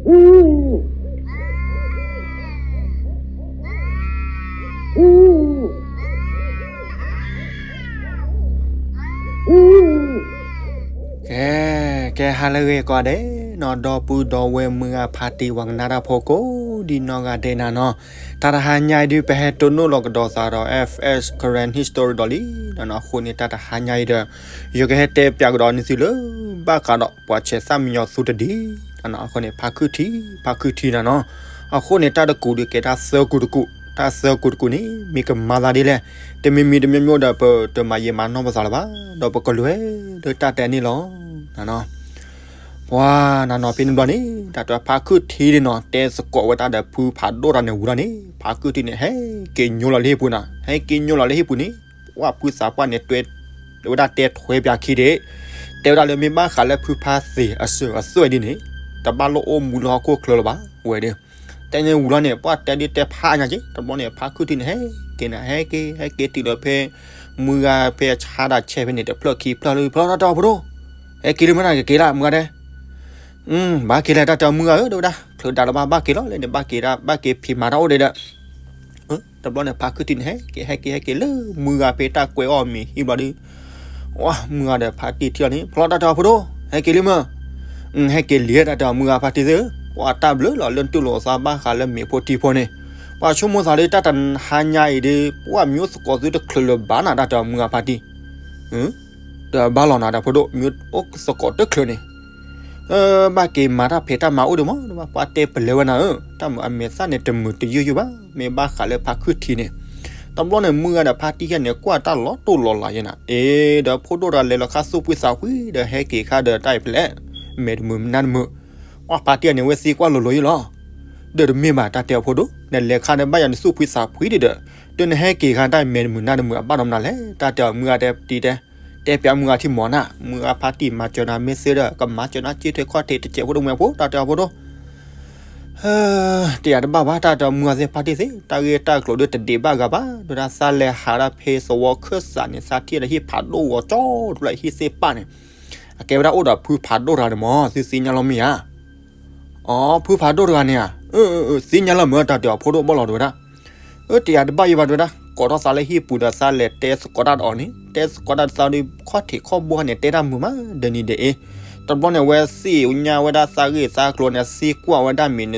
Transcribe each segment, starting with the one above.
ကဲ, ကဲဟါလၢအဂ့ၤကိးဂၤဒဲးနီၤ, ဒီပုၢ်ဒီဝဲၢ်မုၢ်ဂၤဖါတံၢ် ပှၤကနၣ်တၢ်ဖိကိးဒံနီၢ်ဂၤဒဲးနၤနီၤ, တၢ်တဟါညါအံၤဒုး ပဟဲတိၢ်နီၣ်လီၤကဒီးသးဒီး F S Karen History ဒီးလံနီၤ, အဃိန့ၣ် တၢ်တဟါညါအံၤဒီး ယကဟဲတဲပၠးကဒီးန့ၢ်သုလၢ ဘၣ်ဃးဒီးပှၤဆဲးသၣ်မံညီၤသူတဒံနီၤ, အဃိန့ၣ် ဖါခုၣ်ထံ, ဖါခုၣ်ထံနၤနီၤ, အဃိန့ၣ် တၢ်တကူာ်ဒုးကဲတၢ်သၢကူာ်တကူာ်, တၢ်သၢကူာ်တကူာ်န့ၣ် မ့ၢ်ကမၤသးဒ်လဲၣ်, တမံၤမံၤတမံၤမံၤဒီး ပတမၤယံာ်မၤနီၢ်ပသးလၢၤဘၣ်, ဒီးပကလဲၤလၢတၢ်တဲန့ၣ်လီၤ. ပှၤနၤနီၤ ဖဲန့ၣ်ဘျီန့ၣ် တၢ်တဲဖါခုၣ်ထံန့ၣ်နီၤ တဲသကိးဝဲတၢ်ဒီးဖုဖးဒိၣ်တဂၤန့ၣ်ဝံၤလီၤန့ၣ် ဖါခုၣ်ထံန့ၣ် ဟဲက့ၤညိလီၤလၢဟံၣ်ပူၤနီၤ, ဟဲက့ၤညိလီၤလၢဟံၣ်ပူၤန့ၣ် ပှၤဖုသးပှၢ်န့ၣ် တဲဝဲဒၣ်တဲထွဲပၠးခံဒံး, တဲဝဲဒၣ်လၢမ့ၢ်ဘၣ်ဃးလၢဖုဖါသ့ၣ်အစၢၤအသွဲၣ်ဒ်န့ၣ် တဘၣ်လိၣ်အိၣ်မူလၢဟီၣ်ခိၣ်ချၢလၢၤဘၣ်ဝဲဒီး တဲန့ၣ်ဝံၤလီၤန့ၣ် ပှၤတဲဒ်တဲဖးအါညါက့ၤ, တဘျီန့ၣ် ဖါခုၣ်ထံန့ၣ် ဟဲက့ၤနၤ ဟဲက့ၤ ဟဲက့ၤတုၤလၢဖဲ မုၢ်ဂၤဖဲအဆါဒၣ်ဆဲးဖဲန့ၣ် တဖျၢၣ်ခံဖျၢၣ်လၢဖျၢၣ် တၢ်တဲအီၤဖိဒိၣ်, ဟဲက့ၤလၢမုၢ်နၤကက့ၤလၢမုၢ်ဂၤဒဲး, ဘၣ်က့ၤလၢတၢ်တဲအီၤမုၢ်ဂၤဧၢ တဲဝဲဒၣ် ချုးဒၣ်လၢၤဘၣ် ဘၣ်က့ၤလီၤလဲၣ်န့ၣ် ဘၣ်က့ၤဒၣ် ဘၣ်က့ၤဖံးမၤတၢ်အိၣ်ဒံးဒီး တဘျီန့ၣ် ဖါခုၣ်ထံန့ၣ် ဟဲက့ၤ ဟဲက့ၤ ဟဲက့ၤလၢမုၢ်ဂၤဖဲတၢ်ကွဲးအီၣ်မ့ၤဟံၣ်ဘျီဒီး မုၢ်ဂၤဒီးဖါတံၢ်ထံၣ်အီၤန့ၣ် ဖျီတၢ်တဲအီၤဖိဒိၣ် ဟဲက့ၤလံမၢ်, ဟဲက့ၤလံ တၢ်တဲအီၤမုၢ်ဂၤ ဖါတံၢ်သ့ၣ်ဧၢ, ပှၤတၢ်ဘျုးလီၤလၢနတူၢ်လိာ်သးဘၣ်ဃးလၢမ့ၤဖိထံဖိန့ၣ်, ပှၤဆိကမိၣ်သးလၢတၢ်တဟါညါအံၤဒီး ပှၤမံအိၣ်သကိးသုတချုးလၢၤဘၣ်နၤ တၢ်တဲအီၤမုၢ်ဂၤဖါတံၢ် တဘၣ်လီၤနၤ တၢ်ဖိဒိၣ် မံအိၣ်သကိးတချုးန့ၣ် ဘၣ်က့ၤမၤတၢ်ဖံးတၢ်မၤအိၣ်ဒံးမး ပှၤတဲပလဲဝဲနၤဧၢ, တၢ်မုာ်အမဲာ်သၣ်န့ၣ် တမုာ်တယုၢ်ယုၢ်ဘၣ်, မ့ၢ်ဘၣ်ဃးလၢဖါခုၣ်ထံန့ၣ်, တဘျီန့ၣ် မုၢ်ဂၤဒီးဖါတံၢ်ယဲန့ၣ် ကွၢ်တၢ်လီၤတိၢ်လီၤလးယဲနၤ, အ့ ဒီးဖိဒိၣ်တဂၤလဲၤလီၤခါသူၣ်ဖှံသးဖှံဒီးဟဲက့ၤခါဒီးတၢ်အံၤဖဲလဲၣ်, မဲာ်တမုာ်မနါတမုာ်, ပှၤဖါတံၢ်ယဲန့ၣ် ဝဲသံကွၢ်လိၤလိၤယဲလီၤ ဒီးတမ့ၢ်ဘၣ် တၢ်တဲအီၤဖိဒိၣ် နလဲၤခါဒီးဘၣ်ယၤနသူၣ်ဖှံသးဖှံဒံးဒီး ဒီးနဟဲက့ၤခါတၢ်မဲာ်တမုာ်နါတမုာ်အဘၣ်ဒီးမနုၤလဲၣ်, တၢ်တဲအီၤမုၢ်ဂၤတဲတံၤတဲ, တဲပၠးမုၢ်ဂၤထံမီၤနၤ, မုၢ်ဂၤဖါတံၢ်မၤစၢၤနၤမ့ၢ်သ့ဒီး ကမၤစၢၤနၤစ့ထဲခီၣ်ထံးတစဲးဖိတမှဲၤဖိ တၢ်တဲအီၤဖိဒိၣ် တယာ်တဘၣ်ဘၣ် တၢ်တဲအီၤမုၢ်ဂၤသ့ၣ်ဖါတံၢ်သ့ၣ် တၢ်ဂ့ၢ်တၢ်ကျိၤဒုးတဒံးဘၣ်ဂၤဘၣ်, ဒီးဒၣ်သးလဲၤဟးဒၣ်ဖဲသဝီခၢၣ်စးန့ၣ် သးထံၣ်ဒီးဟံၣ်ဖးဒိၣ်ဂီၤကၠီတဖျၢၣ်ဟံၣ်သ့ၣ်ပၢ်န့ၣ်, အကဲဝဲဒၣ်အိၣ်ဒီးဖုဖးဒိၣ်တဂၤန့ၣ်မး သုသ့ၣ်ညါလီၤမ့ၢ်ဧါ အီ ဖုဖးဒိၣ်တဂၤန့ၣ်ဧါ, သ့ၣ်ညါလီၤမ့ၢ် တၢ်တဲအီၤဖိဒိၣ်ဘီၣ်လီၤ တဲဝဲဒၣ်, အၢ တယာ်တဘၣ်ယံၤဘၣ် တဲဝဲဒၣ်, ကိးထီၣ်သးလၢဟံၣ်ပူၤဒီးသးလဲၤတဲသကိးတၢ်ဒီးအီၤန့ၣ် တဲသကိးတၢ်ဒီးသးဒီး ခီၣ်ထံးခီၣ်ဘိန့ၣ် တဲတၢ်မုာ်မး ဒီးနံၤဒီးအ့, တဘျီန့ၣ် ဝဲသ့ၣ်ညါဝဲဒၣ်သးဂ့ၢ်သးကျိၤန့ၣ် သံကွၢ်ဝဲဒၣ်မ့ၢ်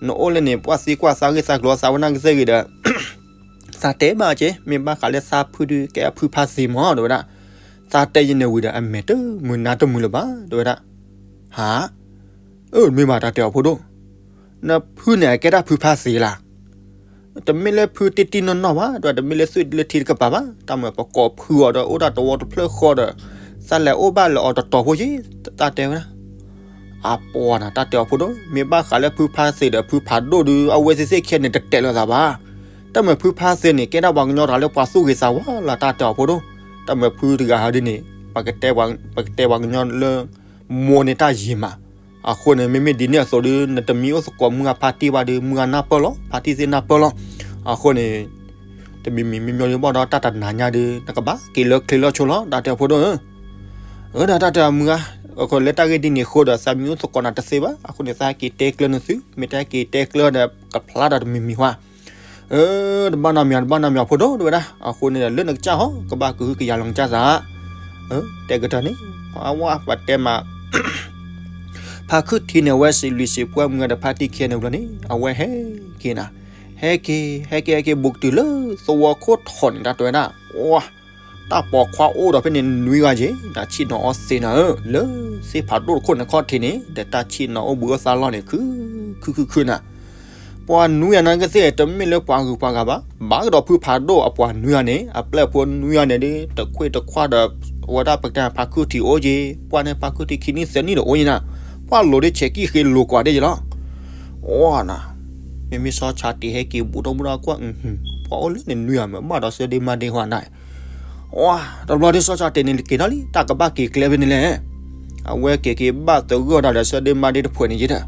နအိၣ်လၢန့ၣ် ပှၤသံကွၢ်သးဂ့ၢ်သးကျိၤသးဝဲဒၣ်ကသ့ၣ်ဂ့ၤဒီး သးတဲဘၣ်က့ၤ မ့ၢ်ဘၣ်ဃးလၢသးဖုဒုးကဲအဖုဖါသ့မး တဲဝဲဒၣ်, သးတဲယဲန့ၣ်ဝံၤဒီး အမဲာ်တမုာ်နါတမုာ်လၢၤဘၣ် တဲဝဲဒၣ်, ဟါ, အၢ မ့ၢ်ဘၣ် တၢ်တဲအီၤဖိဒိၣ်, နဖုန့ၣ်အကဲဒၣ်ဖုဖါသ့လၢ်, တမ့ၢ်လၢဖုတံၢ်တံၢ်နီၢ်နီၢ်ဘၣ် တဲဝဲ, တမ့ၢ်လၢသွံၣ်လၢထံတကပၤဘၣ်, တၢ်မၤပကိးဖုအီၤဒီး အိၣ်ဒၣ်တဝီတဖျၢၣ်ဃီဒီး သးလဲၤအိၣ်ဘၣ်လၢအီၤတတီၤဖိက့ၤ, တၢ်တဲဝဲဒၣ် အပှၤနၤ တၢ်တဲအီၤဖိဒိၣ်, မ့ၢ်ဘၣ်ဃးလၢဖုဖါသ့ဒီးဖုဖးဒိၣ်ဒုး အဝဲသ့ၣ်သ့ၣ်ခံဂၤန့ၣ် တတဲာ်လိာ်သးဘၣ်. တၢ်မၤဖုဖါသ့န့ၣ် ကဲဒၣ်ပှၤကညီတဂၤလၢပှၤသူၣ်ဂ့ၤသးဝါလီၤ တၢ်တဲအီၤဖိဒိၣ်. တၢ်မၤဖုတဂၤဟီဒ်န့ၣ် ပကတဲပှၤကညီလၢ မိၢ်န့ၢ်တၢ်ယံၤမး. အဃိန့ၣ် မ့မ့ၢ်ဒ်န့ၣ်အသိးဒုး နတမံအိၣ်သကိးမုၢ်ဂၤဖါတံၢ်ဘၣ်ဒုး မုၢ်ဂၤနၢ်ပၢၢ်လီၤ ဖါတံၢ်သ့ၣ်နၢ်ပၢၢ်လီၤ. အဃိန့ၣ် တမံၤမံၤမံၤမံၤဒုးဘၣ်ဒီး တၢ်တနၤညါဒုး နကဘၣ်က့ၤလၢချ့လၢဆိလီၤ တၢ်တဲအီၤဖိဒိၣ်ဧၢ. အၢ ဒီးတၢ်တဲအီၤမုၢ်ဂၤ အဃိလၢတၢ်ဂ့ၢ်ဒ်န့ၣ်အဃိဒီး သးမံအိၣ်သကိးနၤတသ့ဘၣ်. အဃိန့ၣ် သးဟဲက့ၤတဲကျၢၤနသု မ့ၢ်တဟဲက့ၤတဲကျၢၤဒီး ကဖျါဒီးတမံၤမံၤဝဲ. အၢ တဘၣ်နီတမံၤ တဘၣ်နီတမံၤဖိဒိၣ် တဲဝဲဒၣ်. အဃိန့ၣ်ဒီး လၢနကစၢ်ဟီ ကဘၣ်ကဟုကယာ်လီၤနကစၢ်သး. အၢ တဲကတၢၢ်န့ၣ် ပှၤဝဲပတဲမး ဖါခုၣ်ထံန့ၣ် အဝဲစံးဘျုးစံးဖှိၣ်မုၢ်ဂၤဒီးဖါတံၢ်ခံဂၤန့ၣ်ဘျီန့ၣ် အဝဲဟဲက့ၤနၤ ဟဲက့ၤ ဟဲက့ၤ ဟဲက့ၤ ဘူးကတုၤလၢသဝီခိၣ်ထီၣ်န့ၣ် တၢ်တဲဝဲဒၣ် ဝါ တၢ်ပိာ်ခွါအိၣ်ဒီးဖဲန့ၣ်နွံဂၤက့ၤ တၢ်ဆ့ၣ်နီၤအီၣ်သ့နၤဧၢ လၢသ့ၣ်ဖးဒိၣ်တခိၣ်န့ၣ်ခီၣ်ထံးန့ၣ် ဒီးတၢ်ဆ့ၣ်နီၤအိၣ်ဘှံးအိၣ်သါလီၢ်န့ၣ် ခု ခု ခု ခုနၤ ပှၤနွံဂၤနာ်ကသ့ၣ် တမ့ၢ်လၢပှၤဂုၤပှၤဂၤဘၣ်, ဘၣ်ကဒီးဖုဖးဒိၣ်အပှၤနွံဂၤန့ၣ် အပျဲၢ်ဖိနွံဂၤန့ၣ်ဒီး တခွ့တခွါဒီး အဝဲဒၣ်ပကတဲဖါခုၣ်ထံးအိၣ်က့ၤ ပှၢ်န့ၣ်ဖါခုၣ်ထံးခံနံၣ်သၢနံၣ်ဒီးအိၣ်က့ၤနၤ, ပှၢ်လိၤဒ်ဆဲးကံၣ်ဃ့လိၤကွၢ်ဒ်ယဲလီၤ. အိၣ်နၤ မ့မ့ၢ်စီၤဆၣ်တ့ၢ်ဟဲက့ၤဘူးဒီးဘူးဒီးကွၢ် ပှၤအိၣ်လၢန့ၣ်နွံဂၤမ့ၢ်ဘၣ်ဒီး Sunday Monday ဟီနၤ တဘျီဒ်စီၤဆၣ်တ့ၢ်န့ၣ်က့ၤထီၣ်လံ တၢ်ကဘၣ်က့ၤကျဲဖဲန့ၣ်လဲၣ်. အဝဲက့ၤက့ၤဘၣ်သဂၢၢ်ဒၣ်ဒီး Sunday Monday တဖှဲးန့ၣ်ယဲဒီး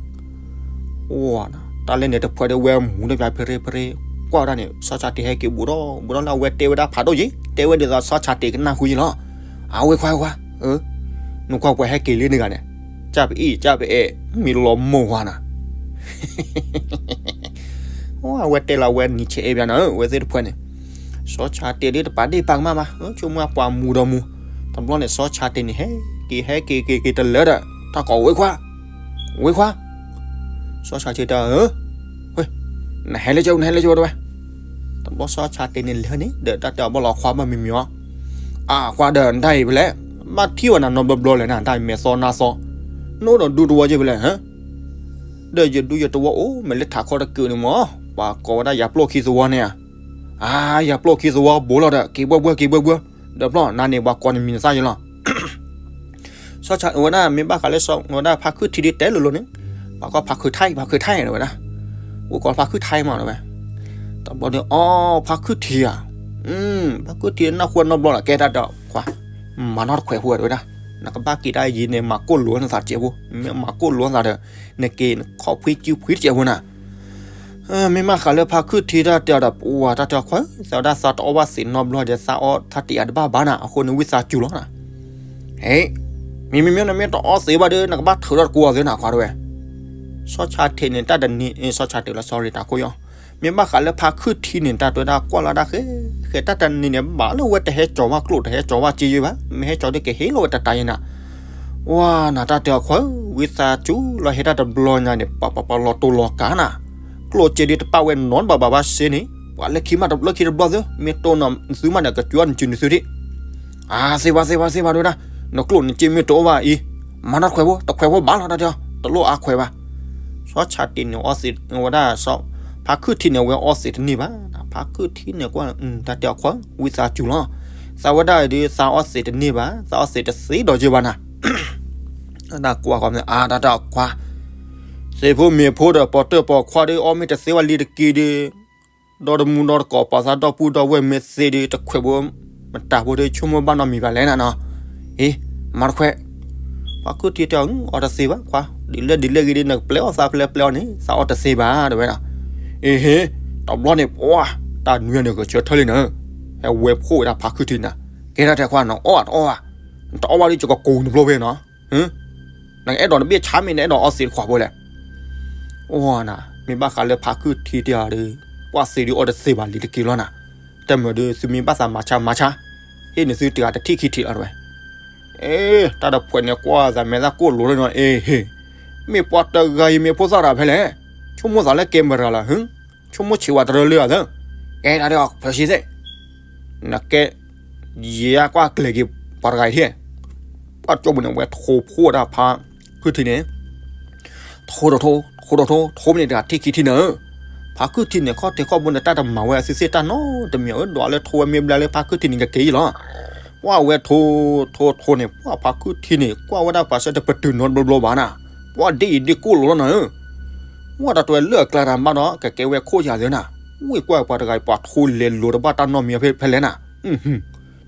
အိၣ်နၤ တၢ်လဲၣ်န့ၣ်တဖှဲးဒီးဝဲမူၤတပၠးဖရဲဖရဲ ကွၢ်ဝဲဒၣ်န့ၣ် စီၤဆၣ်တ့ၢ်ဟဲက့ၤဘူးဒီးဘူးဒီးလၢအဝဲတဲဝဲဒၣ်ဖးဒိၣ်က့ၤ တဲဝဲဒ်သိးစီၤဆၣ်တ့ၢ်ကနၢ်ဟူယဲလီၤ. အဝဲခွါခွါ နကွၢ်ပှၤဟဲက့ၤလံန့ၣ်ဂၤန့ၣ် ကၢ်ပအံၣ်ကၢ်ပအဲၣ် မ့ၢ်လီၤမိၢ်ဝါနၤ အဝဲတဲလီၤဝဲနံၤဆဲးအဲၣ်ဘၣ်နၤဧၢ ဝဲသ့ၣ်တဖၣ်န့ၣ်, စီၤဆၣ်တ့ၢ်ဒ်တပာ်ဒ့ၣ်ပာ်ကမၣ်ဘၣ်, ဆိကမိၣ်ပှၤမူဒီးမူ, တဘျီန့ၣ် စီၤဆၣ်တ့ၢ်န့ၣ် ဟဲက့ၤဟဲက့ၤက့ၤက့ၤတလၢဒီး တၢ်ကိးဝ့ခွါ, ဝ့ခွါ, စီၤဆၣ်တ့ၢ်တဲ, နဟဲလၢကၠိ နဟဲလၢကၠိတဲဝဲ, တဘျီစီၤဆၣ်တ့ၢ်န့ၣ်လဲၤန့ၣ် ဒီးတၢ်တဲအီၤဘၣ်လီၤခွါဘၣ်မံၤမံၤအီၤ, အခွါဒီးနတၢ်အံၤဖဲလဲၣ်, ဘၣ်ထံၣ်ဝဲနၤနီတဘျီဘျီလဲၣ်နၤ တၢ်အံၤမဲာ်သီနါသီ, နအိၣ်ဒီးဒူတဝီက့ၤဖဲလဲၣ် ဒီးယဒူယတဝီအိၣ် မ့ၢ်လၢထးခီတကုာ်န့ၣ်မ့ၢ် ပှၤကိးဝဲဒၣ်ယၤပျိၢ်ခံသဝီန့ၣ်ဧါ, အါ ယၤပျိၢ်ခံသဝီဘိလီၤဒီး က့ၤဘှၢဘှၢက့ၤဘှၢဘှၢ, ဒီးဖျီၣ်နၤန့ၣ် ပှၤကိးနမံၤနသၣ်ယလီၤ. စီၤဆၣ်ဝဲဒၣ် မ့ၢ်ဘၣ်ဃးလၢစီၤဝဲဒၣ်ဖါခုၣ်ထံဒ်တဲလိၤလိၤန့ၣ်, ပှၤကိးဖါခုၣ်ထံ ဖါခုၣ်ထံတဲဝဲဒၣ်, အိၣ်ကိးဖါခုၣ်ထံမးတဲဝဲ, တဘျီဒီး အီ ဖါခုၣ်ထံဧါ, ဖါခုၣ်ထံနၢ်ဟူနီတဘျီလီၤ ကဲတၢ်ဒီးခွါ, မၤနီတခွဲးဖိတဲဝဲဒၣ်, နကဘၣ်က့ၤတၢ်ယံၤန့ၣ် မၤကိၢ်လိာ်နသးစဲးဖိ, မ့ၢ်မၤကိၢ်လိာ်နသးဒီး နက့ၤနခီၣ်ဖှံစုဖှံတစဲးဖိနၤ မ့ၢ်မးဃးလၢဖါခုၣ်ထံတၢ်တဲအီၤဒီး ပှၤတၢ်တဲအီၤခွါ, သးဝဲဒၣ်သးတအီၣ်ဘၣ်သံးနီတဘျီဒီး သးအီၣ်သးတ့ၢ်အတဘၣ်ဘၣ်နၤ, အဃိန့ၣ်ဝံသးစူၤလီၤနၤ. ဟဲ, မ့မ့ၢ်မ့ၢ်နမ့ၢ်တအီၣ်သံးဘၣ်ဒီး နကဘၣ်ထုးထီၣ်တကိးအီၤသ့နၤခွါတဲဝဲ. စီၤဆၣ်တ့ၢ်န့ၣ် တၢ်တနံၤ စီၤဆၣ်တ့ၢ်လီၤ sorry တၢ်ခိၣ်ယီၢ်, မ့ၢ်ဘၣ်ဃးလၢဖါခုၣ်ထံန့ၣ် တၢ်တဲဝဲဒၣ်ကွၢ်လီၤဒၣ်ဃဲ, ဃဲတၢ်တနံၤန့ၣ် ဘၣ်လၢဝဲတဟဲကၠီၤဘၣ်ကျိၣ် တဟဲကၠီၤဘၣ်စ့ယဲဘၣ်, မ့ၢ်ဟဲကၠီၤဒီးကဟ့ၣ်လီၤဝဲတတၤယဲနၤ ဝါနၤတၢ်တဲအီၤခွါဧၢ, ဝံသးစူၤလီၤ ဟဲတၢ်တဘျီညါန့ၣ် ပှၤပှၤပှၤလီၤတိၢ်လီၤကၤနၤ, ကျိၣ်စ့ဒ်တပာ်ဝဲနီတဘၣ်ဘၣ်ဘၣ်စ့န့ၣ် ပှၤလၢခံမးတဘျီခံတဘျီသု, မ့ၢ်တိၢ်နီၤသုမးန့ၣ် ကစၢနစုနသုဒၣ်, အါ သ့ဘၣ်သ့ဘၣ်သ့ဘၣ်တဲဝဲဒၣ်, နကျိၣ်နစ့မ့ၢ်တအိၣ်ဘၣ်အံၤ, မၤနီတခွဲးဖိ တခွဲးဖိဘၣ်လီၤတၢ်တဲအီၤ, တလိၣ်အါခွဲးဘၣ်. စီၤဆၣ်တ့ၢ်န့ၣ်အီၣ်သံးဝဲဒၣ်, ဖါခုၣ်ထံန့ၣ် အဝဲအီၣ်သံးတန့ၢ်ဘၣ်, ဖါခုၣ်ထံန့ၣ်ကွၢ်, တၢ်တဲအီၤခွါဧၢ ဝံသးစူၤလီၤ, သးဝဲဒၣ်အံၤဒီး သးအီၣ်သံးတန့ၢ်ဘၣ်, သးအီၣ်သံးတသ့ဒီးက့ဘၣ်နၤ တၢ်ကွၢ်ကွၢ်မ့ၢ် အါ တၢ်တဲအီၤခွါ, သ့ၣ်ဖိမ့ၢ်ဖိဒီး ပိာ်တၢၢ်ပိာ်ခွါဒီး အီၣ်မ့ၢ်တသ့ဝဲလံတက့ၢ်ဒီး, ဒီတမူဒီတကိး ပှၤသးဒီပုၢ်ဒီဝဲၢ်မ့ၢ်သ့ဒီး တခွဲးဖိ မတၤဖိဒီး ဆိကမိၣ်ဘၣ်နီတမံၤဘၣ်လဲၣ်နၤနီၤ, အ့ မၤတခွဲး ဖါခုၣ်ထံတဲအီၤ အီၣ်တသ့ဘၣ်ခွါ, ဒ်လဲၣ်ဒ်လဲၣ်ဂ့ၤဒီး နကပျဲအီၣ်သးဖဲလဲၣ်ပျဲအီၤန့ၣ် သးအီၣ်တသ့ဘၣ်တဲဝဲဒၣ်, အ့ဟ့, တဘျီန့ၣ် ပှၤ, တၢ်နွံန့ၣ် ကဆၢထၢၣ်လံနၤ, ဟဲဝဲဖှိၣ်ဝဲဒၣ်ဖါခုၣ်ထံနၤ, ကဲတၢ်တဲခွါ နအီၣ်ဘၣ်တအီၣ်ဘၣ်, နတအီၣ်ဘၣ်ဒီး ယကကိးနဖျိဖဲနီၤ နကအဲၣ်ဒိးနဘ့ၣ်ဆါမ့ၢ်နအဲၣ်ဒိးအီၣ်သံးတခွဲးဖိလဲၣ်, အိၣ်နၤ, မ့ၢ်ဘၣ်ဃးလၢဖါခုၣ်ထံတဲအီၤဒီး, ပှၤသ့းဒုးအီၣ်တသ့ဘၣ်လံတက့ၢ်လီၤနၤ, တမုာ်ဒီးသုမ့ၢ်ဘၣ်သးမၤဆါမၤဆါ, ဟ့ၣ်န့ၢ်သုတဂၤတထံၣ်ခံထံၣ်လီၤတဲဝဲ, အ့ တၢ်တဖှဲးန့ၣ်ကွၢ်သးမဲာ်သၣ်ကိၢ်လိာ်လီၤနီၤ အ့ဟ့, မ့ၢ်ပှၤတဂၤအံၤမ့ၢ်ဖိသၣ်တၢ်ဖဲလဲၣ်, ဆိကမိၣ်သးလၢကဲမရၤလီၤ ဆိကမိၣ်ဆံးဝဲတရၢလၢအသၢ, ကဲတၢ်ဒီး ဖျၢၣ်ဆံသ့ၣ်, နကဲ, ယဲကွၢ်ကျဲၤက့ၤ ပှၤတဂၤအံၤဟ့ၣ်, ပှၤကၠိပူၤန့ၣ် ဝဲထိဖှိၣ်ဝဲဒၣ်ဖါခုၣ်ထံန့ၣ်, ထိဒီးထိ, ထိဒီးထိ, ထိဖဲန့ၣ်တဂၤထံၣ်ခံထံၣ်နၤဧၢ, ဖါခုၣ်ထံန့ၣ် ခီၣ်ထံးခီၣ်ဘိန့ၣ် တၢ်တမၤဝဲအသုသ့ၣ်တၢ်နီတမံၤဧၢ, ဒွးလၢထိဝဲမ့ၢ်ဘျါလၢဖါခုၣ်ထံန့ၣ်ကက့ၤလီၤ, ပှၤဝဲထိ, ထိ, ထိန့ၣ် ပှၤဖါခုၣ်ထံန့ၣ် ကွၢ်ဝဲဒၣ်ပှၤဆၢတပတုာ်နီတဘျီဘျီဘၣ်နၤ, ပှၤဒ်အံၤဒ်ကိၢ်လိာ်လီၤနၤဧၢ ဝဲတၢ်တဝဲလၢအကျါတၢ်မးဒီး ကကဲဝဲခိၣ်ယၤသၢနၤ, ဝ့ၢ်ကွၢ်ပှၤတဂၤအံၤ ပှၤထိလဲၤလိာ်တဘၣ်တၢ်နီတမံၤဖဲလဲၣ်နၤ,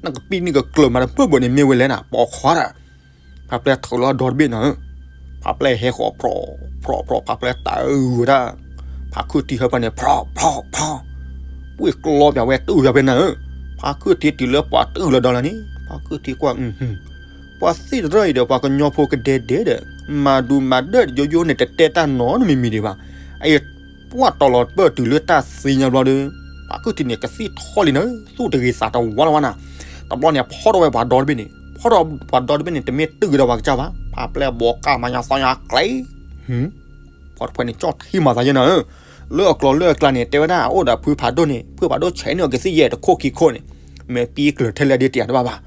နကပံနံၣ်ကကျၢၤမးတဘၢၣ်ဘၢၣ်န့ၣ်မ့ၢ်ဝဲလဲၣ်နၤ ပိာ်ခွါတၢ်, ဖါပျဲၢ်ထုးလီၤဒီတဘ့ၣ်နၤဧၢ, ဖါပျဲၢ်ဟဲဃီၤဖြီၣ်, ဖြီၣ်, ဖြီၣ်, ဖါပျဲၢ်တၢ်အုၣ်ဝဲဒၣ်, ဖါခုၣ်ထံဟၢဖၢန့ၣ် ဖြီၣ်, ဖြီၣ်, ဖြီၣ်, ဝ့ၢ်ကျီပၠးဝဲတုၤပၠးဖဲနၤဧၢ, ဖါခုၣ်ထံတုၤလၢပှၤတုၤလီၤဒီးလၢန့ၣ် ဖါခုၣ်ထံကွၢ် ပှၤသ့ၣ်တရၢအံၤဒီး ပှၤကညီဖိကဒဲဒဲဒီး မၤဒူမၤဒၢၣ်ယိယိန့ၣ် တတဲတၢ်နီတမံၤမံၤဒံးဘၣ်. အအံၤ ပှၤတီၤလီၤပၢၢ်တုၤလၢတၢ်သံညါဘျီဒီး ဖါခုၣ်ထံန့ၣ် ကသံၣ်ထီၣ်လံနၤ, သူၣ်တဂ့ၤသးတဝါလီၤဝဲနၤ. တဘျီန့ၣ် ဖီၣ်ထီၣ်ဝဲပှၤဒီတဘ့ၣ်န့ၣ်, ဖီၣ်ထီၣ်ပှၤဒီတဘ့ၣ်န့ၣ် တမ့ၢ်တုၤဒီးပှၤကစၢ်ဘၣ်, ဖါပျဲၢ်ဘီကၢ်မၤညါသီညါကျဲ ပှၤတဖၣ်န့ၣ် ကၠီၣ်ထံမၤသးယဲနၤဧၢ, လၢအကျိၤလၢအကျါန့ၣ် တဲဝဲဒၣ် အိၣ်ဒီးဖုဖးဒိၣ်န့ၣ် ဖုဖးဒိၣ်ဆဲးန့ၢ်အီၤကသံၣ်ယဲၢ်တခိၣ်ခံခိၣ်န့ၣ်, မ့ၢ်ပံကျၢၤထဲလဲၣ်ဒ်တယၤတဘၣ်ဘၣ်.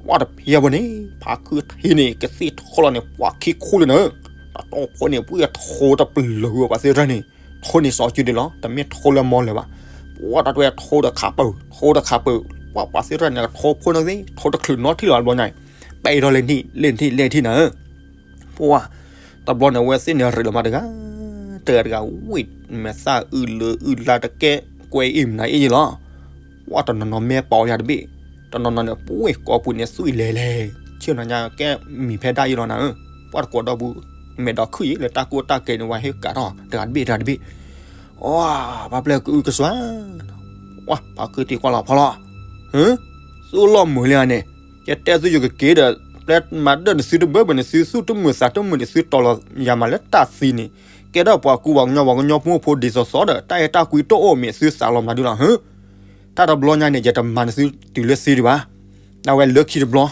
ပှၤတဖျဲဘိန့ၣ် ဖါခုၣ်ထံန့ၣ် ကသံၣ်ထီၣ်လီၤန့ၣ် ပှၤခံခိၣ်လၢနၤဧၢ, တတီဖိန့ၣ် ပှၤထိတပလၢၤဝဲပှၤသ့ၣ်တဖၣ်န့ၣ်, ထိန့ၣ်စီၤစုဒံးလီၤ, တမ့ၢ်ထိလၢမီလၢၤဘၣ်. ပှၤတၢ်တဝဲထိတခးပၢၢ်, ထိတခးပၢၢ်, ပှၤပှၤသ့ၣ်တဖၣ်န့ၣ် ထိဖိန့ၣ်သ့ၣ် ထိတချုးနီထံၣ်လီၤဘျီညါ, ပဲထီၣ်လဲၣ်နံၣ်လဲၣ်နံၣ်လဲၣ်ထံၣ်နၤဧၢ ပှၤ, တဘျီန့ၣ် အဝဲသ့ၣ်န့ၣ်ရ့လိာ်မးတဂၤ, တဂၤတဂၤဝံၣ်မဲာ်သၣ်အုၣ်လၢအုၣ်လါတကဲ, ကွဲအံၤမနုၤအံၤလီၤ. ပှၤတနီၤနီၤမ့ၢ်ပီယၤတဘ့ၣ်, တနီၤနီၤန့ၣ် ပှၤကိးပူၤန့ၣ်သွံၣ်လဲၤလဲၤ, ဆ့ၣ်နီၤညါကဲမံၤဖဲဒၣ်အံၤလီၤနၤဧၢ, ပှၤတကိးဒီးပူၤ, မဲာ်ဒီးခုၣ်အံၤလၢတၢ်ကိၢ်တၢ်ကဲန့ၣ် ဝဲဟ့ၣ်ကးထီၣ်တဂၤတဘ့ၣ်တဂၤတဘ့ၣ်, ပှၤပျဲၢ်ကအုကစွါ ပှၤဖါခုၣ်ထံကွၢ်လီၤဖီလီၤ, သုလီၤမုာ်လံဧါန့ၣ်, ယတဲသုယကက့ၤဒီး ပျဲၢ်မၤဒၢၣ်န့ၣ်သုတဘၢဘၢန့ၣ် သုသူၣ်တမုာ်သးတမုာ်န့ၣ် သုတီၤလီၤယၤမးလၢတၢ်သံန့ၣ်, ကဲထီၣ်ပှၤကူပှၤကညီ ပှၤကညီဖိဒ်သိးသိးဒီး တၢ်အဲၣ်တၢ်ကွံတအိၣ်မ့ၢ်သုစးလီၤမနုၤဒုလီၤ. ဟၢ တၢ်တဘျီညါန့ၣ် ယတမၤန့ၢ်သုတုၤလၢသ့ဒံးဘၣ်. ဒ်ဝဲလၢခံတဘျီ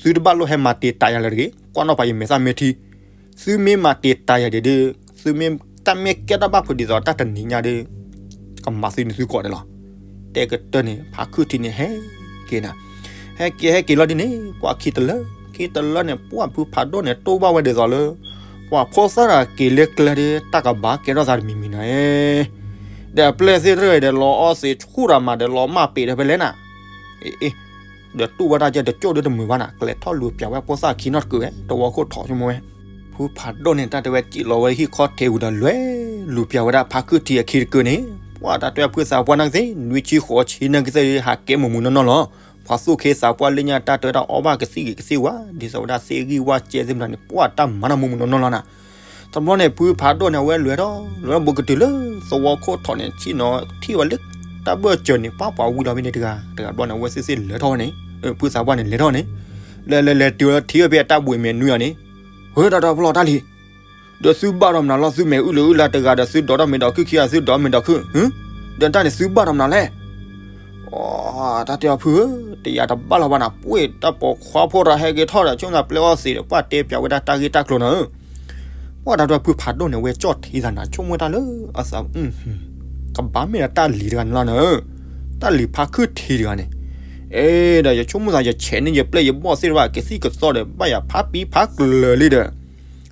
သုတဘၣ်လိၣ်ဟဲမၤတံာ်တာ်ယၤလၢၤတဂ့ၤ, ကွၢ်နီၣ်ပာ်ယမဲာ်သၣ်မ့ၢ်ထံ, သုမ့ၢ်မၤတံာ်တာ်ယၤဒ်ဒီး သုမ့ၢ်တၢ်မ့ၢ်ကဲထီၣ်ဘၣ်ဖုးဒ်သိးတၢ်တနံၤညါဒီး ကမၤသုန့ၢ်သုကိးန့ၣ်လီၤ. တဲကတၢၢ်န့ၣ် ဖါခုၣ်ထံန့ၣ်ဟဲက့ၤနၤ, ဟဲက့ၤဟဲက့ၤလီၤဒ်န့ၣ် ပှၤခံတလၢ ခံတလၢန့ၣ် ပှၤဖုဖးဒိၣ်န့ၣ် တိၢ်ဘၣ်ဝဲဒ်သိးလၢ ပှၤဖိသၣ်တဂၤက့ၤလၢကျဲဒီး တၢ်ကဘၣ်ကဲထီၣ်သးတမံၤမံၤနၤ, ဒီးအပျဲၢ်သ့ၣ်တဖၣ်ဒီး လီၤအီၣ်သံးဆူၣ်တၢ်မၤဒီး လီၤမၢ်ပ့ၤဒီးဖဲလဲၣ်နၤ, အ့ ဒီးတူၢ်ဘၣ်တၢ်ကဲတကၠိၣ်ဒီးတမုာ်ဘၣ်နၤ, ကျဲထီၣ်လူၤပၠးဝဲဖိသၣ်ခံနီတကုာ်ဝဲ သဝီခိၣ်ထီၣ်ဆိကမိၣ်ဝဲ, ဖုဖးဒိၣ်န့ၣ် တၢ်တဲဝဲစံၣ်လီၤဝဲဟံၣ်ခီၣ်ထံးဝံၤဒီး လဲၤလူၤပၠးဝဲဒၣ်ဖါခုၣ်ထံးအခံတကုာ်န့ၣ်, ပှၤတၢ်တဲဖုသးပှၢ်နာ်က့သ့ၣ် နွံဆံဃိးဆံနာ်က့သ့ၣ် ဟးကဲမုာ်မုာ်နီၢ်နီၢ်လီၤ. ပှၤသူၣ်ခ့သးပှၢ်လၢညါတၢ်တဲဝဲဒၣ်အီၣ်ဘၣ်ကသံၣ်ဂ့ၤကသံၣ်ဝါ ဒ်သိးဝဲဒၣ်သ့ၣ်ဂံၢ်ဝါစဲသ့ၣ်မတၤန့ၣ် ပှၤတၢ်မၤနီၢ်မုာ်မုာ်နီၢ်နီၢ်လီၤနၤ. တဘျီန့ၣ် ဖုဖးဒိၣ်န့ၣ် အဝဲလဲၤထီၣ် လဲၤထီၣ်ဘူးကတုၤလၢ သဝီခိၣ်ထီၣ်န့ၣ် ဆ့ၣ်နီၤထံၣ်ဝဲလၢ တၢ်ဘၢၣ်စၢၤန့ၣ် ပှၤပှၤဝံၤလီၤဖဲန့ၣ်တဂၤ တဂၤဘျီန့ၣ် အဝဲသ့ၣ်သ့ၣ်လဲၤထီၣ်ဝဲန့ၣ်, ဖုသးပှၢ်န့ၣ်လဲၤထီၣ်န့ၣ်, လဲၤလဲၤလဲၤတုၤလၢထံၣ်ဝဲဖဲအတၢ်ဘှံးမဲာ်နွံအီၤန့ၣ်, ဟၢ တၢ်တၢ်ဖျီၣ်တၢ်လံၤ ဒီးသုဘၣ်ဒီးမနုၤလီၤ သုမဲာ်အုၣ်လၢအုၣ်လၢတဂၤဒီး သုဒိးထီၣ်မဲာ်ဒီးခုခံဂၤ သုဒိးမဲာ်ဒီးခု, ဒီးတၢ်န့ၣ်သုဘၣ်ဒီးမနုၤလဲၣ်. တၢ်တဲအီၤဖုဧၢ, တယၤတဘၣ်လီၤဘၣ်နၤ, ပှ့ၢ်တၢ်ပိာ်ခွါဖိတဂၤဟဲက့ၤထီၣ်ဒီး ဆိကမိၣ်ပျဲအီၣ်သံးဒီး ပှၤတဲပၠးဝဲဒၣ်တၢ်ဂ့ၢ်တၢ်ကျိၤနၤဧၢ. ပှၤတၢ်တဲဖုဖးဒိၣ်န့ၣ် ဝဲကၠီၣ်ထံသးနၤ ဆိကမိၣ်တၢ်လၢအသး ကဘၣ်မ့ၢ်ဒီးတၢ်လံၤတဂၤန့ၣ်လီၤနၤဧၢ, တၢ်လံၤဖါခုၣ်ထံးတဂၤန့ၣ်, အဲ ဒီးယဆိကမိၣ်သး ယဆဲးန့ၢ်ယပျဲၢ်ယဘီၣ်သ့ၣ်တဖၣ် ကသံၣ်ကသီဒီး ဘၣ်ယၤဖးပံဖးကျၢၤလံဒီး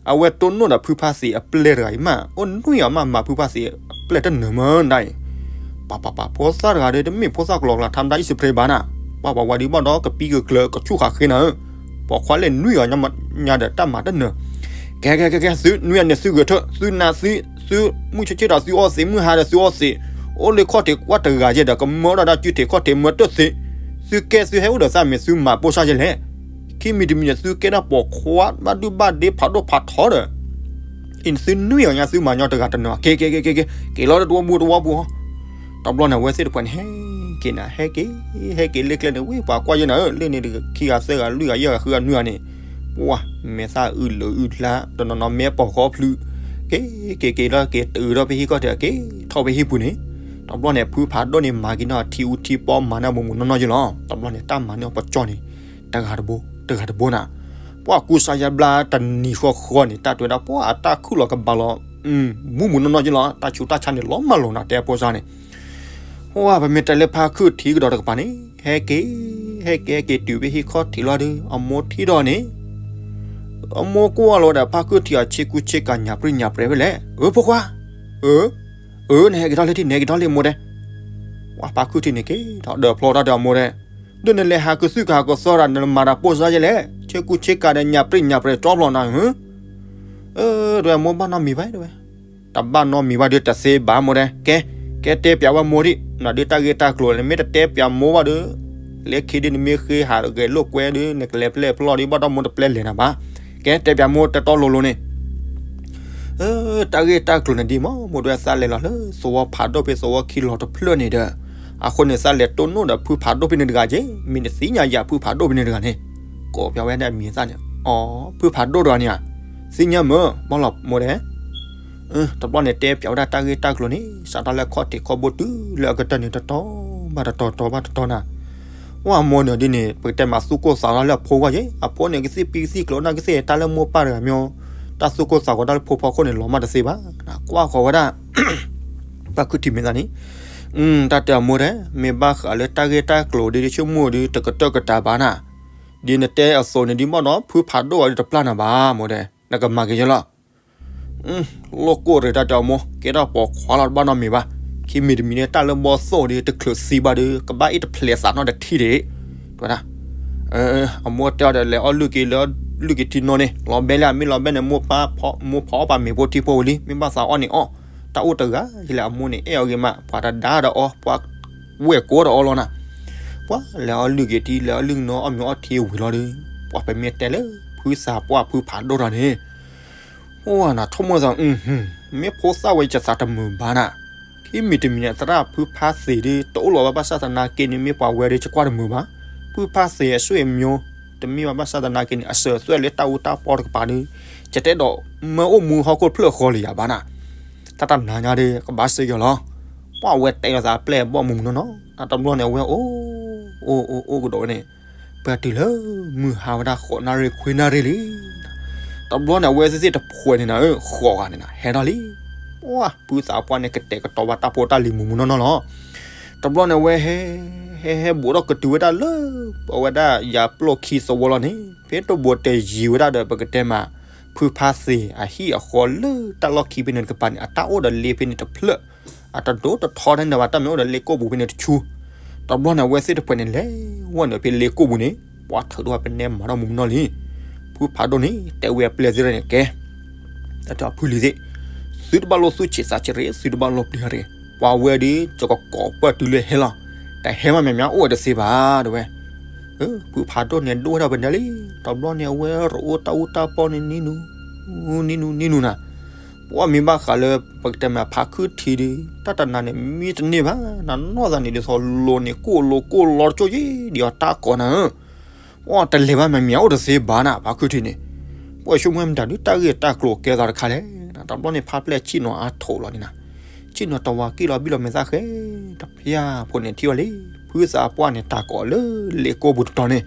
အဝဲတိၢ်နီၣ်ဒီးဖုဖးသံးအပျဲၢ်တဂၤအံၤမး အိၣ်နွံအီၤမး မၤဖုဖးသံးအပျဲၢ်တနၢၤမးဒၣ်အံၤ, ပပပ ဖိသၣ်တဂၤဒီး တမ့ၢ်ဖိသၣ်ကလီကလီ ထါမတၤအံၣ်စဖရ့ဘၣ်နၤ, ပပဝၤဒုးဘၣ်ဒီးကပံကကျၢၤကဆူၣ်ဃာ်ဃ့နၤဧၢ, ပိာ်ခွါလဲၣ်နွံအီၤညါဒီးတၢ်မၤတနၢၤ, ကဲကဲကဲကဲ သုနွံအီၤန့ၣ်သုဂဲၤထၢၣ် သုနးသံ သုမုၢ်ဆ့ၣ်ဆ့ၣ်ဒီးသုအီၣ်သံး မုၢ်ဟါဒီးသုအီၣ်သံး, အိၣ်လၢခီၣ်ထံးကွၢ်တဂၤယဲဒီး ကမၢထီၣ်ဒၣ်စုထံးခီၣ်ထံးမၢတၢၢ်သံး, သုကဲသုဟဲအိၣ်ဒီးသးမ့ၢ်သုမၤပိၢ်စၢ်ယဲလဲၣ် ခံမံၤတမံၤန့ၣ် သုကဲဒၣ်ပိာ်ခွါဘၣ်ဒုၣ်ဘၣ်ဒ့ဖးဒိၣ်ဖးထီဒီး အံၤန့ၣ်သုနွံအီၤညါ သုမၤညီတဂၤတနီၤ က့ၤက့ၤက့ၤက့ၤက့ၤ က့ၤလီၤတဝီပူၤတဝီပူၤ, တဘျီန့ၣ် အဝဲသ့ၣ်တဖၣ်န့ၣ် ဟဲက့ၤနၤ ဟဲက့ၤ ဟဲက့ၤလၢကျဲန့ၣ် ဝံၤပှၤကွၢ်ယဲနၤဧၢ လၢန့ၣ်တဂၤခံဂၤသၢဂၤလွံၢ်ဂၤယဲၢ်ဂၤဃုဂၤနွံဂၤန့ၣ်, ပှၤမဲာ်သၣ်အုးလၢအုးလါ တနီၤနီၤမဲာ်ပိာ်ဃီဖျုး, က့ၤက့ၤက့ၤလီၤ က့ၤတုၤထီၣ်ဖဲဟံၣ်ခီၣ်ထံး က့ၤထီၣ်ဖဲဟံၣ်ပူၤန့ၣ်, တဘျီန့ၣ် ဖုဖးဒိၣ်န့ၣ် မၤက့ၤနီၣ်ထံအူထံပီမၤန့ၢ်မူးမူးနီၢ်နီၢ်ယဲလီၤ. တဘျီန့ၣ် တၢ်မၤန့ၢ်အီၤပကၠီန့ၣ် တဂၤတဘိ တဂၤတဘိနၤ, ပှၤကူစါယါဘျါတနံၤဃီဃီန့ၣ် တၢ်တဲဝဲဒၣ် ပှၤအတၢ်ခုၣ်လီၤကဘၣ်လီၤ မူးမူးနီၢ်နီၢ်ယဲလီၤ. တၢ်ဆူးတၢ်ဆါန့ၣ် လီၤမၢလီၤနၤ တဲဖိစါန့ၣ်, ပမ့ၢ်တဲလၢဖါခုၣ်ထံးကဒီးတကပၤန့ၣ် ဟဲက့ၤ ဟဲက့ၤဟဲက့ၤတုၤဖဲဟံၣ်ခီၣ်ထံးလီၤဒီး အမိၢ်ထံၣ်ဒီးန့ၣ် အမိၢ်ကွၢ်လီၤဝဲဒီးဖါခုၣ်ထံးအဆ့ကူဆ့ကၤ ညၣ်ပြံၣ်ညၣ်ပြဲၤဖဲလဲၣ် အၢ ဖိခွါ, အၢ အၢ နဟဲက့ၤထီၣ်လၢထံၣ် နဟဲက့ၤထီၣ်လၢမိၢ်တဲ, ပှၤဖါခုၣ်ထံးန့ၣ်က့ၤထီၣ်ဒီးဖျီတၢ်ဒီးအမိၢ်တဲ, ဒ်နလဲၤဟးကသုၣ်ကဟးကသီတၢ် နမၤတၢ်ပိၢ်စါယဲလဲၣ် ဆ့ကူဆ့ကၤဒီး ညၣ်ပြံၣ်ညၣ်ပြဲၤကၠီဖျီနၤဧၢ အၢ တဲဝဲ မိၢ်ဘၣ်နီတမံၤဘၣ် တဲဝဲ, တဘၣ်နီတမံၤဘၣ်ဒီးတသ့ဘၣ်မိၢ်တဲ, ကဲ ကဲတဲပၠးဝဲမိၢ်ဒံး နဒီးတၢ်ဂ့ၢ်တၢ်ကျိၤန့ၣ် မ့ၢ်တတဲပၠးမိၢ်ဘၣ်ဒီး လၢခံဒ်နမ့ၢ်ဃ့ဟးဂဲၤလိာ်ကွဲဒီး နကလဲၤပျဲၢ်ဖျီဒီး ဘၣ်ဒီးမိၢ်တပျဲလဲၤနၤဘၣ်, ကဲတဲပၠးမိၢ်တတီလိၤလိၤန့ၣ် တၢ်ဂ့ၢ်တၢ်ကျိၤန့ၣ်ဒ်မ့ၢ် မိၢ်တဲ သးလဲၤလီၤလၢသဝီဖးဒိၣ်ဖဲသဝီခံလီၤတဖျၢၣ်န့ၣ်ဒီး အဃိန့ၣ် သးလဲၤတိၢ်နီၣ်ဒီးဖုဖးဒိၣ်ဖဲန့ၣ်တဂၤက့ၤ မ့ၢ်နသ့ၣ်ညါယၤဖုဖးဒိၣ်ဖဲန့ၣ်တဂၤန့ၣ် ကိးပၠးဝဲဒၣ်မံၤသၣ်န့ၣ် အိ ဖုဖးဒိၣ်တဂၤန့ၣ်ဧါ, သ့ၣ်ညါမ့ၢ် ဘၣ်လီၤမိၢ်တဲ တဘျီန့ၣ် တဲပၠးဝဲဒၣ်တၢ်ဂ့ၢ်တၢ်ကျိၤန့ၣ် စးထီၣ်လၢခီၣ်ထံးခီၣ်ဘိတုၤလၢအကတၢၢ်န့ၣ် တတီၤဘၣ်တတီၤ တတီၤဘၣ်တတီၤနၤ, ဝဲအမိၢ်န့ၣ်ဒ်န့ၣ် ပကတဲမးသူၣ်ကိၢ်သးဂီၤလၢအဖိဂီၢ်ယဲ အဖိန့ၣ် ကသံၣ်ပံကသံၣ်ကျိၤနာ်က့သ့ၣ် တၢ်လၢမိၢ်ပၢ်တဂၤမ့ၢ် တၢ်သူၣ်ကိၢ်သးဂီၤတၢ်လၢဖိဖီခိၣ်န့ၣ် လီၤမၢ်တသ့ဘၣ်, ကွၢ်ဃီၤဝဲဒၣ် ပၢ်ခုၣ်ထံးမဲာ်သၣ်န့ၣ်, တၢ်တဲအမိၢ်တဲ မ့ၢ်ဘၣ်ဃးလၢတၢ်ဂ့ၢ်တၢ်ကျိၤဒ်ဆိကမိၣ်ဒီး တကတၢၢ်ကတၢၢ်ဘၣ်နၤ, ဒ်နတဲအသိးန့ၣ်ဒ်ဘၣ်ဒီး ဖုဖးဒိၣ်အီၤဒီးတပျၢ်နၤဘၣ် မိၢ်တဲ, နကမၤက့ၤယဲလီၤ လိၣ်ကိၢ်ရ့ၣ်တၢ်တဲအမိၢ် ကဲထီၣ်ပိာ်ခွါလီၤတဘၣ်နီတမံၤဘၣ်, ခံမံၤတမံၤန့ၣ် တၢ်လၢဘီၣ်သိၣ်ဒီး တချုးသံဘၣ်ဒီး ကဘၣ်အ့ၣ်တဖျဲးသးနီတထံၣ်ဒံး, တဲဝဲဒၣ်, အမိၢ်တဲအီၤဒီး လဲၤအီၣ်လုၢ်က့ၤ လဲၤအီၣ်လုၢ်က့ၤထံနီၢ်န့ၣ် လီၤဘဲလၢအမ့ၢ်လီၤဘဲန့ၣ် မိၢ်ဖီအီၣ်ပာ်မ့ၤဖိထံဖိဝံၤလံ မ့ၢ်ဘၣ်သးအီၣ်န့ၣ်အီၣ်, တၢ်အိၣ်တဂၤယလဲၣ် အမိၢ်န့ၣ် အဲၣ်အီၤဂ့ၤမး ပှၤတဒါဒီးအီၣ် ပှၤဝဲၢ်ကိးဒီးအီၣ်လီၤနၤ, ပှၤလဲၤအီၣ်လုၢ်က့ၤထံ လဲၤအီၣ်လုၢ်က့ၤနီၢ် အီၣ်မ့ၤအီၣ်ထံဝံၤလီၤဒီး ပှၤပမ့ၢ်တဲလၢ ဖုသးပှၢ်ဖုဖးဒိၣ်တဂၤန့ၣ် အိၣ်နၤ ဆိကမိၣ်သး မ့ၢ်ဖိသၣ်ဝဲယသးတမုာ်ဘၣ်နၤ, ခံမံၤတမံၤန့ၣ် သရၣ်ဖုဖးသံးဒီး တအိၣ်လီၤဘၣ်ဘၣ်ဆၣ်သနာ်က့န့ၣ် မ့ၢ်ပှၤဝဲဒီး ယကွၢ်တမုာ်ဘၣ်, ဖုဖးသံးအဆွေမျိုး တမ့ၢ်ဘၣ်ဘၣ်ဆၣ်သနာ်က့န့ၣ် အစၢၤအသွဲၣ်လၢတၢ်အူတၢ်ပီတကပၤဒီး ယတဲဒီး မၢအိၣ်မူဟီၣ်ခိၣ်ဖျၢၣ်ဃီလၢယၤဘၣ်နၤ တၢ်တနၤညါဒီး ကဘၣ်စ့ၢ်ကီးလီၤ. ပှၢ်ဝဲတဲလီၤသးအပျဲၢ်အဘီၣ်မုၢ်မုၢ်နီၢ်နီၢ်, တဘျီန့ၣ် အဝဲအိၣ် အိၣ်အိၣ်အိၣ်ကဒီးဝဲန့ၣ်, ပှၢ်တုၤလၢ မုၢ်ဟါဝဲဒၣ်ဃိးနၣ်ရံၣ်ခွံနၣ်ရံၣ်လံ. တဘျီန့ၣ် အဝဲသ့ၣ်သ့ၣ်တဖှဲးန့ၣ်နၤဧၢ ဃိးဂၤန့ၣ်နၤ ဟဲထီၣ်လံ. ပှၢ်ဖုသးပှၢ်န့ၣ် ကတဲာ်ကတီၤဘၣ်တၢ်ဖိတၢ်လံၤမုၢ်မုၢ်နီၢ်နီၢ်လီၤ. တဘျီန့ၣ် အဝဲဟဲ ဟဲဟဲဘူးထီၣ်ကတုၤဝဲဒၣ်လၢ အဝဲဒၣ်ယၤပျီၢ်ခံသဝီလီၤန့ၣ် ဖဲတဘိးတဲာ်ယံၤဝဲဒၣ်ဒီး ပကတဲမး ဖုဖါသ့ၣ်အဟံၣ်အဃီလၢတၢ်လီၢ်ခံဖဲန့ၣ်တကပၤန့ၣ် အတၢ်အိၣ်ဒီးလ့ဖဲန့ၣ်တဖျၢၣ်, အတဒိတထီထဲန့ၣ်ဘၣ် တၢ်မ့ၢ်အိၣ်ဒီးလ့ကိာ်ပူၤဖဲန့ၣ်တဆူ. တဘျီန့ၣ် အဝဲသ့ၣ်တဖှဲးန့ၣ် လဲၤဝဲနုာ်ဖဲလ့ကိာ်ပူၤန့ၣ် ပှၢ်ထုးထီၣ်ဝဲပနဲမၤထီၣ်မုၢ်မုၢ်နီၢ်နီၢ်လံ. ဖုဖးဒိၣ်န့ၣ် တဲဝဲအပျဲၢ်သ့ၣ်တဖၣ်န့ၣ် ကဲ တၢ်တဲအီၤ ဖုလံၤသ့ၣ်, သုတဘၣ်လိၣ်သူၣ်ဆံးသးဆံးရ့ၣ်, သုတဘၣ်လိၣ်ပျံၤရ့ၣ်, ပှၤဝဲဒီး ယကကိးပှၢ်တုၤလၢဟဲလီၤ. တဟဲမး မ့ၢ်မ့ၢ်အိၣ်ဝဲတသ့ဘၣ် တဲဝဲ. ဖုဖးဒိၣ်န့ၣ် ဒိၣ်ဝဲဒၣ်ပဒဲလံ. တဘျီန့ၣ် အဝဲရိးအိၣ်တၢ်အူတၢ်ပီန့ၣ် နံၤနူၤ နံၤနူၤ နံၤနူၤနၤ. ပှၢ်မ့ၢ်ဘၣ်ဃးလၢ ပကတဲမး ဖးခုထံးဒီး တၢ်တနၤန့ၣ် မံတန့ၢ်ဘၣ်, နနီၢ်သးန့ၣ် ဒ်သိးလိၤန့ၣ် ကိၣ်လိၤကိၣ်လီတကၠိယံၤ ဒ်အီၤတၢ်ကိးနၤဧၢ. ပှၢ်တလဲၤဘၣ် မ့ၢ်မ့ၢ်အိၣ်တသ့ဘၣ်နၤ ဖးခုထံးန့ၣ်. ပှၢ်ဆိကမိၣ်မတၤဒုး တၢ်ဂ့ၢ်တၢ်ကျိၤကဲသးတခါလဲၣ်. တဘျီန့ၣ် ဖါပျဲၢ်ဆ့ၣ်နီၤအါထိးလီၤန့ၣ်နၤ, ဆ့ၣ်နီၤတဝါက့ၣ်လီၤဘံၣ်လီၤမဲာ်သၣ်ဃဲ, တဖၠၣ်ဖိန့ၣ်ထံၣ်ဝဲလံ. ဖုသးပှၢ်န့ၣ် တၢ်ကိးလၢလ့ကိာ်ပူၤတတီၤန့ၣ်,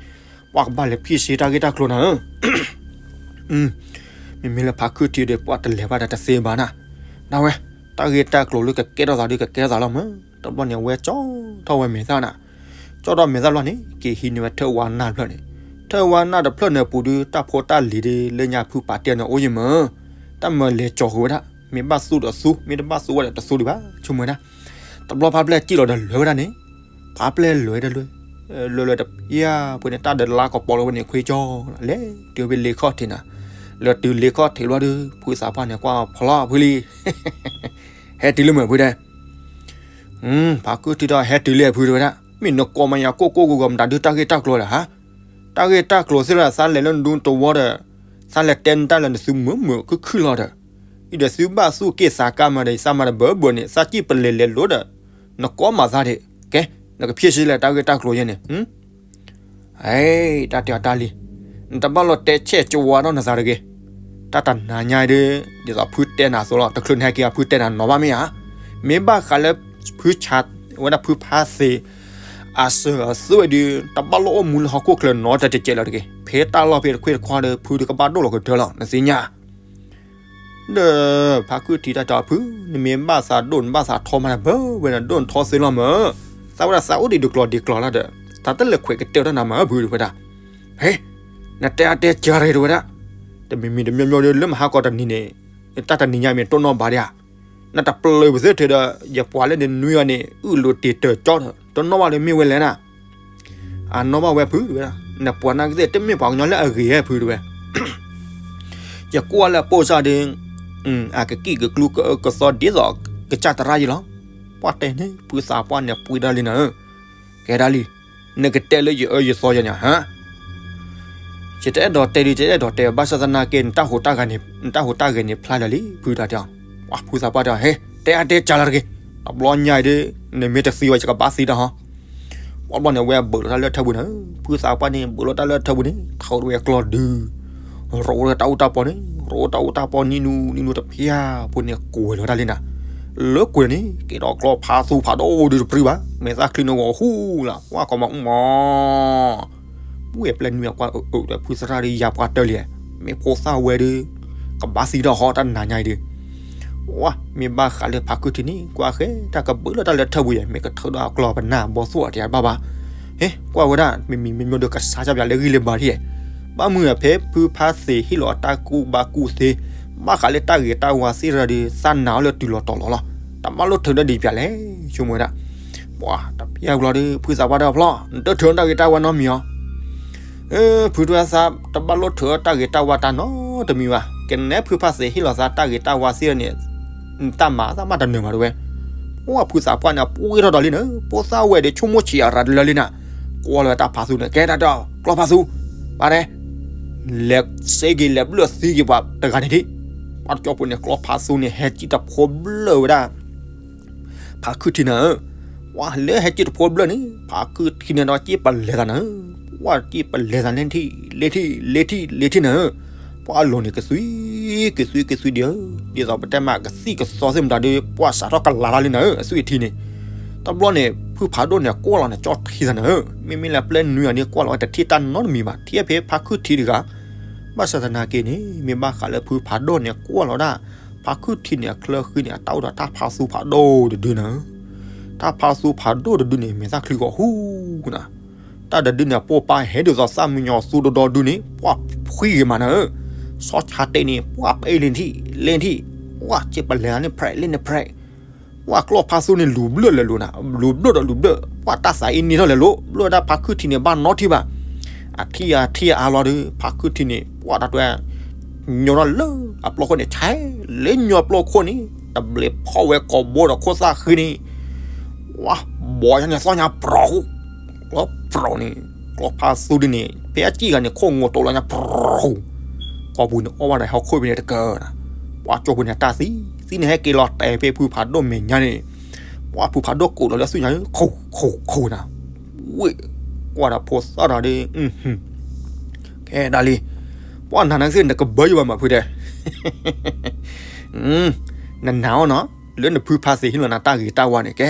ပှၢ်ကဘၣ်လဲၤဖံးစ့တၢ်ဂ့ၢ်တၢ်ကျိၤနၤဧၢ. မ့မ့ၢ်လၢဖးခုထံးဒီး ပှၢ်တလဲၤဘၣ်ဒီးတသ့ဘၣ်နၤ. ဒၣ်ဝဲ တၢ်ဂ့ၢ်တၢ်ကျိၤလၢကကဲထီၣ်သးဒီး ကကဲထီၣ်သးလီၤမး. တဘျီန့ၣ် အဝဲကၠီထီၣ်ဝဲမဲာ်သၣ်နၤ. ကၠီထီၣ်မဲာ်သၣ်ဘျီန့ၣ် က့ၤဟံးန့ၢ်ဝဲထၢၣ်ဝါနၢ်တဖျၢၣ်န့ၣ်, ထၢၣ်ဝါနၢ်တဖျၢၣ်န့ၣ်အပူၤဒီး တၢ်ဖိတၢ်လံၤဒီး လၢညါဖုပာ်တ့ၢ်န့ၣ်အိၣ်ယံၤမး, တၢ်မၤလဲၤကၠီဃုာ်ဝဲဒၣ်, မ့ၢ်ဘၣ်သူၣ်ဒီးသူ, မ့ၢ်တဘၣ်သူၣ်ဝဲဒီးတသူဒံးဘၣ် ဆိကမိၣ်ဝဲဒၣ်. တဘျီဖါပျဲၢ်စံၣ်လီၤဒီးလဲၤဝဲဒၣ်န့ၣ်, ဖါပျဲၢ်လဲၤဝဲဒၣ်လၢ လဲၤလဲၤတဖၠၣ်ဖိန့ၣ် တၢ်ဒၢးလါကပီၤလီၤဝဲန့ၣ် ခွ့ကၠီလီၤ, လဲၤတုၤဖဲလ့ခီၣ်ထံးနၤ. လဲၤတုၤလ့ခီၣ်ထံးလီၤဒီး ဖုသးပှၢ်န့ၣ် ကွၢ်ဖီလီၤဖုလံ, ဟဲတုၤလံမ့ၢ်ဖုတဲ. ဖးခုထံးဒီး ဟဲတုၤလံဖုတဲဝဲဒၣ်, မ့ၢ်နကိးမၤယၤကိၢ်ကိၢ်ဂီၤဂီၤ မတၤဒုးတၢ်ဂ့ၢ်တၢ်ကျိၤလဲၣ်ဧါ. တၢ်ဂ့ၢ်တၢ်ကျိၤသ့ၣ်လၢ သးလဲၤလၢနဒူတဝီဒီး သးလဲၤတဲနတၢ်လၢနသုမုာ်မုာ်ခုၣ်ခုၣ်လီၤဒီး, အံၤဒီးသုဘၣ်သူၣ်က့ၣ်သးကါမးဒီး သးမၤတဘၢဘၢန့ၣ် သးစံၣ်ပလဲၤလဲၤလိၤဒီး နကိးမၤသးဒံး, ကဲ နကဖံးစ့လဲၣ် တၢ်ဂ့ၢ်တၢ်ကျိၤယဲန့ၣ်. အဲ တၢ်တဲအီၤတၢ်လံ, နတဘၣ်လီၤတဲဆဲးကဝါထီၣ်နသးတဂ့ၤ. တၢ်တနၤညါဒီး ဒ်သိးဖုတဲနၤအသိးလီၤ, တချုးနဟဲက့ၤ ဖုတဲနၤနီၤဘၣ်မ့ၢ်ဧါ. မ့ၢ်ဘၣ်ဃးလၢ ဖုဆး ဝဲဒၣ်ဖုဖါသ့ၣ် အစၢၤအသွဲၣ်ဒီး တဘၣ်လီၢ်အိၣ်မူလၢဟီၣ်ခိၣ်ချၢနီတစဲးလၢၤတဂ့ၤ. ဖဲတၢ်လီၢ်ဖဲတခွ့တခွါဒီး ဖုဒီးကဘၣ်ဒိၣ်လီၤကတၢၢ်လီၤ နသ့ၣ်ညါ. ဒီးဖါခုထံးတၢ်တဲအီၤ ဖု, နမ့ၢ်ဘၣ်သးဒိၣ် နဘၣ်သးထီမးတဘၢဝဲန့ၣ် ဒိၣ်နထီသ့လီၤမး. သးဝဲဒၣ်သးအိၣ်ဒံးဒုးကျီၢ်ဒံးကျီၢ်လီၤဒီး တၢ်တလဲၤခွဲးကတၢၢ်တၢ်နၤမးဖုတဲဝဲဒၣ်. ဟဲ, နတဲအါတဲကၢ်တဂ့ၤတဲဝဲဒၣ်. တမံၤမံၤတမံၤမံၤဒီး လၢမဟါကီးတနံၤန့ၣ် တၢ်တနံၤညါမ့ၢ်တိၢ်နီၣ်ဘၣ်ဒံးဧါ. နတပျၢၤပသ့ထဲဒီး ယပှၤလၢနနွံအီၤန့ၣ် အုၣ်လိာ်တ့ၢ်တၢၢ်ကၠီဒီး တနီၣ်ဘၣ်လၢမ့ၢ်ဝဲလဲၣ်နၤ. အနီၣ်ဘၣ်ဝဲဖုတဲဝဲဒၣ်, နပှၤနာ်က့သ့ၣ်တမ့ၢ်ပှၤကညီလၢအဂ့ၤဧါဖုတဲဝဲ. ယကွၢ်လၢအပိၢ်စၢ်ဒီး အကကံၣ်ကကျူကသီဒ်သိးကစၢ်သရၣ်ယံၤလီၤ. ပှၢ်တဲန့ၣ် ဖုသးပှၢ်န့ၣ်ပှ့ၤဒၣ်လံနၤဧၢ. ကဲဒၣ်လံ, နကတဲလၢယအၢယသီယဲန့ၣ်ဧါ. ယတအဲၣ်ဒိးတဲဒုး ယတအဲၣ်ဒိးတဲ ဘၣ်ဆၣ်သနာ်က့ နတၢ်ဟူးတၢ်ဂဲၤန့ၣ်ဖျါလၢာ်လံ ဖုတဲအီၤ. ဖုသးပှၢ်တဲအီၤ ဟဲ, တဲအါတဲကၢ်လီၤတဂ့ၤ. တဘျီညါအံၤဒီး နမ့ၢ်တသံဝဲ ယကဘၣ်သံတၢ်ဟီ. ပှၢ်ဘျီန့ၣ် အဝဲဘၢးလီၤတၢ်လၢထၢပူၤန့ၣ်, ဖုသးပှၢ်န့ၣ် ဘၢးလီၤတၢ်လၢထၢပူၤန့ၣ် ထုးဝဲကျီၢ်ဒုး ရိးဝဲတၢ်အူတၢ်ပီန့ၣ်, ရိးတၢ်အူတၢ်ပီနံၤနူၤနံၤနူၤတဖၠၣ်ဖိန့ၣ် ကွဲးလီၤတၢ်လံနၤ. လၢကွဲးန့ၣ် ကဲထီၣ်ကျီၢ်ဖးသူဖးဒိၣ်ဒုးတပျုၢ်ဘၣ်, မဲာ်သၣ်ချံန့ၣ်ဂီၤဟူလၢ်, ပှၢ်ကီမးအူမး ပှဲၤပျဲၢ်နွံအကွၢ်အၢၣ်ဒီးဖုသရၣ်ဒီးယၤပှၤတၢၢ်လံ, မ့ၢ်ဖိသၣ်ဝဲဒီး ကဘၣ်သံဒီးဟီတၢ်နၤညါအံၤဒီး, ဝါ မ့ၢ်ဘၣ်ဃးလၢဖးခုထံးန့ၣ် ကွၢ်ဃဲတၢ်ကဘၢလီၤတၢ်လၢထၢပူၤယဲ မ့ၢ်ကထုးဒီးအကျီၢ်ပနၢ်ဘီသိၣ်အတဘၣ်ဘၣ်. ဟဲ ကွၢ်ဝဲဒၣ် မ့မံၤမ့မီၤဒီးကစၢ်ကၢ်ပၠးလၢဂံၢ်လၢဘါထံၣ်, ဘၣ်မုၢ်ဖဲဖုဖါသ့ၣ်ဟ့ၣ်လီၤအတၢ်ကူၣ်ဘၣ်ကူၣ်သ့, ဘၣ်ဃးလၢတၢ်ဂ့ၤတၢ်ဝါသ့ၣ်တဖၣ်ဒီး သးနာ်အီၤလၢတုၤလီၤတီၤလီၤလီၤ, တဘၣ်လိၣ်ထုးဒီးဒံးပၠးလဲၣ် ဆိကမိၣ်ဝဲဒၣ်. ပှၤတပျၢ်ဘျီဒီး ဖုသးပှၢ်ဒီးဖျီၣ် နတထုးတၢ်ဂ့ၤတၢ်ဝါနီတမံၤအီၤ. ဖုတဲသး တဘၣ်လိၣ်ထုးတၢ်ဂ့ၤတၢ်ဝါတၢ်နီတမံၤဘၣ်, ကနဲဖုဖါသ့ၣ်ဟ့ၣ်လီၤသးတၢ်ဂ့ၤတၢ်ဝါသ့ၣ်န့ၣ်, တၢ်မၤသးမးတနၢၤဘၣ်တဲဝဲ. ပှၢ်ဖုသးပှၢ်န့ၣ် ပှ့ၤထီၣ်ဒီးလံန့ၣ်, ဖိသၣ်ဝဲဒီးဆိကမိၣ်ဆံးအရၤတလၢလံန့ၣ်, ကွၢ်လီၤဝဲတၢ်ဖးသူန့ၣ် ကဲတၢ်တဲအီၤ ကျီၢ်ဖးသူ, ပၢ်တဲ, လဲၤစ့က့ၤလဲၤဘျၢၣ်သံက့ၤပှၤတဂၤန့ၣ်ဒံး. ပှၤတကၠီဖိန့ၣ် ကျီၢ်ဖးသူန့ၣ် ဟဲစံၣ်တဖိဘျၢၣ်ဝဲဒၣ် ဖးခုထံးနၤဧၢ. ပှၤလၢဟဲစံၣ်တဖိဘျၢၣ်န့ၣ် ဖးခုထံးန့ၣ်ဒီးစံၣ်ပလဲၤသးနၤဧၢ. ပှၤစံၣ်ပလဲၤသးန့ၣ်ထံၣ် လ့ထံၣ် လ့ထံၣ် လ့ထံၣ်နၤဧၢ. ပှၢ်လိၤန့ၣ်ကသွံ, ကသွံကသွံဒံးဧၢ, ဒ်သိးပတဲမးကသံၣ်ကသီသ့ၣ်မတၤဒီး ပှၢ်စးထီၣ်ကလၤလီၤလံနၤဧၢ အသွံၣ်အထံန့ၣ်. တဘျီန့ၣ် ဖုဖးဒိၣ်န့ၣ်ကွၢ်လီၤန့ၣ် ကၠီၣ်ထံသးနၤဧၢ, မ့မ့ၢ်လၢပျဲၢ်နွံအီၤန့ၣ် ကွၢ်လီၤဝဲတထံၣ်တၢ်နီတမံၤဘၣ်, ထံၣ်ဖဲဖါခုၣ်ထံတဂၤ. ဘၣ်ဆၣ်သနာ်က့န့ၣ် မ့ၢ်ဘၣ်ဃးလၢဖုဖးဒိၣ်န့ၣ်ကွၢ်လီၤဒၣ် ဖါခုၣ်ထံန့ၣ်အချၢဃံန့ၣ် အတၢ်အိၣ်ဒီးတၢ်ဖးသူဖးဒိၣ်တဒုနၤဧၢ. တၢ်ဖးသူဖးဒိၣ်တဒုန့ၣ် မဲာ်သၣ်ချံဂီၤဟူနၤ တၢ်တဒုန့ၣ် အပိာ်ပာ်ဟဲဒ်သိးသၣ်မံညီၤသူဒီဒီဒုန့ၣ် ပှၢ်ဖှံဂ့ၤမးနၤဧၢ. ဆီဆါတ့ၢ်န့ၣ် ပှၢ်ပ့လ့ၣ်ထံၣ်လ့ၣ်ထံၣ်, ပှၢ်စ့ပလဲၤန့ၣ် ဖြဲးလ့ၣ်န့ၣ်ဖြဲး, ပှၢ်ကျီၢ်ဖါသူန့ၣ်လူၤဘျၢၣ်လဲၤလိၤနၤ, လူၤဘျၢၣ်ဒီးလူၤဘျၢၣ်, ပှၢ်တၢ်သးအ့န့ၢ်ထီၣ်လဲၤလိၤ, ဘျၢၣ်ဒၣ်ဖါခုၣ်ထံန့ၣ် ဘၣ်နီထံၣ်ဘၣ်. အထံၣ်အထံၣ်အါလီၤဒီး ဖါခုၣ်ထံန့ၣ် ပှၢ်တၢ်တွဲ ညီထီၣ်လၢအပျီခိၣ်န့ၣ် ဆဲးလၢညီပျီခိၣ်န့ၣ် တဘျီဖီၣ်ဝဲကိာ်ဘိဒီးခိၣ်သၣ်ဃံန့ၣ် ဝါ ဘီညါန့ၣ်သီၣ်ညါပြီၤ, လီၤပြီၤန့ၣ် ကျီၢ်ဖါသူဒုန့ၣ် ဖဲအစံၣ်ဂၤန့ၣ် ခိၣ်ငိၤတိာ်လီၤညါပြီၤ, ကိာ်ပူၤန့ၣ်အီၣ်ဘၣ်ဒီးဟီၣ်ခိၣ်ဖဲန့ၣ်တကၢနၤ, ပှၢ်ကၠိဖိန့ၣ်တၢ်သံ, သံန့ၣ်ဟဲက့ၤလီၤတဲာ်ဖဲဖုဖးဒိၣ်မဲာ်ညါန့ၣ်, ပှၢ်ဖုဖးဒိၣ်ကိးလီၤလၢသွံၣ်ညါ ခိၣ်ခိၣ်ခိၣ်နၤ, ဝ့ၢ်, ကွၢ်ဒီးဖိသၣ်ဒီးဒ် ကဲဒၣ်လံ, ပှၢ်နၤနကသ့ၣ်နကဘၢယဘၣ်မးဖုတဲ နနာ်အီၤနီၤ, လၢနဖုဖးသ့ၣ်ဟံးလီၤနၤတၢ်ဂ့ၤတၢ်ဝါန့ၣ်ကဲ,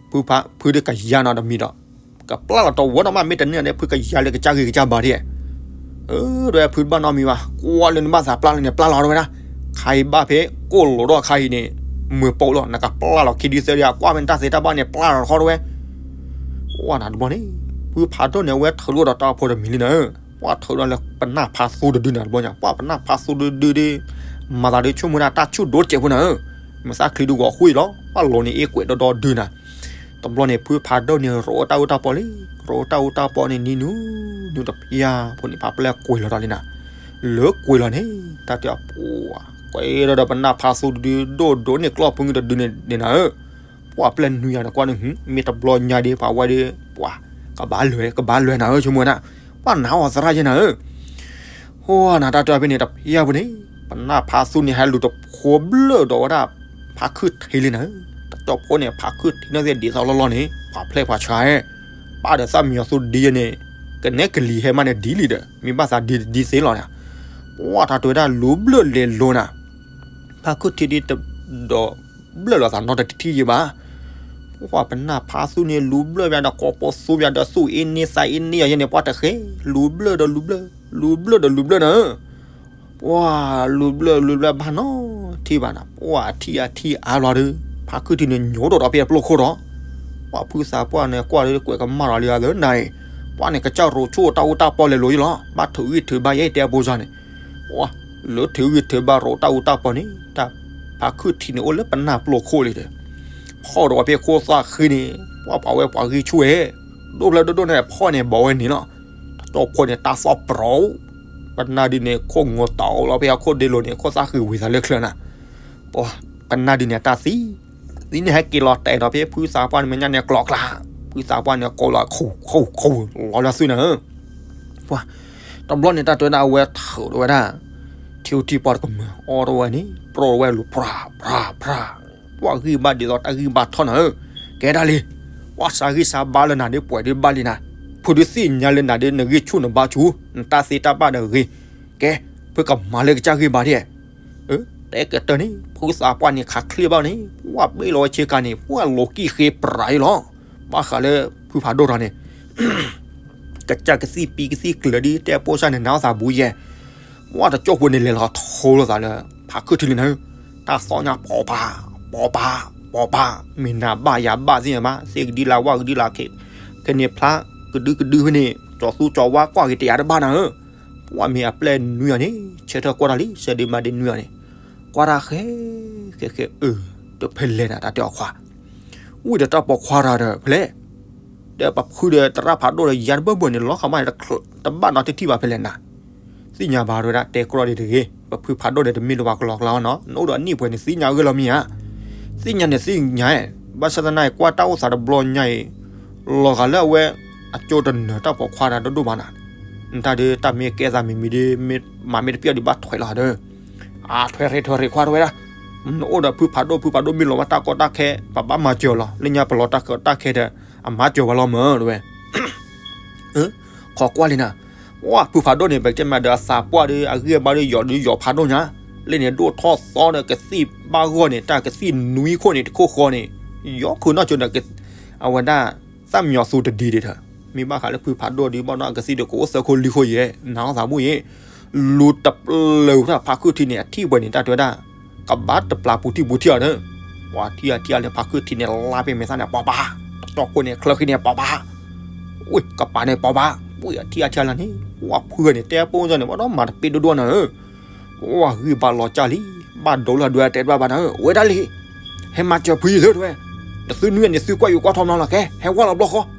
ဖုဖးဖုဒုးကယၤနီၤတမံၤဒီး, ကပျၢ်လီၤတဝီဒီးမး မ့ၢ်တန့ၢ်န့ၣ် ဖုကယၤလၢကစၢ်ဂ့ၤကစၢ်ဘၣ်ဒ်, အၢ ဒ်ဝဲဖုတဘၣ်နီတမံၤဘၣ်, ကွၢ်လၢနဘၣ်သးပျၢ်လၢန့ၣ် ပျၢ်လီၤတဝဲဒၣ်, ခါအံၤဘၣ်ဖဲကိၣ်လိာ်ဒီးခါအံၤန့ၣ်, မုာ်ပိာ်လီၤ နကပျၢ်လီၤခံဒုသၢဒု ကွၢ်ဖဲနတၢ်သ့တၢ်ဘၣ်န့ၣ် ပျၢ်လီၤတခီတဝဲ ဝဲနၤတဘျီန့ၣ်, ဖုဖးဒိၣ်န့ၣ် အဝဲထုးလိာ်ဒီးတၢ်အိၣ်ဖှိၣ်တမံၤလံနၤဧၢ, ပှၢ်ထုးဒီးလၢပနၢ်ဖးသူတဒုနၤတဘျီညါ, ပှၢ်ပနၢ်ဖးသူတဒုဒ်, မၤသးဒ်ဆိကမိၣ်ဒၣ်တၢ်ဆူၣ်ဒိတစဲးဖိနၤဧၢ, မုၢ်သၣ်ချံဒုဂီၤဃုအံၤလီၤ, ပှၢ်လိၤန့ၣ်အ့ၣ်ကွဲးဒီဒီဒုနၤ, တဘျီန့ၣ် ဖုဖးဒိၣ်န့ၣ် ရိးတၢ်အူတၢ်ပီလံ, ရိးတၢ်အူတၢ်ပီန့ၣ် နံၤနူ, နံၤတဖျၢၣ်ဖိန့ၣ် ဖးပျဲၢ်ကွံာ်လီၤဒီးလံနၤ, လၢကွံာ်လီၤန့ၣ်, တၢ်တဲအပှၤ, ကွဲးဒီးဒီးပနၢ်ဖးသူတဒုဒိၣ်ဒိၣ်န့ၣ်ကျီၢ်ဖိငုတဒုန့ၣ်နၤဧၢ ပှၢ်ပျဲၢ်နွံယၤန့ၣ်ကွၢ်န့ၣ် မ့ၢ်တဘျီညါဒ်ပှၤဝဲဒ်, ပှၤ, ကဘၣ်လွဲၢ် ကဘၣ်လွဲၢ်နၤဧၢ ဆိကမိၣ်ဝဲဒၣ်, ပှၢ်နၤအီၤသရၣ်ယဲနၤဧၢ, ဟိနၤတၢ်တဲဖဲန့ၣ်တဖျၢၣ်ဖိန့ၣ်, ပနၢ်ဖးသူန့ၣ် ဟဲလူၤတဖိဘျၢၣ်ဒီးဝဲဒၣ်, ဖါခုၣ်ထံလံနၤဧၢ, တကၠီဖိန့ၣ် ဖါခုၣ်ထံန့ၣ်သ့ၣ်ဒ်သိးလီၢ်လီၢ်န့ၣ် ပှၤဖျဲၣ်ပှၤဆါ, ပၢ်ဒီးသၣ်မံညီၤသူဒ်ယဲန့ၣ်, ကနဲကလံၤဟဲမးန့ၣ်ဒ်လံဒီး မ့ၢ်ဘၣ်သးဒ်ဒ်သ့လီၤနၤ, ပှၢ်တၢ်တဲဝဲဒၣ်လူၤဘျၢၣ်လဲၤလိၤနၤ ဖါခုၣ်ထံဒ်တဒီးဘျၢၣ်လိာ်သးနီတထံၣ်ယံၤဘၣ်, ပှၢ်ပနၢ်ဖးသူန့ၣ်လူၤဘျၢၣ်ဘၣ်ဒီးကိာ်ပိာ်သူဘၣ်ဒီးသူၣ်အ့န့သးအ့န့ယဲန့ၣ် ပှၢ်တဃဲ, လူၤဘျၢၣ်ဒီးလူၤဘျၢၣ်, လူၤဘျၢၣ်ဒီးလူၤဘျၢၣ်နၤဧၢ, ပှၢ်လူၤဘျၢၣ်လူၤဘျၢၣ်ဘၣ်နီထံၣ်ဘၣ်နၤ, ပှၢ်အထံၣ်အထံၣ်အါလီၤဒီး, ဖါခုၣ်ထံန့ၣ်ညိးထီၣ်ဒီးဖဲအပျိၢ်ခိၣ်ဒီး, ပှၢ်ဖုသးပှၢ်န့ၣ်ကွၢ်လၢကွဲးကမၣ်လီၤလံအသးနၤအံၤ, ပှၢ်န့ၣ်ကစၢ်ရိၤဆိၣ်တၢ်အူတၢ်ပီလဲၤလိၤယံၤလီၤ ဘၣ်ထုးဂံၢ်ထုးဘါယဲတဲအပူၤစၢ်န့ၣ် လၢထုးဂံၢ်ထုးဘါရိးတၢ်အူတၢ်ပီန့ၣ် တၢ်ဖါခုၣ်ထံန့ၣ်အိၣ်လၢပနၢ်ပျိၢ်ခိၣ်လံဒီး, ဖီၣ်ဒီးဝဲဖဲခိၣ်သၣ်ဃံန့ၣ်, ပှၢ်ပှၤဝဲပှၤဂံၢ်ဆူၣ်ဝဲ, ဒိၣ်ဖျၢၣ်ဒိၣ်ဒိၣ်န့ၣ်ဖီၣ်န့ၣ်ဘီဝဲန့ၣ်လီၤ, တကၠီဖိန့ၣ်တၢ်သီၣ်ပြီၤ, ပနၢ်ဒုန့ၣ်ခိၣ်ငိၤတီၤလီၤဖဲအခိၣ်ဒ့လိၤန့ၣ် ခိၣ်သၣ်ဃံဝံၤသးလၢချၢနၤ, ပှၢ်ပနၢ်ဒုန့ၣ်တၢ်သံ သံန့ၣ်ဟဲက့ၤလီၤတဲာ်ဒီးဖဲဖုသးပှၢ်န့ၣ်မဲာ်ညါန့ၣ်ကျီကျါ, ဖုသးပှၢ်န့ၣ်ကိးလီၤခိၣ်ခိၣ်ခိၣ်လီၤလၢသွံၣ်နၤဧၢ, ပှၢ်, တဘျီန့ၣ်တၢ်တဲဝဲဒၣ်အဝဲထုးဒီးဝဲဒၣ်, ထံအူထံပီၢ်တကမၢၤအီၣ်တဝဲန့ၣ် ပြီၢ်ဝဲလူၤဖြါဖြါဖြါ, ပှၢ်ဂံၢ်ဘါဒ်သိးတၢ်ဂံၢ်ဘါထီၣ်နၤဧၢ, ကဲဒၣ်လံ, ပှၢ်စးဂံၢ်စးဘါလၢနၤဒ်ပှဲၤဒ်ဘၣ်လံနၤ, ဖုဒုးသ့ၣ်ညါလၢနၤဒ်နဂံၢ်ဆူၣ်နဘါဆူၣ် နတၢ်သ့တၢ်ဘၣ်ဒီးဂ့ၤ, ကဲ, ဖုကမၤလၢကစၢ်ဂံၢ်ဘါဒ် တဲကတၢၢ်န့ၣ် ဖုသးပှၢ်န့ၣ်ခးချ့ဘၣ်န့ၣ် ပှၢ်ဘ့ၣ်လီၤဝဲဆ့ကၤန့၁ၣ် ပှၢ်လိးကံၢ်ဃ့ပြးအံၤလီၤ, ဘၣ်ဃးလၢဖုဖးဒိၣ်ထီၣ်န့ၣ် ကစၢ်ကသံၣ်ပံကသံၣ်ကျၢၤဒ်တဲပိၢ်စၢ်န့ၣ် နၤအီၣ်သးဘူးယဲၢ်, ပှၢ်တကၠီၣ်ဖိန့ၣ်လဲၤလီၤထိလိာ်သးလၢ ဖးခုၣ်ထံလံနၤ, တၢ်သီၣ်ညါပိာ်ပၤ, ပိာ်ပၤ, ပိာ်ပၤ, မ့ၢ်နၤဘၣ်ယၤဘၣ်သ့ၣ်ညါဘၣ် သ့ၣ်ကဒံလၢဝၣ်ကဒံလၢ ခဲန့ၣ်ဖျါ ကဒုကဒုဖဲန့ၣ် ကၠီၤသူကၠီၤဝါကွၢ်က့ၤတယၤတဘၣ်နၤဧၢ, ပှၢ်မ့ၢ်အပျဲၢ်နွံအီၤန့ၣ် ဆၢထၢၣ်ကွၢ်တၢ်လံ ဆၢဒ့မၤဒ့နွံအီၤန့ၣ်, ကွၢ်တၢ်ဃဲ, ဃဲဃဲအၢ, တဖဲလဲၣ်နၤ တၢ်တဲအီၤခွါ, ဝံၣ်ဒီးတၢ်ပိာ်ခွါတၢ်ဒီးဖဲလဲၣ်, ဒီးပဖုဒီးသရၣ်ဖးဒိၣ်ဒီးယၤတဘၢၣ်ဘၢၣ်န့ၣ် လီၤဃာ်မးန့ၣ် တဘၣ်နီတထံၣ်ဘၣ်ဖဲလဲၣ်နၤ, သ့ၣ်ညါဘၣ်ဝဲဒၣ်တဲကြီဒံးတဂ့ၤ, ပဖုဖးဒိၣ်ဒီးတမ့ၢ်လၢပှၤကလီကလီနီၤ နအိၣ်ဒီးအနံၣ်ပှဲၤန့ၣ် သ့ၣ်ညါအဂ့ၢ်လီၤမ့ၢ်ဧါ, သ့ၣ်ညါန့ၣ်သ့ၣ်ညါ, ဘၣ်ဆၣ်သနာ်က့ကွၢ်တၢ်အိၣ်သးတဘျီညါအံၤ, လီၤဂာ်လၢအဝဲ, အကၠိတနၢၤတၢ်ပိာ်ခွါတၢ်ဒိၣ်ဒိၣ်မးနၤ, နတၢ်ဒ်တၢ်မ့ၢ်ကဲသးမံၤမံၤဒ်, မၤမ့ၢ်တပျၢ်ဒံးဘၣ်ထွဲးလီၤဒီး, အထွဲရ့ထွဲရ့ခွါတဝဲဒၣ်, နအိၣ်ဒီးဖုဖးဒိၣ်ဖုဖးဒိၣ်မ့ၢ်လီၤဘၣ်တၢ်ကီတၢ်ခဲ ပဘၣ်မၤစၢၤလီၤ လၢညါပလီၤတၢ်ကီတၢ်ခဲဒီး, အမၤစၢၤဝဲလီၤမၢ်တဝဲ ခိးကွၢ်လံနၤ, ဝဲဖုဖးဒိၣ်န့ၣ် ပကတဲမးဒီးအသးပှၢ်ဒီး အဂံၢ်အဘါဒီး ယိာ်ဒီးယိာ်ဖးဒိၣ်ညါ, လၢန့ၣ်ဒိၣ်ထီၣ်သီဒီးကသံၣ်ဘၣ်ဂီၢ်န့ၣ် တၢ်ကသံၣ်နွံခိၣ်န့ၣ် တခိၣ်ဃီန့ၣ် ယီၤခုၣ်နီၢ်ကၠိဒီး အဝဲဒၣ် သၣ်မံယီၤသူတဒ့ဒ့ၣ်ဒီး မ့ၢ်ဘၣ်ဃးလၢဖုဖးဒိၣ်ဒီး ဘၣ်ဒီးအကသံၣ်ဒီးကအိၣ်သၢခိၣ်လွံၢ်ခိၣ်ယဲၢ် နၤအီၣ်သးဘိၣ်ယဲၢ်, လူၤတပျၢၤဝဲဒၣ်ဖါခုၣ်ထံန့ၣ် အထံၣ်ပှဲၤန့ၣ် တၢ်တဲဝဲဒၣ် ကဘၣ်တပျၢၤပူၤထံၣ်ပူၤထံၣ်အီၤဒီး ပှၤထံၣ်အထံၣ်အီၤလၢဖါခုၣ်ထံန့ၣ် လါပ့ၤမဲာ်သၣ်န့ၣ် ပှၤဘၣ်, တကၠီၣ်ခိၣ်န့ၣ် ချၢဃံန့ၣ် ပှၤဘၣ်, ဝ့ၢ်ကပၤန့ၣ် ပှၤဘၣ်, ဝ့ၢ်အထံၣ်အထံၣ်အီၤလၢန့ၣ် ပှၤဖုဂၤန့ၣ် တဲပိၢ်စၢ်န့ၣ် ဘၣ်ဒီးမၤတပ့ၢ်ဒိၣ်ဒိၣ်နၤဧၢ, ပှၤဂံၢ်ဘါလီၤကၢ်လံ, ဘၣ်ဒိလၢအဒွဲၣ်တဲတဘၣ်ဘၣ်နၤဧၢ, ဝဲဒၣ်လံ, ဟဲမၤစၢၤဖုယဲၢ်လၢတဝဲ, နသုနွံဂၤန့ၣ် သုကွၢ်ယိၤကွၢ်ထီမနီၤလီၤကဲ, ဟဲဝဲလီၤဘျီဃီ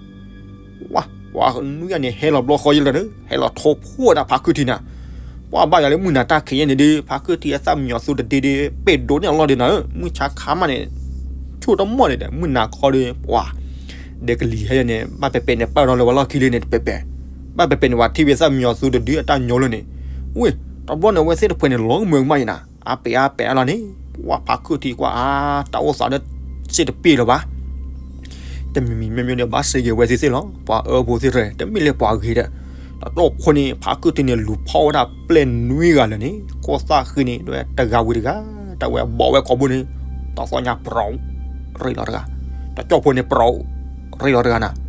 ဝဲ ပှၤနွံဂၤန့ၣ် ဟဲလီၤဘျီဃီယဲၢ်လၢာ်ဒီး ဟဲလီၤထိဖှိၣ်ဝဲဒၣ်ဖါခုၣ်ထံနၤ, ပှၤဘၣ်ယၤလၢမုၢ်နၤတၢ်ခံးယဲၢ်န့ၣ်ဒီး ဖါခုၣ်ထံအသၣ်မံယီၤသူတဒ့ဒီး ပ့ၢ်ဒိးန့ၢ်အလီၢ်ဒီးနၤဧၢ, မုၢ်ဆါခါမးန့ၣ် ဆူၣ်တမီၢ်န့ၣ်ဒီး မုၢ်နၤခီဒီး ပှၤ ဒီးကလံၤဟဲယဲၢ်န့ၣ် ဘၣ်ပဲၤပဲၤန့ၣ် ပာ်ဒီးလၢပှၤလီၢ်ခံလံန့ၣ် တပဲၤပဲၤ, ဘၣ်ပဲၤပဲၤန့ၣ် ပှၤထံၣ်ဝဲသၣ်မံယီၤသူတဒ့အတၢ်ညီလၢန့ၣ်, ဝ့ၢ် တဘျီန့ၣ် အဝဲသ့ၣ်တဖှဲးန့ၣ် လီၤကမၢကမၣ်ယဲၢ်နၤ, အါပဲၤအါပဲၤအါလီၤန့ၣ် ပှၤဖါခုၣ်ထံကွၢ်အါ တၢ်အိၣ်သးဒီး စ့ၢ်တပ့ၢ်လၢၤဘၣ် တမံၤမံၤမ့မ့ၢ်ဒီး ဘၣ်စ့ၢ်ကီးဝဲသ့ၣ်သ့ၣ်လီၤ, ပှၤအၢဖိသ့ၣ်တဖၣ် တမ့ၢ်လၢပှၤဂ့ၤဒီး, တၢ်တိၢ်ဖိန့ၣ် ဖါခုၣ်ထံန့ၣ် လူၤဖီၣ်ဝဲဒၣ်ပျဲၢ်နွံဂၤလၢာ်န့ၣ် ခိၣ်သၣ်ဃံန့ၣ် ဒွဲတဂၤဝံၤတဂၤ, တၢ်ဝဲဘီၣ်ဝဲကိာ်ဘိန့ၣ်, တၢ်သီၣ်ညါပြီၤ, ရ့လီၤတဂၤ, တၢ်ကၠီၣ်ဖိန့ၣ်ပြီၤ, ရ့လီၤတဂၤနၤ,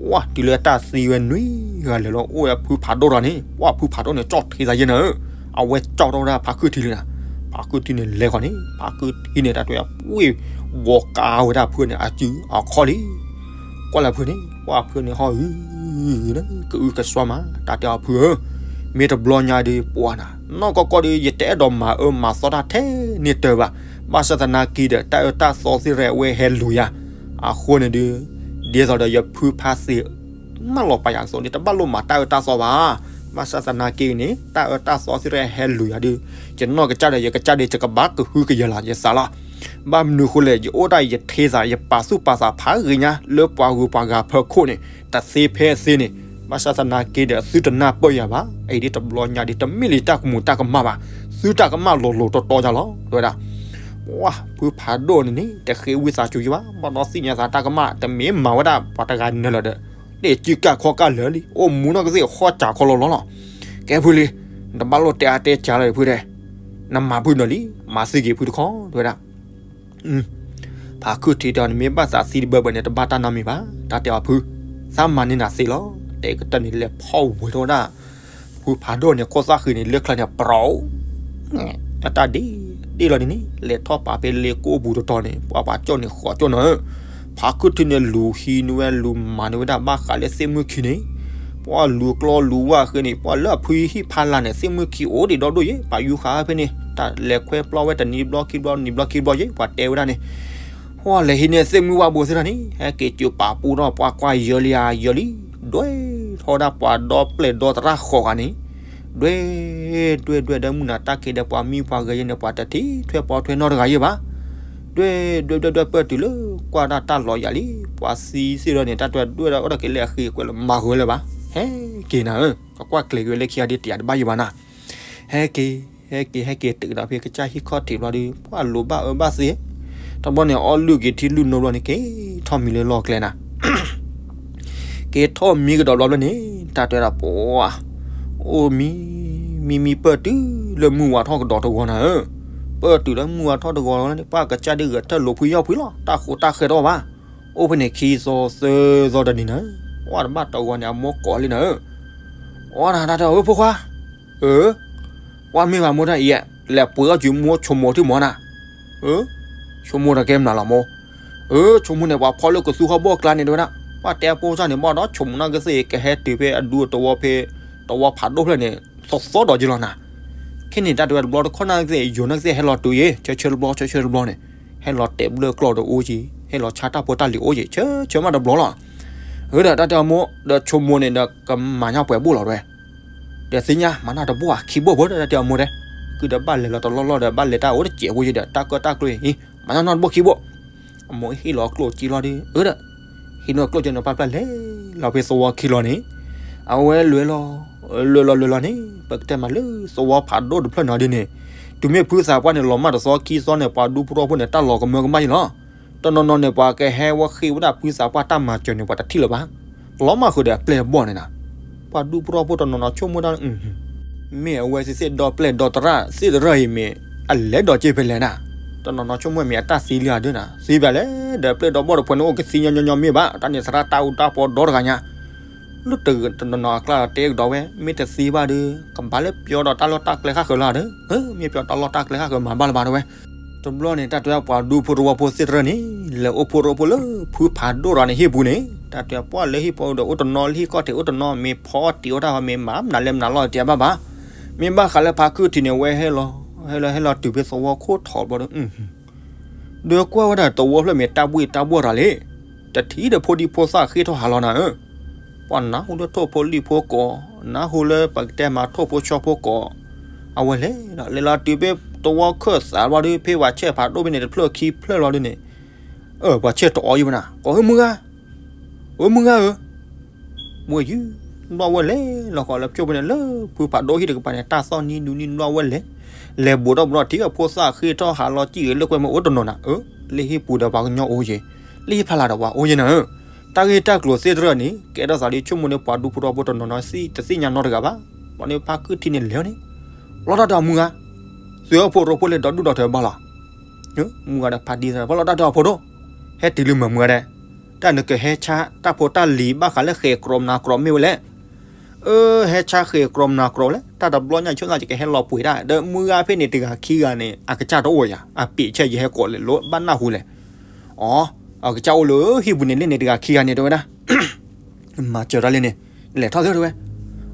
ဝဲတုၤလၢတၢ်သံဝဲနွံဂၤလၢာ်လီၤ အိၣ်ဝဲဖုဖးဒိၣ်ဒီးန့ၣ် ပှၤဖုဖးဒိၣ်န့ၣ် ကၠီၣ်ထံသးယဲၢ်နၤဧၢ, အဝဲကၠီၣ်ထီၣ်ဝဲဒၣ်ဖါခုၣ်ထံလံနၤ, ဖါခုၣ်ထံန့ၣ်လဲၤဃီၤန့ၣ် ဖါခုၣ်ထံန့ၣ် တၢ်တဲဝဲ ဝ့ၢ် ဘီကါဝဲဒၣ်ဖုန့ၣ် အစုအခီၣ်လံ, ကွၢ်လၢဖုန့ၣ် ပှၤဖုန့ၣ်ဟီၣ်အု ကအုကစွါမး တၢ်တဲအီၤဖုဧၢ, မ့ၢ်တဘျီညါဒီး ပှၤနၤ နီၢ်ကီၢ်ကီၢ်ဒီး ယတအဲၣ်ဒိးမၤအၢမၤသီတၢ်ထဲန့ၣ်တၢၤဘၣ်, ဘၣ်ဆၣ်သနာ်က့ဒီး တၢ်အၢတၢ်သီသ့ၣ်ရဲၣ်အဝဲဟဲလူၤယၤ, အဃိန့ၣ်ဒီး ဒ်သိးဒီးယဖုဖါသ့ၣ် မၢလီၤပာ်ယၤအသိးန့ၣ် တဘၣ်လိၣ်မၤတၢ်အၢတၢ်သီဘၣ်, ဘၣ်ဆၣ်သနာ်က့န့ၣ် တၢ်အၢတၢ်သီသ့ၣ်ရဲၣ်ဟဲလူၤယၤဒီး ယနီၢ်ကစၢ်ဒီး ယကစၢ်ဒီး ယကဘၣ်ကဟုကယာ်လီၤယသးလီၤ, ဘၣ်မနုၤဃိလဲၣ် ယအိၣ်ဒၣ်ယထ့သး ယပာ်သူၣ်ပာ်သးဖးဂ့ၤညါ လၢပှၤဂုၤပှၤဂၤဖၢခိၣ်န့ၣ် တသ့ဖဲသ့န့ၣ်, ဘၣ်ဆၣ်သနာ်က့ဒီး သုတနၢ်ပၢၢ်ယၤဘၣ်, အံၤဒ်တဘျီညါဒီး တမ့ၢ်လၢတၢ်ကမူၤတၢ်ကမၣ်ဘၣ်, သုတၢ်ကမၣ်လိၤလိၤတီတီယၤလီၤ တဲဝဲဒၣ် ပှၤဖုဖးဒိၣ်န့ၣ်န့ၣ် တဃ့ဝံသးစူၤယဘၣ်, ဘၣ်ဒီးသ့ၣ်ညါသးတၢ်ကမၣ် တမ့ၢ်မၤဝဲဒၣ်ပှၤတဂၤနၢၤလၢၤဒီး တဲစ့ကၢ်ခီကၢ်လၢာ်လံ, အိၣ်မူနီၢ်ကသ့ၣ်ဃီၣ်စၢ်ခီလီၤလီၤလီၤ, ကဲဖုလံ, နတဘၣ်လိၣ်တဲအါတဲစှၤလၢၤဖုတဲ, နမၤဖုနီၤလံ, မၤသံက့ၤဖုတခီ တဲဝဲဒၣ် ဖါခုၣ်ထံတဲအီၤန့ၣ် မ့ၢ်ဘၣ်သးသံတဘၢဘၢန့ၣ် တဘၣ်တၢ်နီတမံၤဘၣ်, တၢ်တဲအီၤဖု, သးမၤန့ၢ်နၤသ့လီၤ, တဲကတၢၢ်န့ၣ် လဲၤဖီၣ်ဝဲထီၣ်ဝဲဒၣ် ဖုဖးဒိၣ်န့ၣ် ခိၣ်သၣ်ဃံန့ၣ် လၢချၢန့ၣ် ပြီၤ အတၢ်ဒ့ ဒ့လီၤဒ်န့ၣ် လဲၤထီၣ်ပာ်ဖဲလ့ကိၣ်ပူၤတတီၤန့ၣ် ပှၤပှၤကၠီၣ်န့ၣ်ဃီကၠီၣ်နၤဧၢ, ဖါခုၣ်ထံန့ၣ် လူၤဟံးန့ၢ်ဝဲ လူၤမၤန့ၢ်ဝဲဒၣ်ဘၣ်ဃးလၢသ့ၣ်မုၢ်ခံန့ၣ်, ပှၤလူၤကျီလူၤဝါဃ့န့ၣ် ပှၤလၢအဖုဟံၣ်ဖးလၢ်န့ၣ် သ့ၣ်မုၢ်ခံအိၣ်ဒံးဒီဒိၣ်ယဲၢ် ပှၤယူၤဃာ်ဖဲန့ၣ် တၢ်လဲၤခွဲပျီဝဲတနံၤဘျီခံဘျီ နံၤဘျီခံဘျီယဲၢ် ပှၤတဲဝဲဒၣ်န့ၣ် ဟိၣ်လဲၤဟံးန့ၢ်သ့ၣ်မုၢ်ဝါဘိသ့ၣ်တဖၣ်န့ၣ် ဟဲက့ၤစၢၤပာ်ပူထီၣ်ပှၤကွၢ်ယၢလံဧါယၢလံ, ဒွဲထီၣ်ဝဲဒၣ်ပှၤဒီပျဲၢ်ဒီသရၣ်ဃီၤဂၤန့ၣ်, ဒွဲ ဒွဲဒွဲဒီးမုၢ်နၤတၢ်ခံးဒီးပှၤမံပှၤဂဲၤယဲၢ်န့ၣ် ပှၤတထံၣ်ထွဲပီထွဲနီတဂၤယဲၢ်ဘၣ်, ဒွဲ ဒွဲဒွဲဒွဲပၢၢ်တုၤလၢကွၢ်ဒၣ်တၢ်လီၤယၤလံ, ပှၤသံသ့ၣ်ဒီးန့ၣ် တၢ်ဒွဲဒွဲဒီးအိၣ်ဒီးက့ၤလၢအဃ့ကွဲးလၢမၤဂၢၤလၢၤဘၣ်, ဟဲက့ၤနၤဧၢ, ကကွၢ်ကျဲၤက့ၤဝဲလၢခံဂၤဒ်တယာ်တဘၣ်ယံၤဘၣ်နၤ ဟဲက့ၤ ဟဲက့ၤ ဟဲက့ၤတုၤဒီးဖဲကစၢ်ဟံၣ်ခီၣ်ထံးဘျီဒီး ပှၤလိၤဘၣ်အၢဘၣ်သီ, တဘျီန့ၣ် အီၣ်လုၢ်က့ၤထံလုၢ်နိဘျီန့ၣ် က့ၤထီၣ်မံလၢလီၢ်ကျဲနၤ, က့ၤထီၣ်မံကဒီးဘျီဘျီန့ၣ် တၢ်တဲဒၣ်ပှၤ အိၣ်မံ မံမံပၢၢ်တုၤလၢမုၢ်ဝါထီၣ်ကဒီးတဂီၤနၤဧၢ, ပၢၢ်တုၤလၢမုၢ်ဝါထီၣ်တဂီၤန့ၣ် ပှၤကစၢ်ဒုးဂဲၤထၢၣ်လိာ်ဖှံယီၢ်ဖှံလီၤ တၢ်ဃိးတၢ်ဃဲထီၣ်ဘၣ်, အိၣ်ဖဲန့ၣ်ခံသီသၢသီတနံၤနၤဧၢ, ပှၤတဘၣ်တဂီၤန့ၣ် အမိၢ်ကိးလံနၤဧၢ, အီတၢ်တဲအီၤ ဖိခွါ အၢ ပှၤမ့ၢ်ဘၣ်မိၢ်တၢ်အံၤ လဲၤပှ့ၤအီၣ်ကၠံမိၢ်ဆိမိၣ်ထံၣ်မီၤနၤ, အၢ ဆိမိၣ်တကဲမနုၤလီၤမိၢ်, အၢ ဆိမိၣ်န့ၣ် ပှၤဖီလၢကသူဟီၣ်ဘီၣ်ကျါန့ၣ်တဲဝဲဒၣ်, ပှၤတဲဖိစၢ်န့ၣ် ဘၣ်ဒီးဆိမိၣ်နီၢ်ကသ့ၣ် ကဟဲတုၤဖဲအဒူအတဝီဖဲ တဝီဖးဒိၣ်ဖျၢၣ်န့ၣ် သီသီဒီးယလီၤနၤ, ခဲန့ၣ်တၢ်တဲဝဲတဘျီတခီၣ်နီၢ်ကသ့ၣ် ယိၤနီၢ်ကသ့ၣ်ဟဲလီၤတုၤယဲၢ် ဆၢဆၢတဘျီ ဆၢဆၢတဘျီန့ၣ်, ဟဲလီၤတဲာ်ဘျၢၣ်ကျီၢ်ဒီးအိၣ်ကၠံ, ဟဲလီၤဆါတၢ်ဖိတၢ်လံၤအိၣ်ကၠံ ဆၢဆၢမးတဘျီလီၤ အၢ ဒီးတၢ်တဲအီၤမိၢ် ဒီးဆိမိၣ်န့ၣ်ဒီးကမၤညါပှဲၤဘိၣ်လီၤဝဲ, ဒီးသ့ၣ်ညါ မၤနီၢ်တဘိၣ်ဧါ ခံဘိၣ်ဖိဒီးတၢ်တဲအီၤမိၢ်တဲ, ကုဒီးဘၣ်လဲၤလီၤတလီၢ်လီၢ်ဒီး ဘၣ်လဲၤတၢ်အိၣ်တစဲးဖိယဲၢ်ဒီး တၢ်ကၢၣ်တၢ်ကျိအံၤ မၤနီၢ်နီၢ်တဘိၣ်ခံဘိၣ်, အမိၢ်ဟ့ၣ်လီၤကျိၣ်ကၠံလီၤဒီး အၢဒီး ဟ့ၣ်နီၢ်ကျိၣ်ကၠံန့ၣ် ပာ်ဖျါလဲၤလီၤဖဲသဝီခံလီၤန့ၣ်, အဝဲလဲၤလီၤ လဲၤလီၤလဲၤလီၤန့ၣ် ပကတဲမးလၢသဝီဖးဒိၣ်တဖျၢၣ်နီၤဒ်န့ၣ်, တုၤမ့ၢ်ဖုသးပှၢ်န့ၣ် လီၤမၢ်တသီခံသီန့ၣ် ပှၤဒူဖိထီၣ်ဖိန့ၣ် တၢ်လီၤကမၢကမၣ်ယဲၢ်လီၤ, တနီၤနီၤန့ၣ် ပှၤကဟဲဝဲဃ့ဝဲဒၣ်ဖုသးပှၢ်တၢ်မၤစၢၤန့ၣ် ပှၤတထံၣ်လၢၤဘၣ်, လီၤမၢ်ဃုာ်ဒီးအပျဲၢ်အဘီၣ်န့ၣ်နၤ ပှၤဒူဖိတဝီဖိတနီၤနီၤဆိကမိၣ်တၢ်, မ့ၢ်အဝဲသ့ၣ်သ့ၣ်ဒီပျဲၢ်ဒီသရၣ်သ့ၣ်သရၣ်အံၤမ့ၢ် အလဲၤဒီးက့ၤဖဲလဲၣ်နၤ, တနီၤနီၤဆိကမိၣ်မ့ၢ်အတၢ်သံလံဧါဒၣ်နၤ, သံဘၣ်လဲၣ်, ဒီးပျဲၢ်ဒီဘီၣ်တဖုန့ၣ်အိၣ်ကသံညီညီညီမ့ၢ်ဘၣ်, တၢ်န့ၣ်သရၣ်တၢ်အူတၢ်ပီဒီတဂၤညါ လၢတနီၤနီၤအကျါဒီးတဲကဒီးဝဲ မ့ၢ်တသံဘၣ်ဒီး ကဘၣ်လၢပျီဒီးတၢ်လီၢ်တၢ်ကျဲဃၣ်ဃၢၤလီၤဒီး, မ့ၢ်ပျီတၢ်လီၢ်တၢ်ကျဲဃၣ်ဃၢၤမၤဘၣ်လၢၤဘၣ်တဲဝဲ. တဘျီန့ၣ် တၢ်တဲပှၤဒူဖိတဝီဖိသ့ၣ်သရၣ်န့ၣ် လဲၤအိၣ်ဖှိၣ်ရိဖှိၣ်လၢဖုဖးဒိၣ်ဒီးန့ၣ်ဟံၣ်ပူၤန့ၣ်, တၢ်တဲပှၤလၢဟံၣ်ဖိဒီးအိၣ်တနီၤ လၢဟံၣ်ခီၣ်ထံးအိၣ်တနီၤ မ့ၢ်ဖီတံၢ်အိၣ်တၢ်ဃီ မ့ၢ်မၤမနုၤလဲၣ်မနုၤလီၤတ့ၢ်ဘၣ်ဘၣ်. မ့ၢ်ဘၣ်ဃးလၢဖါခုၣ်ထံးန့ၣ် ဝဲဟဲလီၤ ဟဲလီၤဟဲလီၤတုၤဖဲသဝီခိၣ်ထီၣ်ဘျီဒီး ဒီးကွၢ်ဝဲဒၣ်သဝီဖျၢၣ်မ့ၢ်တၢ်ဘှ့ၣ်တၢ်ဘှီၣ်တဂၤလံ, တထံၣ်ဒီးဖိဒံဖိသၣ်ဃ့ၢ်ထီၣ်ဟးလီၤနၤဧၢ, ပှၤနၢ်ဟူလၢထိၣ်ဖိလံၣ်ဖိကိး, နၢ်ဟူလၢပကတဲမၤထိၣ်ဖိဆီဖိကိး, အဝဲလဲၤဒီး လဲၤလီၤတုၤဖဲသဝီခၢၣ်သးဘျီဒီး ဖဲပှၤဆဲးဖးဒိၣ်ဖဲန့ၣ်တဖျၢၣ်ခံဖျၢၣ်လီၤဒုန့ၣ်, အၢ ပှၤဆဲးတအိၣ်ယံၤဘၣ်နၤ ကိးဧၢမုၢ်ဂၤ, ဧၢမုၢ်ဂၤဧၢ ဘှ့ၣ်ယုၢ်ဘျီဝဲလဲၤလီၤဃီလၢဖျိဖဲန့ၣ် လၢဖုဖးဒိၣ်ဟံၣ်တကပၤန့ၣ် တၢ်သီၣ်နံၤဒူနံၤဘျီဝဲလဲၤ, လဲၤဘူးထီၣ်ဘူးထီၣ်ထံၣ်အဖိသၣ်ဃ့ၢ်ထီၣ်ဟးလီၤစံၣ်ဂ့ၤလၢကွဲမ့ၢ်အိၣ်တနီၤနၤဧၢ, လၢဟံၣ်ပူၤဒီးပှၤကညီအိၣ်ယဲၢ်, လၢဟံၣ်ဖီလာ်ဒီးပှၤအိၣ်ယဲၢ်နၤဧၢ, တၢ်ဂ့ၢ်တၢ်ကျိၤသ့ၣ်တဖၣ်န့ၣ် ကဲထီၣ်သးဒီးဆိကမိၣ်န့ၣ် ပှၤဒူဖိတဝီဖိတနီၤနီၤ တသ့ၣ်ညါနီတဂၤဘၣ်, ဘျီန့ၣ်ဖါခုၣ်ထံးန့ၣ်လဲၤန့ၣ်, လီၤတၢ်တၢ်မုၢ်ဂၤ, သုးအိၣ်ဖှိၣ်ရိဖှိၣ်လၢဒီဒူၣ်ဒီထၢဘၣ်လီၤ မုၢ်ဂၤဒီးဖါတံၢ်သရၣ် ဖီလီၤတၢ်တၢ်အီၤဖိဒိၣ်, ဟဲတုၤလံမုၢ်မုၢ်ဂၤဒဲး, တၢ်နကဟဲဆါတၢ်ဖိတၢ်လံၤဘၣ်ဃးလၢဃဲၤကြီမနၤကြီမ့ၢ်ဝဲလဲၣ်, အၢ ဟဲဆါဃဲၤကြီမနၤကြီလဲၣ်, တၢ်တဘျီညါဆိသးယကဟဲလီၤပှ့ၤတၢ် ဒီးမုၢ်ဂၤဖဲန့ၣ်တဂၤခံဂၤန့ၣ် အကစၢ်တအိၣ်ယၤ အပ့ၤဆဲးယဟဲကိးလဲၤလိဘၣ်နၢ်ဟူလဲၣ်, အီ, အကစၢ်အိၣ်လၢဟံၣ်ပူၤန့ၣ်လၢန့ၣ်တဂၤခံဂၤန့ၣ်တဲဝဲဒၣ် မၤစၢၤတၢ်လၢန့ၣ်, လဲၤထီၣ်သ့တဲဝဲ,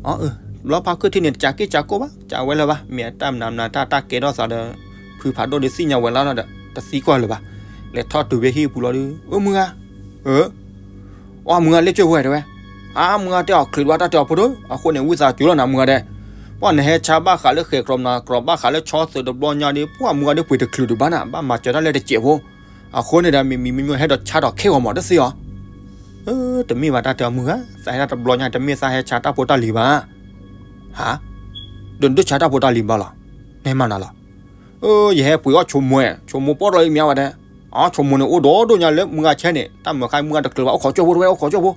အၢ, ဘျီဖါခုၣ်ထံးန့ၣ် တကးက့ၢ်ကးကိၢ်ဘၣ် ကးဝဲလၢၤဘၣ် မ့ၢ်အတၢ်မနုၤမနုၤတၢ်တၢ်ကဲထီၣ်သးဒီး, ဖုဖးဒိၣ်ဒီးသ့ၣ်ညါဝဲလီၤဒီး တသံကွၢ်လၢၤဘၣ်, လဲၤထီၣ်တုၤဖဲဟံၣ်ပူၤလီၤဒီး အၢမုၢ်ဂၤ, အၢ, အီမုၢ်ဂၤလၢကၠိဝဲတဲဝဲ, အါမုၢ်ဂၤတဲအီၤ ချုးဘၣ်တၢ်တဲအီၤဖိဒိၣ် အဃိန့ၣ် ဝံသးစူၤလီၤနၤမုၢ်ဂၤဒဲး, ပှၤနဟဲဆါဘၣ်ဃးလၢဃဲၤကြီမနၤကြီ ဘၣ်ဃးလၢဆီသုးတဘျီညါဒီး ပှၤမုၢ်ဂၤဒီးပှ့ၤတချုးဒံးဘၣ်နၤ ဘၣ်မၤစၢၤတၢ်လၢတစဲးဖိ အဃိန့ၣ်ဒီး မ့မ့မ့မ့ၢ်ဟဲဒီးဆါဒီးခဲဂီၤမးတသ့အီၤ, တမ့ၢ်ဘၣ်တၢ်တဲအီၤမုၢ်ဂၤ, သးဟဲတၢ်တဘျီညါ တမ့ၢ်သးဟဲဆါတၢ်ဖိတၢ်လံၤဘၣ်, ဟါ, ဒိးဒိးဆါတၢ်ဖိတၢ်လံၤဘၣ်လီၤ, နဟဲမၤနၤလီၤ, ယဟဲပှ့ၤအီၣ်ဆိမိၣ်, ဆိမိၣ်ပီၣ်တြီအံၤမ့ၢ်ဝဲဒဲး, အီ ဆိမိၣ်န့ၣ်အိၣ်ဒီးဒိၣ်ညါလၢမုၢ်ဂၤဆဲန့ၣ် တၢ်မၤခါမုၢ်ဂၤတချုးဘၣ် အိၣ်ခိးကၠိဖိတဝဲ အိၣ်ခိးကၠိဖိ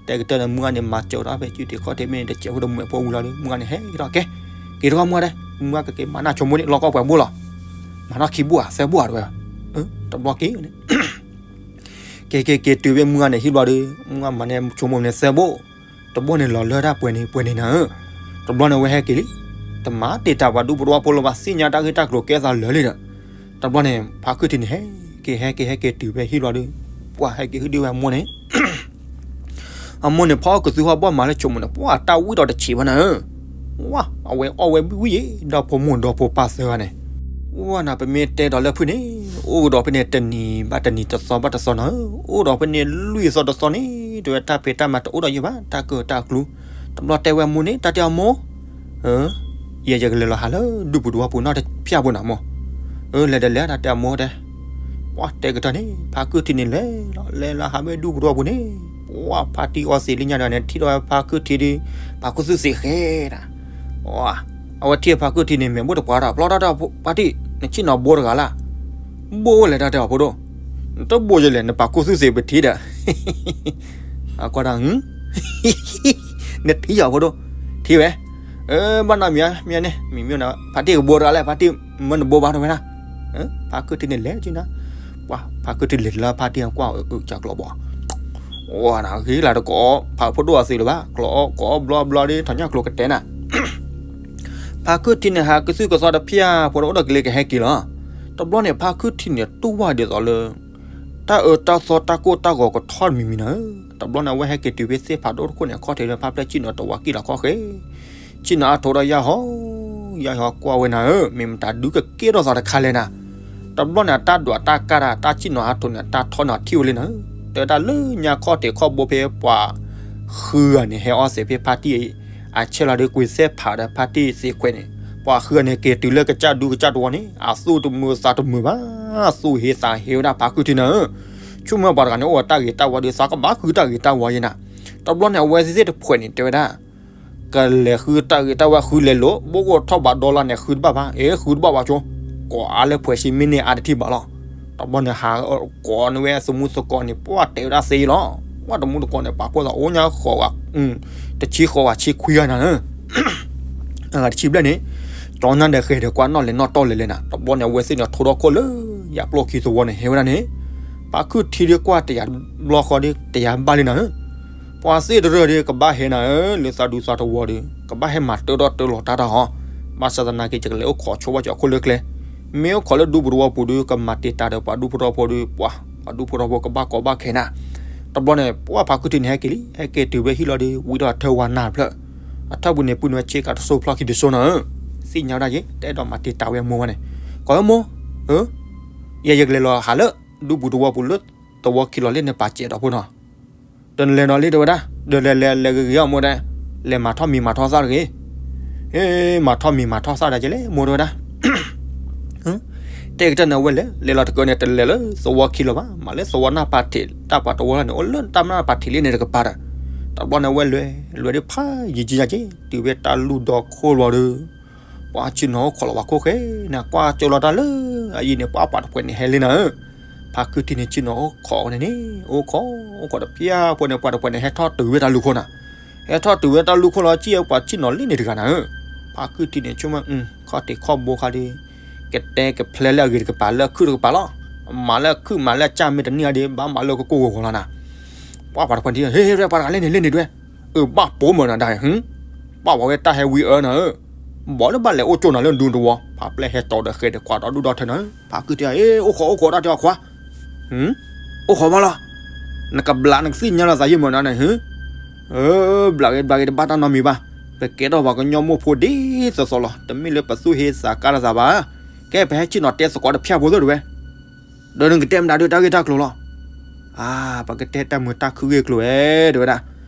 တဲကတၢၢ်န့ၣ် မုၢ်ဂၤန့ၣ် မၤစၢၤဒီးဖဲစုတံၤခီၣ်ထံးမ့ၢ်န့ၣ် တစဲးဖိတမုာ်ဖိဝံၤလီၤဒီး မုၢ်ဂၤန့ၣ် ဟဲက့ၤထီၣ်ကဲ, က့ၤတခီမုၢ်ဂၤဒဲး, မုၢ်ဂၤကက့ၤမၤနၢ်ဆိမိၣ်န့ၣ် လီၢ်ကီၢ်ပှဲၤဘိလီၤ, မၤထီၣ်ခံဘိဧါ သၢဘိဧါတဲဝဲ, တဘျီက့ၤန့ၣ် က့ၤက့ၤက့ၤတုၤဖဲမုၢ်ဂၤန့ၣ်ဟံၣ်ဘျီဒီး မုၢ်ဂၤမၤန့ၢ်ဆိမိၣ်န့ၣ်သၢဘိ, တဘိန့ၣ်လီၤလၢတၢ်ပှဲၤန့ၣ်ပှဲၤန့ၣ်နၤဧၢ, တဘျီန့ၣ်ဝဲဟဲက့ၤလံ, တမၤတ့ၢ်တၢ်ပှၤဒူဖိတဝီဖိလၢၤဘၣ် သ့ၣ်ညါတၢ်ဂ့ၢ်တၢ်ကျိၤကဲသးလၢာ်လံဒီး, တဘျီန့ၣ် ဖါခုၣ်ထံးန့ၣ် ဟဲက့ၤဟဲက့ၤဟဲက့ၤတုၤဖဲဟံၣ်ဘျီဒီး, ပှၤဟဲက့ၤဟံၣ်ဒုးဝဲအမိၢ်န့ၣ် အမိၢ်န့ၣ် ဖီကသူဟီၣ်ဘီၣ်မၤလၢဆိမိၣ်န့ၣ် ပှၤတၢ်ဝံၣ်ဒီးတဆံးဘၣ်နၤဧၢ, ဝါ အဝဲအီၣ်ဝဲဝံၣ်ဝံၣ်ယဲ ဒီဖိမိၢ်ဒီဖိပၢ်သၢဂၤန့ၣ်, ဝါနၤ ပမ့ၢ်တဲဒီးလၢဖုၣ်န့ၣ် အိၣ်ကဒီးဖဲန့ၣ် တနံၤဘၣ်တနံၤတသီဘၣ်တသီနၤဧၢ, အိၣ်ဒီးဖဲန့ၣ်လွံၢ်သီတသီန့ၣ် တဲဝဲတၢ်ဖံးတၢ်မၤတအိၣ်ဒီးယဲဘၣ် တၢ်ကၢၢ်တၢ်ကျူ, တဘျီတဲဝဲအမိၢ်န့ၣ် တၢ်တဲအမိၢ် ယဲယကလဲၤလီၤဟးလၢဒူပူၤတဝီပူၤနီတဖၣ်ပူၤနၤမိၢ်, အၢ လဲၤဒီးလဲၤတၢ်တဲအမိၢ်တဲ, ပှၤတဲကတၢၢ်န့ၣ် ဖါခုၣ်ထံးန့ၣ်လဲၤလီၤ လဲၤလီၤဟးဖဲဒူပူၤတဝီပူၤန့ၣ်, ပှၤဖါတံၢ်အီသံးလံညါတဂၤန့ၣ် ထံၣ်ဒီးဖါခုၣ်ထံးဒီး ပာ်ခူသူၣ်သ့ဃဲဒၣ်, အဝဲထံၣ်ဖါခုၣ်ထံးန့ၣ် မဲာ်ဘိၣ်တပှၤဒီး ပျီတၢ်တဲအီၤဖါတံၢ် နဆ့ၣ်နီၤဘိတဂၤလၢ်, ဘိဝဲလဲၣ်တၢ်တဲအီၤဖိဒိၣ်, နတဘိယလဲၣ် နပာ်ခူသူၣ်သ့ပထံၣ်ဒီး အကွၢ်တၢ် နထံၣ်အီၤဖိဒိၣ်, ထံၣ်ဝဲ, အၢ ဘၣ်နီၢ်မံၤဧါ မံၤန့ၣ် မံၤမ့ၢ်နၤ ဖါတံၢ်ကဘိတဂၤလဲၣ် ဖါတံၢ်မၢနဘိဘၣ်တဝဲဒၣ်, ဖါခုၣ်ထံးန့ၣ်လဲၤက့ၤနၤ, ပှၤဖါခုၣ်ထံးလဲၤလၢဖါတံၢ်အကွၢ်အုးကၢ်ကျီဘိ, ဝါနၤဂ့ၤလၢတကိး ဖးဖိဒိၣ်အသုးလၢၤဘၣ် ကျီကိးဘျီဘျီဒီး ထီၣ်ညၣ်ကျိၤကတဲနၤ ဖါခုၣ်ထံးန့ၣ် ဟးကသုၣ်ကသီတဖၣ် ဖိတအိၣ်ဒီးကလ့ကဟဲက့ၤလီၤ. တဘျီန့ၣ် ဖါခုၣ်ထံးန့ၣ် တူၢ်ဘၣ်ဒ်သိးလၢ တၢ်အၢတၢ်သီတၢ်ကိၢ်တၢ်ဂီၤကထီၣ်တမံၤမံၤနၤဧၢ. တဘျီန့ၣ် အဝဲဟဲက့ၤတုၤဖဲသ့ၣ်ဖးဒိၣ်တခိၣ်န့ၣ် အခီၣ်ထံးလၢဖါဖျၢၣ် ဆ့ၣ်နီၤတဝးကံၣ်လီၤခီၣ်ဃဲ ဆ့ၣ်နီၤအါထိးဒီးယၢ်ဟီ ယၢ်ဟီကွၢ်ဝဲနၤဧၢ, မ့ၢ်မတၤဒုကကဲထီၣ်သးတခါလဲၣ်နၤ. တဘျီန့ၣ် အတၢ်ဒွးတၢ်ကၢ်တၢ် တၢ်ဆ့ၣ်နီၤအါထိးန့ၣ် အတၢ်ထီန့ၣ်ထံၣ်ဝဲလံနၤဧၢ. တဲဝဲဒၣ်လၢညါခီၣ်ထံးခီၣ်ဘိဖဲပှၤဃုဂၤန့ၣ် ဟဲအီၣ်သ့းဖဲဖါတံၢ်အံၤ အဆဲးလီၤဒီးကွံာ်သ့ၣ်ဖးဒီးဖါတံၢ်သ့ခွဲးန့ၣ် ပှၤဃုဂၤန့ၣ် က့ၤတုၤလၢကစၢ်ဒူကစၢ်တဝီန့ၣ် အသူၣ်တမုာ်သးတမုာ်ဘၣ်, သူၣ်ဟ့သးဟ့ဝဲဒၣ်ဖါခုၣ်ထံးနၤဧၢ. ဆိကမိၣ်ပှၤတဂၤန့ၣ် အိၣ်ဝဲတၢ်ဂ့ၤတၢ်ဝါဒီး သးကဘၣ်ဃုတၢ်ဂ့ၤတၢ်ဝါယဲနၤ. တဘျီန့ၣ် အဝဲသ့ၣ်တဖှဲးန့ၣ် တဲဝဲဒၣ် ကလဲၤဃုတၢ်ဂ့ၤတၢ်ဝါ ဃုလဲၤလိာ် ဘိၣ်ကိၣ်ထီၣ်ဘးဒီလါန့ၣ် ဃုတဘၣ်ဘၣ်, အ့ ဃုတဘၣ်ဘၣ်ဆိ, ကိးအါလၢဖှဲးဆံမ့ၢ်န့ၢ်အါတထံၣ်ဘၣ်လီၤ. တဘျီန့ၣ် ဟးကိးန့ၢ်ဝဲအသမူသကိးန့ၣ် ပှၤတဲဝဲဒၣ်သ့လီၤ. ပှၤတမူသကိးန့ၣ် ပာ်ဖှိၣ်သးအိၣ်ညါဃီၤဝဲ တဆံဃိးဂၤဆံခွံဂၤနၤဧၢ, အဂၤတဆံဘျဲၣ်န့ၣ်, ကၠီညါဒီးဃဲၤဒီးကွၢ်နီၣ်လဲၤနီၣ်တီၢ်လဲၤလဲၤနၤ, တဘျီန့ၣ် အဝဲသ့ၣ်န့ၣ်ထိထီၣ်ခိၣ်လၢ ယၤပျီၢ်ခံသဝီန့ၣ်ဟဲဝဲဒၣ်န့ၣ်, ဖါခုၣ်ထံဒုးကွၢ်တယၤဘျီဃီဒီး တယၤဘၣ်လံနၤဧၢ, ပှၤသ့ၣ်တရၢၢ်ဒီး ကဘၣ်ဟဲနၤဧၢ လၢသးဒူသးသဝီဒီး ကဘၣ်ဟဲမၤတၢထီၣ်တၢလီၤတၢ်တၢ်ဟီ, ဘၣ်ဆၣ်သနာ်က့ ယကလဲၤအိၣ်ခိးဆိဘၣ်ကၠီၤခိၣ်လၢကျဲ, မ့ၢ်အိၣ်ခိးလၢဒူပူၤသဝီပူၤဒီး ကမၤတံာ်တာ်ဒီးပှၤဒူဖိထီဖိဒီး ပှၤ ပှၤဒူဖိထီဖိကဘၣ်ကိးဘၣ်ခဲနၤ, တဘျီန့ၣ် ပှၤဖါခုၣ်ထံန့ၣ်ဟဲက့ၤလံ, ဟဲက့ၤတုၤဝဲဟံၣ်လီၤဒီး ဝံထီၣ်အထၢဝါနၢ်တဖျၢၣ်, အထၢၣ်ပူၤန့ၣ် ပုၢ်နုာ်ဝဲဆ့ကၤတစိၢ်ဖျီၣ်ခံတစိၢ်နၤဧၢ, သ့ၣ်ညါဝဲဒၣ်က့ၤ တအဲၣ်ဒိးမၤတံာ်တာ်ဝဲအမိၢ်ဝဲန့ၣ်, ကိးဝဲမိၢ်, ယဲယကလဲၤလီၤဟးလၢ ဒူပူၤသဝီပူၤလၢ သဝီခံလီၤလၢန့ၣ်ပာ်စဲးဒီးဖိနီၤ ဒီးနလဲၤနီၤလံတဲဝဲဒၣ်, ဒီးလဲၤလဲၤလဲၤဂ့ၤဂ့ၤအီၤမိၢ်တဲ, လဲၤမၤထီၣ်မံၤမၤထီၣ်သၣ်တဂ့ၤ, မၤထီၣ်မံၤမၤထီၣ်သၣ်ဒီးကလဲၤမိၢ်တဲဝဲဒၣ်, တဲကတၢၢ်န့ၣ် အဝဲလဲၤ လဲၤလီၤတကၢန့ၣ် တလဲၤလၢသဝီခံလီၤဘၣ်, မၤလၢသဝီနၢ်ပၤထံး တၢ်ပှၤတဝီလီၤန့ၣ် အိၣ်လၢတၢ်နၢ်ပၤထံးလံန့ၣ်တကပၤဒီး, တဘျီန့ၣ် အဝဲလဲၤ လဲၤဒ်ဖးယံာ်ကံယၤက့ၤ တုၤဝဲတၢ်လူၢ်ဒီခိၣ်လီၤဒီး ပှၤဆ့ၣ်နီၤအိၣ်ခိးလီၤပှၤခိၣ်ဃဲန့ၣ် ကွၢ်ကၠိလီၤတၢ်လၢ အယံၤန့ၣ် ပှၤပှၤတဖှဲးန့ၣ်ဟဲလံနၤဧၢ, ဖါခုၣ်ထံန့ၣ် ဆ့ၣ်နီၤအိၣ်ခိးန့ၣ်န့ၣ် အိၣ်ခိး အိၣ်ခိးတဖျၢၣ်ဖိန့ၣ် ပှၤတဖှဲးန့ၣ် ဟဲထီၣ်တုၤဝဲတၢ်လူၢ်ခိၣ်နၤ, ဟဲထီၣ်တုၤဝဲတၢ်လူၢ်ခိၣ်လီၤ စံၣ်ဝဲပှၤဆ့ၣ်နီၤလံန့ၣ်တဂၤနၤဧၢ, ဖါခုၣ်ထံန့ၣ် ဆိကမိၣ် ခီၣ်ထံးခီၣ်ဘိခါဒီး ကတဲကဖျဲလၢအဂ့ၤတကပၤ လၢအခုၣ်တကပၤလီၤ, မၤလၢအခုၣ်မၤလၢအကၢ်မ့ၢ်တန့ၢ်အါဒီး ဘၣ်မၤလၢကကိၢ်ဂီၤဂီၤလီၤနၤ, ပှၤပှၤတဖှဲးန့ၣ် ဟ့ ဟ့ ပှၤတဂၤလဲၣ်န့ၣ် လဲၣ်န့ၣ်တဲဝဲ, အၢ ဘၣ်ပိာ်မုၣ်နၤဒၣ်, ဘၣ်ဝဲတၢ်ဟဲဝံအၢနၤဧၢ, ဘၣ်လၢဘၣ်လဲၤအိၣ်ကၠိနၤလၢဒူသဝီ, ဖးပျဲၢ်ဟဲတီၤဒီးဃဲၤဒီးကွၢ်ဒီးဒူၣ်ဒီထၢနၤဧၢ, ဖါခုၣ်ထံ အ့ အိၣ်ခိးအိၣ်ခိးတၢ်တဲအီၤခွါ, အိၣ်ခိးဘၣ်လီၤ, နကဘျးနကသ့ၣ်ညါလီၤသးယံာ်မးနၤန့ၣ်, ဘျးဂ့ၤဘျးဂ့ၤတဘၣ်တၢ်နီတမံၤဘၣ်, ပကဲထီၣ်ပှၤကညီမိၢ်ဖိဒ်သိးသိးလီၤ, တမ့ၢ်လၢပသူၣ်ဟ့သးကါလိာ်သးဘၣ်, ကဲပဟဲဆ့ၣ်နီၤတဲသကိးတဖျၢၣ်ဖိသိၣ်တဲဝဲ ဒီးနကတဲမနုၤဒုးတၢ်ဂ့ၢ်တၢ်ကျိၤလီၤ, အါ ပကတဲတၢ်မုာ်တၢ်ခုၣ်ဂ့ၢ်ကျိၤဝဲ တဲဝဲဒၣ်,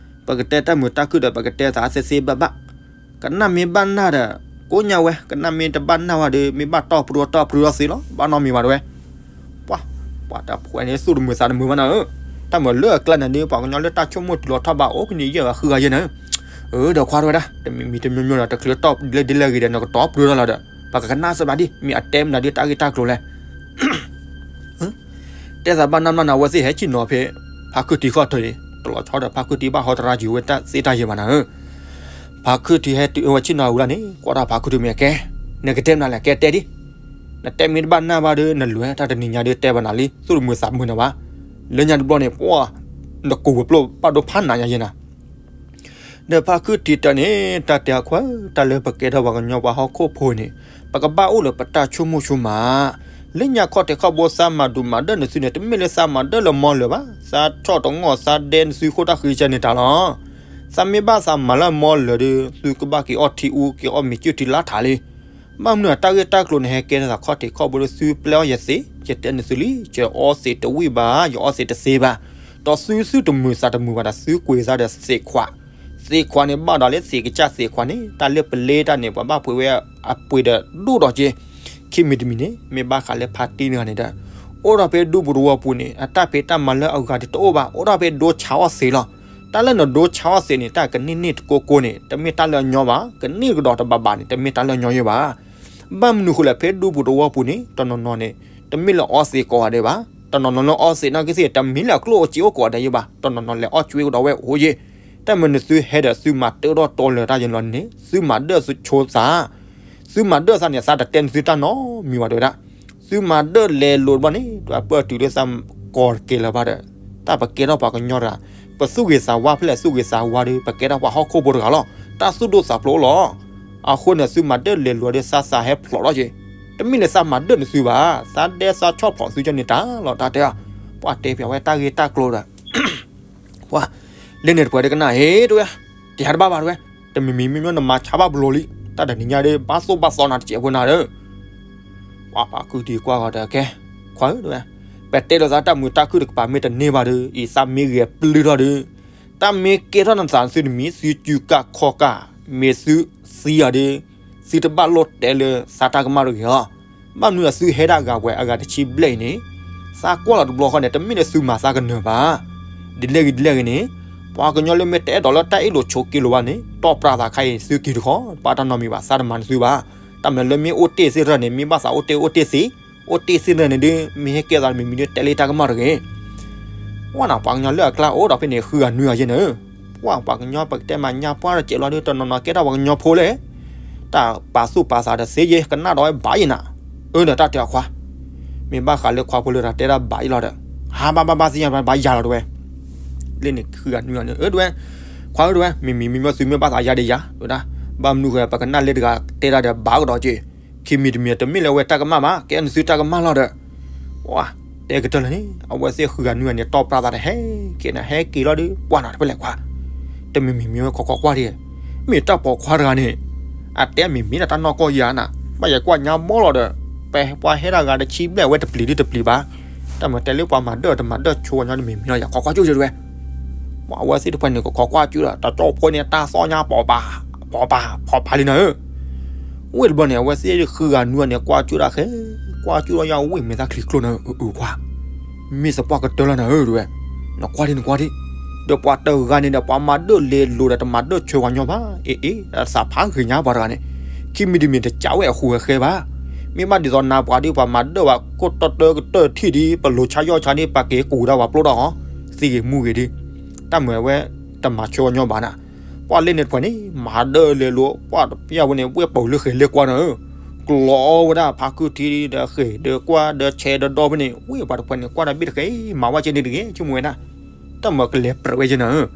ပကတဲတၢ်မုာ်တၢ်ခုၣ်ဒီး ပကတဲသးသ့သ့ဘၣ်ဘၣ်, ကနၣ်မ့ၢ်ဘၣ်နၢ်ဒီး ကိးညါဝဲ, ကနၣ်မ့ၢ်တဘၣ်နၢ်ဝဲဒီး မ့ၢ်ဘၣ်တီၢ်ပရူၤတီၢ်ပရူၤထီၣ်သ့လီၤ, ဘၣ်နီတမံၤဘၣ်တဲဝဲ, ပှၤ ပှၤတဖှဲးန့ၣ် သူၣ်တမုာ်သးတမုာ်ဘၣ်နၤဧၢ, တၢ်မုာ်လၢအကျါန့ၣ်ဒီး ပှၤကညီလၢတၢ်ဆိကမိၣ်တုၤလီၤထီၣ်ဘၣ် အိၣ်ကန့ၣ်ယဲၢ်ဂၤဃုဂၤယဲၢ်နၤဧၢ, အၢ ဒီးခွါတဲဝဲဒၣ် တမံၤမံၤတမံၤမံၤဒီး တချုးတီၢ်ဒ်လဲၣ်ဒ်လဲၣ်ဂ့ၤဒီး နကတီၢ်ပရူၤထီၣ်လီၤဒီး ပကကနၣ်စၢၤဘၣ်ဒ် မ့ၢ်အတဲမနုၤဒုးတၢ်ဂ့ၢ်တၢ်ကျိၤလဲၣ် တဲသးဘၣ်နၢ်မနုၤန့ၣ် အဝဲသ့ၣ်ဟဲဆ့ၣ်နီၤဖဲ ဖါခုၣ်ထံခီၣ်ထံးန့ၣ် တလီၤဆီဒီး ဖါခုၣ်ထံဘၣ်ဟီတရါယုၤဝဲတၢ်သ့တၢ်ယဲၢ်ဘၣ်နၤဧၢ, ဖါခုၣ်ထံဟဲတုၤဝဲဆ့ၣ်နီၤဝံၤလီၤန့ၣ် ကွၢ်ထီၣ်ဖါခုၣ်ထံမ့ၢ်အကဲ, နကတဲမနုၤလဲၣ် ကဲတဲဒ်, နတဲမ့ၢ်တဘၣ်နၢ်ဘၣ်ဒီး နလဲၤတၢ်တနံၤညါဒီးတဲဘၣ်နၤလံ သူၣ်တမုာ်သးတမုာ်နၤဘၣ်, လၢညါတဘျီန့ၣ် ပှၤ နကိးဝဲၤပျိၢ်ဘၣ်ဒိဖးနးညါယဲၢ်နၤ ဒီးဖါခုၣ်ထံတၢ်န့ၣ် တၢ်တဲအီၤခွါ တၢ်လၢပကဲထီၣ်ပှၤကညီပှၤဟီၣ်ခိၣ်ဖိန့ၣ် ပကဘၣ်အိၣ်လၢပတၢ်ဆိကမိၣ်ဆိကမး, လၢညါခီၣ်ထံးခီၣ်ဘိသးမၤဒူၣ်မၤဒၢၣ်နသုန့ၣ် တမ့ၢ်လၢသးမၤဒၢၣ်လၢမီလၢၤဘၣ်, သးထီၣ်တငီၢ်သးဒဲနသုဃိတၢ်ဃံဆဲန့ၣ်တၢ်လီၤ. သးမ့ၢ်ဘၣ်သးမၤလၢမီလၢၤဒီး သုကဘၣ်က့ၤအီၣ်ထံအူက့ၤအီၣ်မ့ၤကၠုၢ်ထံလါထးလံ. ဘၣ်မနုၤအတၢ်ဂ့ၢ်တၢ်ကျိၤန့ၣ် ဟဲကဲထီၣ်သးခီၣ်ထံးခီၣ်ဘိဒီး သုပျဲအီၣ်ယသ့, ယတဲနသုလံ, ယအီၣ်သ့တဝံၣ်ဘၣ်, ယအီၣ်သ့တသ့ဘၣ်. ဒီးသုသုတမုာ်သးတမုာ်ဘၣ်ဒီး သုကွံာ်သးဒီးသ့းခွး, သ့းခွးန့ၣ်ဘၣ်ဒီးလၢသ့းကစၢ်သ့းခွးန့ၣ် တၢ်လၢပလ့တၢ်န့ၣ် ပှၤဘၣ်ပှ့ၤဝဲအပှ့ၤဒီးဒိၣ်ဒီးက့, ခံမံၤတမံၤန့ၣ် မ့ၢ်ဘၣ်ဃးလၢဖါတံၢ်တဂၤန့ၣ်ဒီး အိၣ်ဒီးဖဲဒူပူၤသဝီပူၤန့ၣ် အတၢ်ဖံးတၢ်မၤလၢအဂၤဒ်တအိၣ်ဘၣ်, အိၣ်ဒီးဖဲဒိဆါအီၣ်သ့းလီၤ. တၢ်လၢနဒိဆါအီၣ်သ့းန့ၣ် တၢ်ကန့ၢ်န့ၢ်တကိးကိးန့ၣ် တမ့ၢ်တၢ်လၢအညီဘၣ်, ကန့ၢ်ကဒီးတဘးဘးန့ၣ် တမ့ၢ်တၢ်လၢအညီယဲၢ်ဘၣ်. ဘၣ်မနုၤဃိလဲၣ် ဖဲဒူပူၤသဝီပူၤန့ၣ် တနီၤနီၤန့ၣ် တမ့ၢ်လၢအီၣ်သ့းကိးဂၤဒဲးဘၣ်, တနီၤနီၤလၢအီၣ်သ့းနာ်က့သ့ၣ် တမ့ၢ်လၢအကျိၣ်အိၣ်စ့အိၣ်ကိးဂၤဒဲးယဲၢ်ဘၣ်, တနီၤနီၤလဲၤအီၣ်ကွ့ကဒီးဝဲအိၣ်ယဲၢ်. တၢ်မနုၤသုဟဲဒီးသုမၤတၢထီၣ်တီလၢၤတၢ်ယဲၢ်လီၤန့ၣ် သုမၤဒၢၣ်သုဆိသး သုမၤဒၢၣ်သးန့ၣ် သးတတဲနသုတၢ်နီတမံၤဘၣ်တဲဝဲဒၣ်. သုမၤဒၢၣ်လဲၤလိၤတဘျီန့ၣ် ဒွးပၢၢ်တုၤလၢသးကီၤတကဲလၢၤဘၣ်ဒီး တၢ်ပကဲထီၣ်ပှၤကညီတဂၤ ပသူၣ်ဂ့ၤသးဝါဖဲလဲၣ်သူၣ်ဂ့ၤသးဝါဒီး ပကဲထီၣ်ပှၤဟီၣ်ခိၣ်ဖိတဂၤလီၤ. တၢ်သူၣ်ဒိၣ်သးဖျိးလီၤ. အဃိန့ၣ် သုမၤဒၢၣ်လဲၤလိၤဒီးသးသးဟဲဖျိးထီၣ်က့ၤ, တမ့ၢ်လၢသးမၤဒၢၣ်နသုဘၣ်, သးဒဲသးဆီၣ်ဖျိးသုကန့ၣ်တၢ်လီၤ တၢ်တဲအီၤ. ပှၤတဲပၠးဝဲတၢ်ဂ့ၢ်တၢ်ကျိၤဒီး ပှၤ လၢန့ၣ်တပှဲၤဒ်ကနၣ် ဟ့ၣ်တဲဝဲ, တဟးတဘၣ်ဘၣ်တဲဝဲ, တမံၤမံၤမံၤမံၤနမၤဆါဘၣ်ဘျိလံ, တၢ်တနံၤညါဒီး ဘၣ်သိၣ်ဘၣ်သီနၤတစဲးဖိနၤဒီး, ပှၤဖါခုၣ်ထံကွၢ်ဂီၤဒီးကဲ, ခွါဧၢတဲဝဲ, ပတဲလိာ်သးတၢ်မုာ်တၢ်ခုၣ်တကပၤမ့ၢ်တန့ၢ်ဘၣ်ဒီး အံၤသးမ့ၢ်ဂဲၤပျုၢ်ထီၣ်ဒီး, တၢ်မ့ၢ်ကဲထီၣ်နသးသုတမံၤ သုစုကၢ်ခီၣ်ကၢ်, မ့ၢ်သုသံအီၤဒီး, သုတဘၣ်လိၣ်တဲလၢသးတၢ်ကမၣ်တဂ့ၤလီၤ. ဘၣ်မနုၤဒီးသုဟဲဒၣ်ဂၤဝဲအဂၤတဆံဘျဲၣ်အံၤန့ၣ်, သးကွၢ်လီၤတဘျီဃီန့ၣ် တမ့ၢ်လၢသုမၤသးကနၢၤဘၣ်. ဒ်လဲၣ်ဂ့ၤဒ်လဲၣ်ဂ့ၤန့ၣ်, ပှၤကညီလၢမ့ၢ်တအဲၣ်ဒိးလၢတၢ်အ့ၣ်လိာ်ဆိးက့လိာ်ဘၣ်န့ၣ် တီၢ်ပြးသးခါအံၤ သုက့ၤတခီ တဘၣ်တၢ်နီတမံၤဘၣ် သးတမၤနသုဘၣ်. တၢ်မၤလၢမ့ၢ်အိၣ်တ့ၢ်သ့ၣ်တဖၣ်န့ၣ် မ့ၢ်ဘၣ်သးအိၣ်တ့ၢ်အိၣ်တ့ၢ်သ့, အိၣ်တ့ၢ်သ့ၣ်တဖၣ်န့ၣ်ဒီး မ့ၢ်ဟဲကဲသးမံၤမံၤဒီး တဲလၢတၢ်ကမၣ်တဂ့ၤ ဝဲန့ၣ် ပှၤကညီလၢအကျါအိၣ်ဒီးဖဲန့ၣ် ဃုဂၤနွံဂၤယဲၢ်န့ၣ်, ပှၢ်ပှၤကညီပကတဲမၤညါပှၢ်ဒီးစဲးလီၤဒုး တနီၤနီၤကဲထီၣ်ပှၤကညီဖိလဲၣ်, တၢ်ပာ်သူၣ်ပာ်သးဒီးသ့ယဲ ကနၣ်ဒီးဝဲဘၣ်ယဲနၤ, အၢဒီးတၢ်တဲအခွါ, မ့ၢ်ဘၣ်ဃးလၢခွါဖိလၢတၢ်တဲဒၣ်ဘၣ်ယဲလီၤဒီး, ဟးဘၣ်ဘၣ်ဘၣ်သ့ၣ်ညါဘၣ်ယၤလီၤတဝဲ, လၢန့ၣ်ဃုဂၤနွံဂၤန့ၣ် အၢတဝဲ, ခွါအၢတဝဲ မ့မ့ၢ်မ့မ့ၢ်သုမ့ၢ်ဘၣ်သးယၤဒီးယၤ တဝဲဒၣ်, ဘၣ်မနုၤဃိပကနၣ်လၢတဂၤတဲဒၣ်ဒီးဘၣ်ကဒီးက့ၤ, ခံမံၤတမံၤတမ့ၢ်လၢအဝဲတၢ်ကမၣ်ဘၣ် ကဲနသုတၢ်ကမၣ်လီၤဒီး ပှၢ်တဲကတၢၢ်လၢန့ၣ် အဝဲသ့ၣ်ဃုဂၤနွံဂၤန့ၣ် တီၢ်ပြၢသးဒီးဟဲက့ၤန့ၣ် ဟဲက့ၤလီၤဒုး ပှၢ်နၤတဖဲလဲၣ်ခွါ, တမ့ၢ်မ့ၢ်မ့ၢ်ဝဲခီခီကွၢ်ဒံး, မ့ၢ်တၢ်ပိာ်ခွါတဂၤန့ၣ်, အတဲမ့ၢ်မ့ၢ်ဒၣ်တၢ်နီၢ်ကီၢ်ယၤနၤ, ဘၣ်ယကွၢ်ညါဘီလီၤဒီး, ပှၤဟဲဒၣ်ဂၤတဆံဘျဲၣ်ဝဲတပျံၤဒုတပျံၤဘၣ်, တၢ်မၤတဲလၢပှၤမၤဒၢၣ်တမၤဒၢၣ်ဆိဝဲညီတမ့ၢ်မ့ၢ်လီၤ ယၤခီကွၢ်ကၠူၣ်ကၠူၣ်တဝဲ ပှၢ်အဝဲသ့ၣ်တဖၣ်န့ၣ် ကခီကွၢ်ကၠူၣ်ဒီး တကၠီဖိန့ၣ် တၢ်သီၣ်ညါပိာ်ပာ်, ပိာ်ပာ်, ပိာ်ပာ်လံနၤဧၢ, ဝ့ၢ်တဘျီန့ၣ် အဝဲသ့ၣ်ဃုဂၤနွံဂၤန့ၣ် ကွၢ်ကၠူၣ်ဒၣ်ဃဲ, ကွၢ်ကၠူၣ်ဒီးယၤဝ့ၢ်မဲာ်သၣ်ချံကျိနၤဧၢ, အၢ အၢ ခွါ, မ့ၢ်သပှၢ်ကတၢၢ်လီၤနၤဧၢ တဝဲ, နကွၢ်ဒံးနကွၢ်ဒံး, ဒီးပှၤတဂၤန့ၣ်ဒီး ပှၤမၤဒၢၣ်လဲၤလိၤဒီးတမၤဒၢၣ်ဆိဝဲညီဘၣ်, အ့ အ့ သးဖးဂ့ၤညါပှၤတဂၤန့ၣ်, ခံမံၤတမံၤတကးဝဲအဃိဝဲဃဲဘၣ်, မ့ၢ်ဘၣ်ဒ်သိးနၤပှၤဒ်ပှၤမၤဒၢၣ်ဝဲ ကိၢ်တီတီကတၢၢ်ထံၣ်ဒ် ပလိၤဆါယီၢ်ဆါဒ် ပက့ၤကူၣ်ဒၣ်ပှၤပျိၢ်ဒီးအီၤ, သံဂ့ၤမူဂ့ၤဒ်, တၢ်မၤဝဲ တမၤဆိဝဲညီဘၣ်နၤ, ပှၢ်လၢန့ၣ်တဖၣ်န့ၣ် မၤဒၢၣ်လဲၤလိၤ ပှၢ်တပျၢ်ဝဲန့ၣ် ဝ့ၢ်ပူၤလၢဃဲၤလၢကွၢ်နၤဧၢ, ကျီဝဲဒၣ်ဖါခုၣ်ထံဒီးဃဲၤဒီးကွၢ်ဒီးဆဲးဒီးဒီဖဲန့ၣ် ဝ့ၢ်ပှၤတဖၣ်န့ၣ် ကွၢ်တၢ်ဘ့ၣ်တဃဲၤ မၤဝဲကဲန့ၣ်တဂ့ၤ ဆိကမိၣ်ဝဲဒၣ်, တၢ်မၤကလဲၤပြဲးဝဲကဲနၤဧၢ,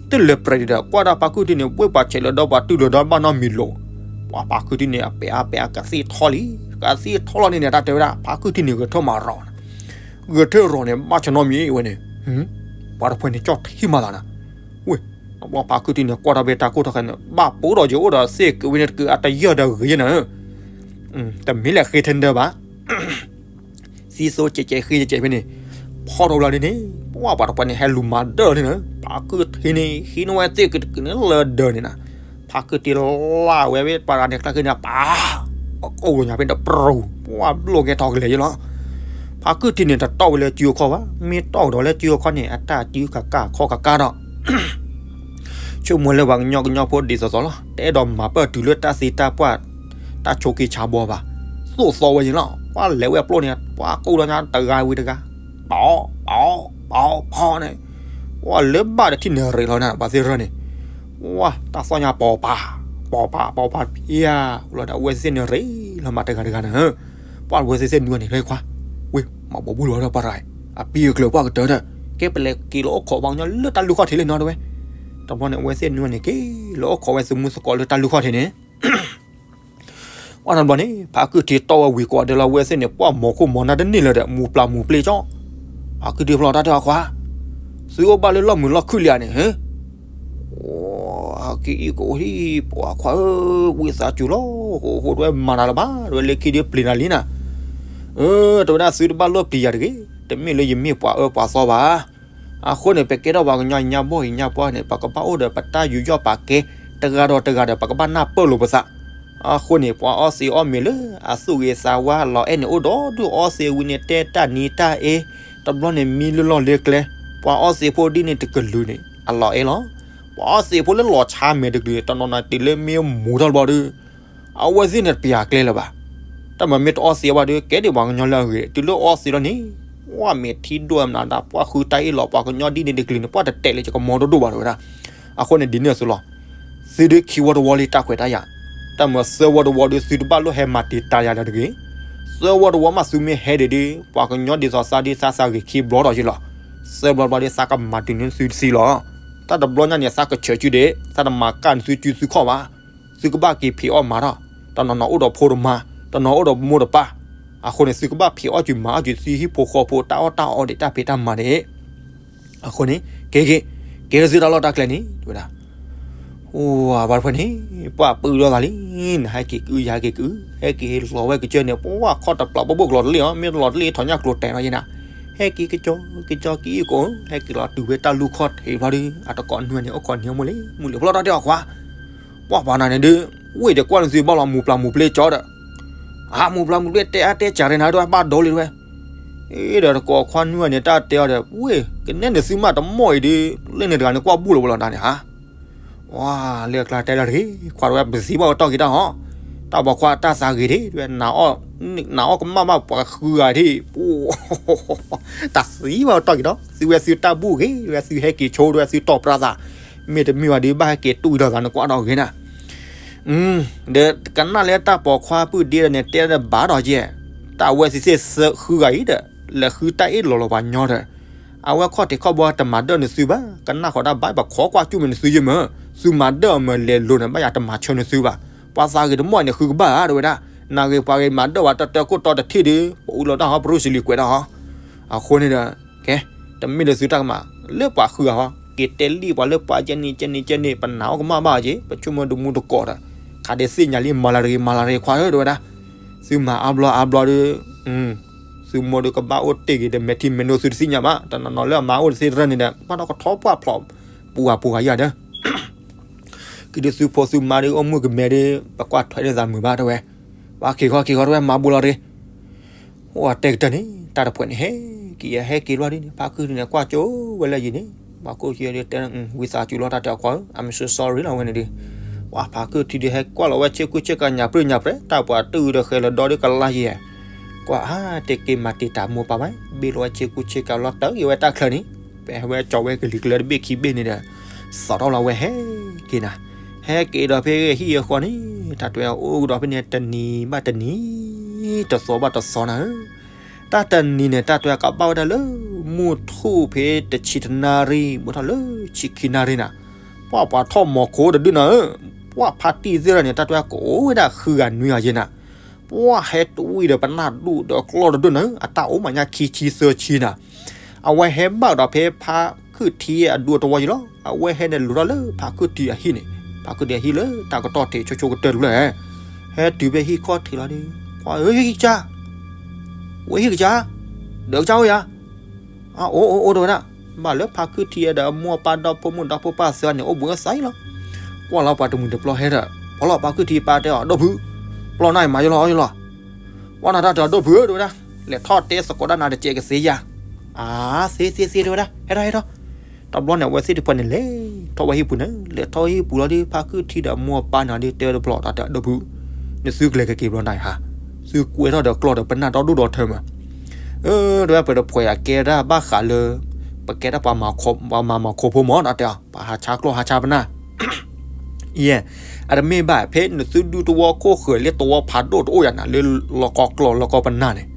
တလဲၤပြဲးဒံးဒီး ကွၢ်ဒၣ်ဖါခုၣ်ထံန့ၣ် ဝ့ၢ်ပှၤဆဲးလၢဒီပှၤတုၤလၢဒီဘၣ်နီတမံၤလိၤ, ပှၢ်ဖါခုၣ်ထံန့ၣ် အပဲာ်အါပဲာ်အါကသံၣ်ထီၣ်လံ, ကသံၣ်ထီၣ်လီၤန့ၣ်န့ၣ် တၢ်တဲဝဲဒၣ် ဖါခုၣ်ထံန့ၣ် ဂဲၤထၢၣ်မၤရီၤ ဂဲၤထၢၣ်ရီၤန့ၣ် ဘၣ်ဆၢနီတမံၤဝဲန့ၣ်, ပှၤတဖၣ်န့ၣ် ကၠီၣ်ထံမၤသးနၤ, ဝ့ၢ်, ပှၢ်ဖါခုၣ်ထံန့ၣ် ကွၢ်ထီၣ်ဖဲတၢ်ကိၢ်ထီၣ်ဃဲန့ၣ် ဘၣ်ပိာ်ဒီးယအိၣ်ဒီးသ့ၣ်က့ၤဝဲန့ၣ်တက့ၢ် အတယၢၢ်ဒီးဂ့ၤယဲနၤဧၢ, တမ့ၢ်လၢဃ့ထဲဒၢဘၣ် သံသိကဲးကဲးဃ့ကဲးဖဲန့ၣ်, ဖီၣ်ထီၣ်ဝဲလီၤဒ်န့ၣ်, ပှၢ်ပှၤတဖၣ်န့ၣ် ဟဲလူၤမၤဒၢၣ်လံနၤ, ဖါခုၣ်ထံန့ၣ် ဟံးန့ၢ်ဝဲသ့ၣ်က့ၤတက့ၢ်န့ၣ်လၢဒၢးန့ၣ်နၤ, ဖါခုၣ်ထံလၢ်ဝဲဝဲပှၤတဂၤန့ၣ် ကျါဃ့န့ၣ် ပှၤ အကိၣ်လီၤညါဖဲန့ၣ်တပရူၤ, ပှၢ်ဘျီၣ်ကဲထီၣ်ကလဲာ်ယဲလီၤ, ဖါခုၣ်ထံန့ၣ် တတီၢ်ဝဲလၢစုအခီၣ်ဘၣ်, မ့ၢ်တီၢ်ကဒီးလၢစုအခီၣ်န့ၣ် အတၢ်စုကကၢ်ခီၣ်ကကၢ်ဒီး ဆိကမိၣ်လၢပှၤကညီကညီဖိဒ်သိးသိးလီၤ, တအဲၣ်ဒိးမၤပၢၢ်တုၤလၢတၢ်သံတၢ်ပှၢ် တၢ်ဆိးက့ဆါဘီဘၣ်, သိၣ်သီဝဲယဲလီၤ, ပှၢ်လဲၤဝဲအပျိၢ်န့ၣ် ပှၢ်ကိၣ်လီၤညါတဂၤဝံၤတဂၤ, ပီၤ ပီၤ ပီၤ ဖီန့ၣ်, ပှၢ်လၢဘၣ်ဒီးထံၣ်န့ၣ်ရ့းလီၤနၤ ပှၤသ့ၣ်ရၢန့ၣ်, ပှၢ်တၢ်သီၣ်ညါပိာ်ပာ်, ပိာ်ပာ် ပိာ်ပာ်ဖံးဧါ, လီၤဒီးအဝဲသ့ၣ်န့ၣ်ရ့းလီၤမးတဂၤတဂၤနၤ, ပှၢ်အဝဲသ့ၣ်သ့ၣ်နွံန့ၣ် လၢခွါ, ဝ့ၢ် မၤဘီဘူလီၤဒီးပှၤတဂၤ, အပံအကျၢၤပှၢ်ကတၢၢ်ဒီး, ကဲပလဲၤက့ၤလၢအိၣ်ခိးပှၤကညီလၢတၢ်လူၢ်ခီၣ်ထံးလၢနီတဝဲ, တဘျီန့ၣ် အဝဲသ့ၣ်နွံန့ၣ် က့ၤလၢအိၣ်ခိးဝဲသမူသကိးလၢတၢ်လူၢ်ခီၣ်ထံးန့ၣ် ပှၢ်တဘျီန့ၣ် ဖါခုၣ်ထံတီၢ်ဝဲဝံၤကိးဂၤဒဲးလီၤ အဝဲသ့ၣ်န့ၣ် ပှၢ်မိၢ်ခိၣ်မိၢ်နၢ်တန့ၢ်လၢၤဒီး မူၤပျၢ်မူၤပျ့ၤကၠီ, ဖါခုၣ်ထံဖျီတၢ်တဲအီၤခွါ, သုအိၣ်ဘၣ်လၢလီၢ်မုာ်လီၢ်ခုၣ်လံဧါန့ၣ်, ဟဲက့ၤအံၤကအိၣ်ဟံၣ် ပှၤခွါဧၢ, ဝံသးစူၤလီၤ, ကအိၣ်ဃိတဝဲမၤနၤလၢၤဘၣ်, တဝဲလၢခံဒုးပျံၤနၤလံနၤ, အၢ တဝဲဒၣ်သုတဘၣ်လိၣ်ပျံၤယၤတဂ့ၤ, တမ့ၢ်လၢယမ့ၢ်ပှၤအၢပှၤသီဘၣ် အဃိန့ၣ် ပကဲထီၣ်ပှၤကညီအံၤညါဘီၣ်အံၤညါပှၢ်န့ၣ် ပကဘၣ်အိၣ်ဒီးပတၢ်ယူးယီၣ်ပာ်ကဲ တဂၤဒီးတဂၤဒီး ပကဘၣ်နၢ်ပၢၢ်လိာ်ပသး, အဃိန့ၣ် ပှၤအီသံးအီၣ်မ့ၤလၢအသူၣ်ဂ့ၤသးဝါလီၤအဲၣ်န့ၣ် အိၣ်ဒီးဒုၣ်အီသံးဝံၤန့ၣ် တဲတၢ်နံၤတၢ်အ့, တဘျီန့ၣ်မံလၢလီၢ်လၢကျဲ, ပှၤအီသံးဖိဒ်န့ၣ်တကလုာ်န့ၣ် အလီၤအဲၣ်လီၤ. ပှၤအီသံးဖိလၢလီၤဆါမဲာ်တကလုာ် တနီၤနီၤတုၤလၢမ့ၢ်မူၤထီၣ်တဘျီဒီး အဝဲသ့ၣ်န့ၣ်တပျံၤကျဲလၢၤဘၣ်. တၢ်မၤမ့ၢ်တအီသံးဘၣ်ဒီး ကဲဒံးပှၤကညီလၢအဂ့ၤ တုၤလၢအီသံးလီၤန့ၣ် ပှၤမဲာ်ထံဒိၣ်မနုၤဒၣ် ပှၤဃုတၢ်အ့ၣ်လီၤ ပှၤကညီဒ်န့ၣ်တကလုာ်န့ၣ် ပှၤတတဲာ်လၢယကမီဒိၣ်ဒိၣ်ဘၣ်တဝဲဒၣ်. အဃိန့ၣ်ဒ်န့ၣ်အသိးလီၤ. သုဒုးခံဝီတဝီလံတၢ်ခွဲးတၢ်ယာ်, တၢ်မၤသၢဝီတဝီဒီးသုတဘၣ်လိၣ်ဟဲမၤတံာ်တာ်ယၤဒီးတဂ့ၤ. သၢဝီတဝီမးသုမ့ၢ်ဟဲဒံးဒီး ပှၤကညီဒ်သိးသးဒ်သးသးဂ့ၤခံဘျီထီၣ်က့လီၤ. သၢဘျီတဘျီဒီးသးကမၤတုၤန့ၢ်သုတသံလီၤ. တၢ်တဘျီညါန့ၣ် သးကဆၢကုဒီး သးတမၤကၢ်န့ၢ်သုစုသုခီၣ်ဘၣ်. သုကဘၣ်က့ၤဖံးအီၣ်မၤထီၣ်, တနီၤနီၤအိၣ်ဒီးဖိတမါ, တနီၤအိၣ်ဒီးမိၢ်တပၢ်, အဃိန့ၣ် သုကဘၣ်ဖံးအီၣ်စုမၤအီၣ်စုသုဟံၣ်ဖိဃီဖိတၢ်အီၣ်တၢ်အီဒံးတၢ်ဖံးတၢ်မၤန့ၣ် အဃိန့ၣ် ကဲက့ၤ, ကဲသုတၢ်လီၢ်တၢ်ကျဲန့ၣ် တဲဝဲဒၣ်. အိၣ် အဝဲတဖၣ်န့ၣ် ပှၤပုၢ်လိာ်သးလံ, နဟဲက့ၤကအု ယဟဲက့ၤကအု, ဟဲက့ၤလီၤဝဲကစၢၢ်န့ၣ် ပှၤခီၣ်တပျီဘိၣ်ဘိၣ်ကလီၤတလ့ၣ်အီၤ, မ့ၢ်တလီၤတလ့ၣ်ထီၣ်ညၣ်ကျိၤတဲာ်နီၤယဲနၤ, ဟဲက့ၤကစီၤကစီၤက့ၤအံၤကိး, ဟဲက့ၤလီၤတုၤဝဲတၢ်လူၢ်ခီၣ်ထံးဘျီဒီး အတကိးနွံန့ၣ် အိၣ်ခိးနံၤအီၣ်မူလံ, မုၢ်လံၤဖျီၣ်ထီၣ်တဲအီၤခွါ, ပှၤပှၤနၤန့ၣ်ဒုး ဝ့ၢ်ဒီးကွၢ်န့ၣ်သုဘၣ်လီၤမူၤပျၢ်မူၤပျ့ၤကၠီဒီး အမူၤပျၢ်မူၤပျ့ၤတဲအါတဲစှၤရ့နၤဒွဲၣ်ဘၣ်ဒိလံတဝဲ, အ့ဒီးတကိးခွါနွံန့ၣ် တၢ်တဲအီၤဒီး ဝ့ၢ် ကနဲန့ၣ်သုမးတမီၢ်အံၤဒီး လၢန့ၣ်တဂၤန့ၣ်ကွၢ်ဘူၣ်လီၤဝဲလီၤနၤန့ၣ်ဧါ, ဝါ လၢအကျါတဲလၢတဂ့ၤ, ခွါတဝဲပသံဘၣ်အီၤတီၢ်က့ၤတၢ်ဟီ, တၢ်ပိာ်ခွါတၢ်သးဂ့ၤထံၣ်တဝဲ နၤအီၣ်ကမၣ်ဘၣ်ပှၤဃုဂၤထံၣ်, တၢ်သံဘၣ်အီၤတီၢ်က့ၤဒီး သုဝဲသုတၢ်ဘူၣ်ဂ့ၤ တဝဲသုဟဲက့ၤဆိတဝဲသုတီၢ်ပြၢသး, မ့ၢ်တမ့ၢ်ဝဲဒုး ဘၣ်ဟဲက့ၤတူၢ်အံၤလီၤသး နကွၢ်ဒီးဂ့ၤနၤ. ဒီးကနၣ်လၢတၢ်ပိာ်ခွါပုၢ်ဒ့ဒီးန့ၣ် တဲဒီးဘၣ်ဒီးကဲ, တၢ်အဝဲသ့ၣ်သ့ၣ်ဃုဂၤအံၤဒီး လဲၤဃုတၢ်အ့ၣ်လိာ်လီၤပှၤညီဒီး အဝဲခီၣ်ထံးခီၣ်ဘီတမၤဒၢၣ်နသုဘၣ်, ကနၣ်ဃီၤတၢ်ဘၣ် ပခိးကွၢ်ကူၣ်မ့ၢ်နသုယမၢ, သုမၤဒၢၣ်အီၤမၢလဲၤလိၤန့ၣ် ဘၣ်ယၤတမၤဆၢနသုဘၣ်, ပှၤသးဂ့ၤတမီၢ်န့ၣ် ဃုကဘၣ်ဧါ တဲဝဲဒၣ်, နဂ့ၤပှၤဂ့ၤမၤဒၢၣ်ဝဲတၢ်တၢၢ်ခိၣ်တီတထံၣ်ဒီး ပအူလီၤတၢ်ဟီ ပရူစလံၤကွဲးတၢ်ဟီ, အဃိန့ၣ်ဒီး ကဲ, တမ့ၢ်လၢသုတၢ်ကမၣ်, လၢပှၤဃုဂၤဟီ, က့ၤတဲလံပှၤလၢပှၤကဲန့ၣ်ကဲန့ၣ်ကဲန့ၣ် ပနာ်အီၤကမၣ်ဘၣ်က့ၤ ပဆိကမိၣ်တမူတကိးဒီး, ခးဒဲးသ့ၣ်ညါလံ မၤလၢတဂ့ၤ မၤလၢတဂ့ၤခွါဧၢ တဲဝဲဒၣ်, သုမၤအါဘျီအါဘျီဒီး သုမိၢ်ဒီးကဘၣ်အိၣ်တ့ၢ်ဂ့ၤဒီး မဲာ်ထံမဲာ်နိသုတသ့ၣ်ညါဘၣ်, တနီၤနီၤလၢအမါအိၣ်တသ့တရၢၢ်န့ၣ်ဒီး ဘၣ်ဒီးကထီၣ်ပှၢ်ဖျိးပူၤဂၤပူၤဂၤယၤဒီး ကဒုးသုဖိသုမါဒီးအိၣ်မုၣ်ကမဲဒီး ပကွၢ်ထွဲန့ၢ်သးမုာ်ဘၣ်တဲဝဲ, ပှၤက့ၤဃီက့ၤဃီတဲဝဲ မၤဘူးလီၤတဂ့ၤ, အိၣ်အတဲကတၢၢ်န့ၣ် တၢ်တဖှဲးန့ၣ် ဟဲက့ၤဟဲက့ၤဘျီဒ်န့ၣ် ဖါခုၣ်ထံးန့ၣ် ကွၢ်ကၠိဝဲလၢယံၤန့ၣ်, ပှၤခိၣ်ဃံဒီးတဲ ဝံသးစူၤလီၤ တၢ်တဲအီၤခွါဧၢ I'm so sorry လီၤဝဲန့ၣ်ဒီး, ပှၤဖါခုၣ်ထံးဒီး ဟဲကွၢ်လီၤဝဲဆ့ကူဆ့ကၤညၣ်ပြၢၢ်ညၣ်ပြဲး တၢ်ပှၤတအုးဒီးဃဲလီၤဒီးကလါယဲၢ် ကွၢ်ဧါ တဲက့ၤမၤတံာ်တာ်မိၢ်ပၢ်ဘၣ်, ဘ့ၣ်လီၤဝဲဆ့ကူဆ့ကၤလီၤ တၢ်ဂ့ၤဝဲတၢ်ချၢန့ၣ်, ပဟဲဝဲကၠီၤဝဲကလံၤကျၢတဘ့ၣ်ခံဘ့ၣ်န့ၣ်ဒီး သီၣ်ထီၣ်လီၤဝဲဟဲက့ၤနၤ, ဟဲက့ၤဒီးဖဲဟံၣ်အဃီန့ၣ် တၢ်တဲအိၣ်ကဒီးဖဲန့ၣ် တနံၤဘၣ်တနံၤ, တသီဘၣ်တသီနၤဧၢ, တၢ်တနံၤန့ၣ် တၢ်တဲကဘၣ်ဝဲဒၣ်လၢ မုၢ်ထူၣ်ဖဲတဆံတနၣ်ရံၣ် ဘူးထီၣ်လၢဆံခံနၣ်ရံၣ်နၤ, ပှၤပှၤထီၣ်မီၤခိတဒုနၤဧၢ, ပှၤဖါတံၢ်သ့ၣ်ဒီးန့ၣ် တၢ်တဲကအိၣ်ဝဲဒၣ်ဃုဂၤနွံဂၤယဲၢ်နၤ, ပှၤဟဲတဝံၣ်ဒီးပနၢ်ဒူၣ်ဒီးကျီၢ်တဒုနၤဧၢ, အတၢ်အိၣ်မးညါခံဆံသၢဆံနၤ, အဝဲဟဲဘၣ်ဒီးဖဲဖါခုၣ်ထံအဒူအတဝီယံၤလီၤ, အဝဲဟဲန့ၣ်လူၤထီၣ်လၢဖါခုၣ်ထံအဟံၣ်န့ၣ်, ဖါခုၣ်ထံအဟံၣ်လၢတၢ်ကတီၢ်ထံးဆိဆိကတၢၢ်တဖျၢၣ်, ဟဲတုၤဖဲဟံၣ်ခီၣ်ထံးလီၤဒီး, ကွၢ်ဧၢဟံၣ်ကစၢ်, ဝဲဟံၣ်ကစၢ်, ဒီးကစၢ်အိၣ်ယၤ, အိၣ်အိၣ်အိၣ်တဲဝဲဒၣ်, ဘၣ်လၢဖါခုၣ်ထံဒီးအမိၢ်အပၢ်ဒီဖိမိၢ်ဒီဖိပၢ်သၢန့ၣ် အိၣ်ဘှံးအိၣ်သါအံၤလီၤ, ကွၢ်လီၤပှၤတမှံၤတပျီဟဲဒီး, ပှၤလီၤဖါခုၣ်ထံပၢ်တဲအီၤ ဒိၣ်ဖု, ပျီနၤအံၤမၤယလီၤအီယလီၤ, ပှၤနၤတၢ်တဲအီၤဒိၣ်ဖုဧၢ တဲဝဲဒၣ်, လဲၤထီၣ်တဲသကိးတၢ်နၤ တစဲးကသ့ယၤ, အါ, သ့သ့သ့ တဲဝဲဒၣ်, ဟဲထီၣ်ဟဲထီၣ်, တဘျီန့ၣ် အဝဲသ့ၣ်တဖၣ်န့ၣ် လဲၤထီၣ်ဝဲဟံၣ်ပူၤန့ၣ်, လဲၤထီၣ်ဟံၣ်ပူၤလီၤဒီး ဖါခုၣ်ထံဒီးအမိၢ်အပၢ်န့ၣ်ဒီး တဲဝဲတဘျီ တၢ်တဲအီၤဒိၣ်ဖု, နသုကလဲၤကက့ၤဘျီနၤဧါ, သုကွဲထီၣ်ဒီးကျီၢ်ဒီးပနၢ်ဒီဒူၣ်ဒီထၢမး, အၢ တဲဝဲ ပတဖှဲးအကဲဒၣ်ဘၣ်ဃးလၢ ပကဲဒၣ်ပှၤမၤမီၤခိဖိမး တၢ်တဲအီၤ ပှၤဟးဆါကျီၢ်ဟးဆါပနၢ် ယဲၢ်, အတမ့ၢ်ဘၣ် ဖဲနသုဒူသဝီခိၣ်ဃၢၤလၢသဝီဖးဒိၣ်တအိၣ်ယၤနၤ လၢလီၢ်ကီၢ်ကျီၢ်လီၢ်ကီၢ်ပနၢ်န့ၣ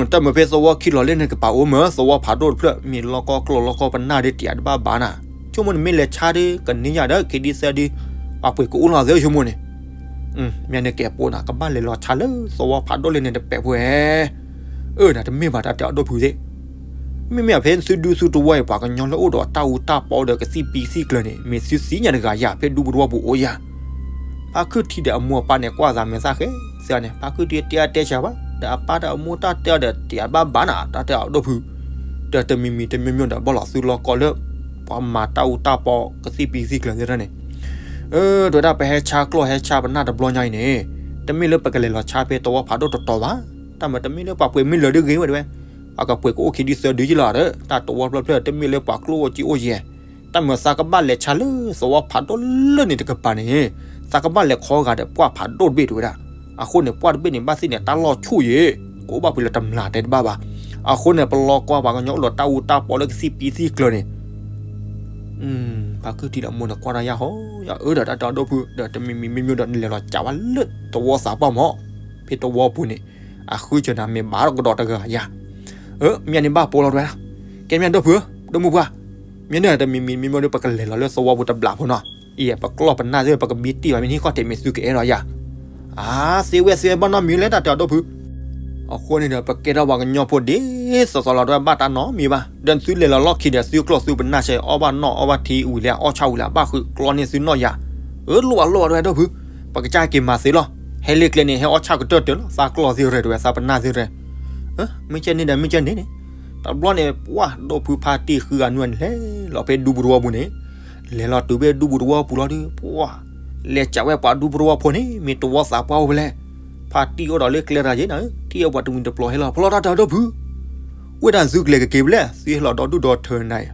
်, တၢ်မုာ်ဖဲသဝီခံလီၤလၢနကပာ်အိၣ်မၢ သဝီဖးဒိၣ်တဖျၢၣ် မ့ၢ်လီၢ်ကီၢ်ကျီၢ်လီၢ်ကီၢ်ပနၢ်ဒီး တယာ်တဘၣ်ဘၣ်နၤ, ဆိကမိၣ်နမ့ၢ်လဲၤဆါဒီး ကန့ၢ်ယၤဒီး ခံဒုသၢဒု, ပှၤပှ့ၤကအိၣ်လီၤသ့ဆိကမိၣ်န့ၣ်, မ့ၢ်နကဲးပိနၤ ကဘၣ်လဲၤလီၤဆါလၢသဝီဖးဒိၣ်လၢန့ၣ်တပဲာ်ဖိဧဲ, အၢ နတမ့ၢ်ဘၣ် တၢ်တဲအီၤဒိၣ်ဖုသ့ၣ် မ့မ့ၢ်ဖဲသုဒူသုသဝီအံၤ ပှၤကညီလၢအိၣ်ဒီးတၢ်အူတၢ်ပီဒီးကသံၣ်ပံသံၣ်ကျၢၤန့ၣ် မ့ၢ်သုသ့ၣ်ညါတဂၤယၤ ဖဲဒူပူၤတဝီပူၤအိၣ်ယၤ, ဖါခုၣ်ထံဒီးအမိၢ်အပၢ်န့ၣ် ကွၢ်သးမဲာ်သၣ်ဃဲသ့န့ၣ် ဖါခုၣ်ထံတဲအါတဲဆၢဘၣ် ဒီးအပၢ်ဒီးအမိၢ်တၢ်တဲအီၤဒီး တယာ်ဘၣ်ဘၣ်နၤ တၢ်တဲအီၤဒိၣ်ဖု, ဒီးတမံၤမံၤတမံၤမံၤဒီး ဘၣ်လီၤသုလီၢ်ကီၢ်လၢ ပှၤမၤတၢ်အူတၢ်ပီကသံၣ်ပံသံၣ်ကျၢၤသ့ၣ်န့ၣ်, အၢ တဲဝဲဒၣ်ပဟဲဆါကျီၢ်ဟဲဆါပနၢ်တဘျီညါအံၤန့ၣ်, တမ့ၢ်လၢပကလဲၤလီၤဆါဖဲသဝီဖးဒိၣ်တတီၤဘၣ်, တၢ်မၤတမ့ၢ်လၢပှၤပှ့ၤမ့ၢ်လၢာ်ဒ်ဂ့ၤဝဲတဲဝဲ, ပှၤကပှ့ၤကအိၣ်ခံဒုသၢဒုယံၤလီၤဒီး တၢ်သဝီဖျၢၣ်ဖျၢၣ် တမ့ၢ်လၢပှၤကျိၣ်အိၣ်စ့အိၣ်ယဲၢ်, တၢ်မၤသးကဘၣ်လဲၤဆါလၢသဝီဖးဒိၣ်လၢန့ၣ်တကပၤန့ၣ်, သးကဘၣ်လဲၤခီဂာ်ဒီးပှၢ်ဖးဒိၣ်တဘ့ၣ်တဲဝဲဒၣ်, အဃိန့ၣ် ပှၢ်တဘ့ၣ်န့ၣ် ဘၣ်သ့ၣ်န့ၣ် တၢ်လီၢ်ဆူၣ်ယဲၢ်, ကအိၣ်ဘၣ်ဖုးလၢတမျၢ်တဲတဘၣ်ဘၣ်, အဃိန့ၣ် ပလီၢ်ကီၢ်ပှၤကညီအိၣ်ဒီးတၢ်အူတၢ်ပီလၢကသံၣ်ပံသံၣ်ကျၢၤန့ၣ် ဖါခုၣ်ထံဒီးမိၢ်န့ၣ်ကွၢ်တၢ်ယၢ်ဟီ, ယအၢဒီးတၢ်တဲအီၤဒိၣ်ဖု ဒီးတမံၤမံၤမံၤမံၤဒီး နလဲၤလီၤကးဝဲလၢသဝီသးပှၢ်မး, ဖဲသဝီပူၤန့ၣ် အဃုစၢၤနၤမ့ၢ်ဘၣ်ဒီးကဒီးတဂၤယၤ, အၢ မ့ၢ်န့ၣ်ဘၣ်ပိာ်လီၤတဲဝဲဒၣ်, ကဲမ့ၢ်ဒိၣ်ဖုဧၢ, ဒိၣ်မုၢ်ပှၢ်, မ့ၢ်န့ၣ်တမံၤမံၤမံၤမံၤဒီး ပကလဲၤလီၤလၢသဝီပူၤတဘျီဖိနီၤ, အံၤ ပကျီၢ်ပနၢ်သ့ၣ် ပကဘံတ့ၢ်ဘၣ် မ့ၢ်ဟံၣ်ခီၣ်ထံးမ့ၢ်သုကအဲၣ်ဒိးယၤ အါ သ့ဝဲသ့ဝဲဘၣ်နီတမံၤလဲၣ် တၢ်တဲအီၤဒိၣ်ဖု, အဃိန့ၣ်ဒီး ပကဲထီၣ်ပှၤကညီဖိဒ်သိးသိးလီၤတဲဝဲ ဘၣ်တၢ်နီတမံၤဘၣ်, ဒီးသုလဲၤလီၤလီၢ်ခံဒီး သုကျီၢ်သုပနၢ်ဆဲး အီၣ်ဘၣ်နီၣ်အီၣ်ဘၣ်ထံဝံၤလၢအအီၣ်ဆၣ်ဝံၤလၢအဘၣ်ဃုာ်ကျီန့ၢ်သုနီၣ်ယၤ, အၢ လိၣ်ဘၣ်လိၣ်ဘၣ်တဲဝဲဒိၣ်ဖု, ပကစၢ်က့ၤမၤသ့လီၤ, ဟဲလ့ကျဲန့ၣ် ဟဲအီၣ်ဆၣ်ကတၢၢ်တၢၢ်လီၤ သးကျီၢ်သ့ၣ်ရဲၣ်တဲဝဲ သးပနၢ်သ့ၣ်ရဲၣ်, မ့ၢ်ကဲန့ၣ်ဒီး မ့ၢ်ကဲန့ၣ်န့ၣ်, တဘျီန့ၣ် ပှၢ်ဒိၣ်ဖုဖါတံၢ်ဃုဂၤနွံဂၤန့ၣ် လဲၤလီၤဖဲဒူပူၤတဝီပူၤန့ၣ်, လဲၤလီၤတုၤဖဲဒူပူၤတဝီပူၤလီၤဒီး ပှၢ် လဲၤစးဝဲပှၤဒူပူၤတဝီဖိန့ၣ် မ့ၢ်သဝီသးပှၢ်အိၣ်ဖဲလဲၣ်, ဖါတံၢ်အိၣ်ဒီးလၢကျဲတဂၤယဲၢ်နၤ, ထံၣ်အပှၤတမှံၤတပျီၤဟဲလီၤ ဖီလီၤတၢ်တဲအီၤဒိၣ်ဖု, ဝဲဒၣ်သုကလဲၤကက့ၤဖဲလဲၣ် သုဟဲလီၤဒီဒူၣ်ဒီထၢနၤ,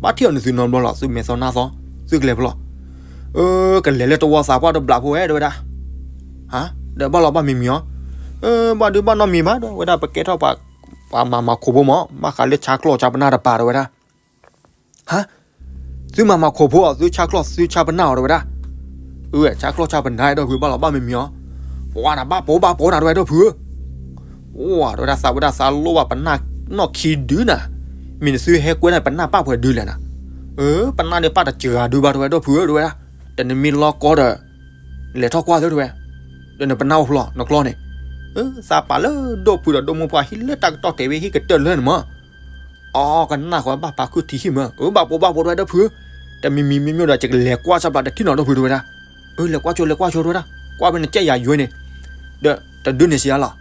ဘၣ်ထံၣ်အီၤန့ၣ်သုနီတဘျီလီၤ သုမဲာ်သီနါသီ, သုကလဲၤဖဲလဲၣ်, အၢ ကလဲၤလၢသဝီသးပှၢ်တဘျီဖိဝဲတဲဝဲဒၣ်, ဟါ ဒီးဘၣ်လီၤဘၣ်မံၤမံၤအီၤ, အၢ ဘၣ်ဒုးဘၣ်နီတမံၤဘၣ်ဒီး ဝဲဒၣ်ပကဲထီၣ်ပှၤ ပှၤမၤမၤခိၣ်ဖိမး ဘၣ်ဃးလၢဆါကျီၢ်ဆါပနၢ်တပၤတဲဝဲဒၣ်, ဟါ, သုမၤမၤခိၣ်ဖိအီၤ သုဆါကျီၢ်သုဆါပနၢ်အီၤ တဲဝဲဒၣ်. အၢ ဆါကျီၢ်ဆါပနၢ် အဲၣ်ဒိၣ်ဖု ဘၣ်လီၤဘၣ်မံမံၤအီၤ. ပှၤနၤဘၣ်ပိာ်ဘၣ်ပိာ်နၤ တဲဝဲ ဒီပုၢ်ဧၢ. ပှၤတဲဝဲဒၣ်သးဝဲဒၣ်သးလိၣ်ဘၣ်ပနၢ်နီၢ်ခံဒုနၤ, မ့ၢ်နသုဟဲကွဲန့ၣ် ပနၢ်ပၣ်ပှဲၤဒုလဲၣ်နၤ. အၢ ပနၢ်န့ၣ်ပၣ်တစှၤဒုဘၣ် တဲဝဲ ဒီပုၢ်ဧၢ တဲဝဲဒၣ်. တနမ့ၢ်လီၤကီဒီး လဲၤထီၣ်ကွၢ်သု တဲဝဲ, ဒီးနပနၢ်အိၣ်ဖျိ နကျီၢ်န့ၣ်. အၢ သးပာ်လၢဒိၣ်ဖုဒီးဒိၣ်မိၢ်ပှၢ်ဟံၣ်လၢတၢ်ကတီၢ်တဲာ်ဝဲဟံၣ်ကတၢၢ်လၢန့ၣ်မး. အီ ကနၣ်ဃီဘၣ်ဖါခုၣ်ထံဟံၣ်မး, အၢ ဘၣ်ပိာ်ဘၣ်ပိာ် တဲဝဲ ဒီပုၢ်ဧၢ. တမံၤမံၤမ့မ့ၢ်ဒီး ယကလဲၤကွၢ်ဆၣ်ပျၢ်တထံၣ်နီၤ ဒီပုၢ် တဲဝဲဒၣ်. အၢ လဲၤကွၢ်ဆိ လဲၤကွၢ်ဆိ တဲဝဲဒၣ်. ကွၢ်ဖဲန့ၣ် ကဲယၤယွဲန့ၣ်, ဒီးတဒုန့ၣ်စံးအါလီၤ.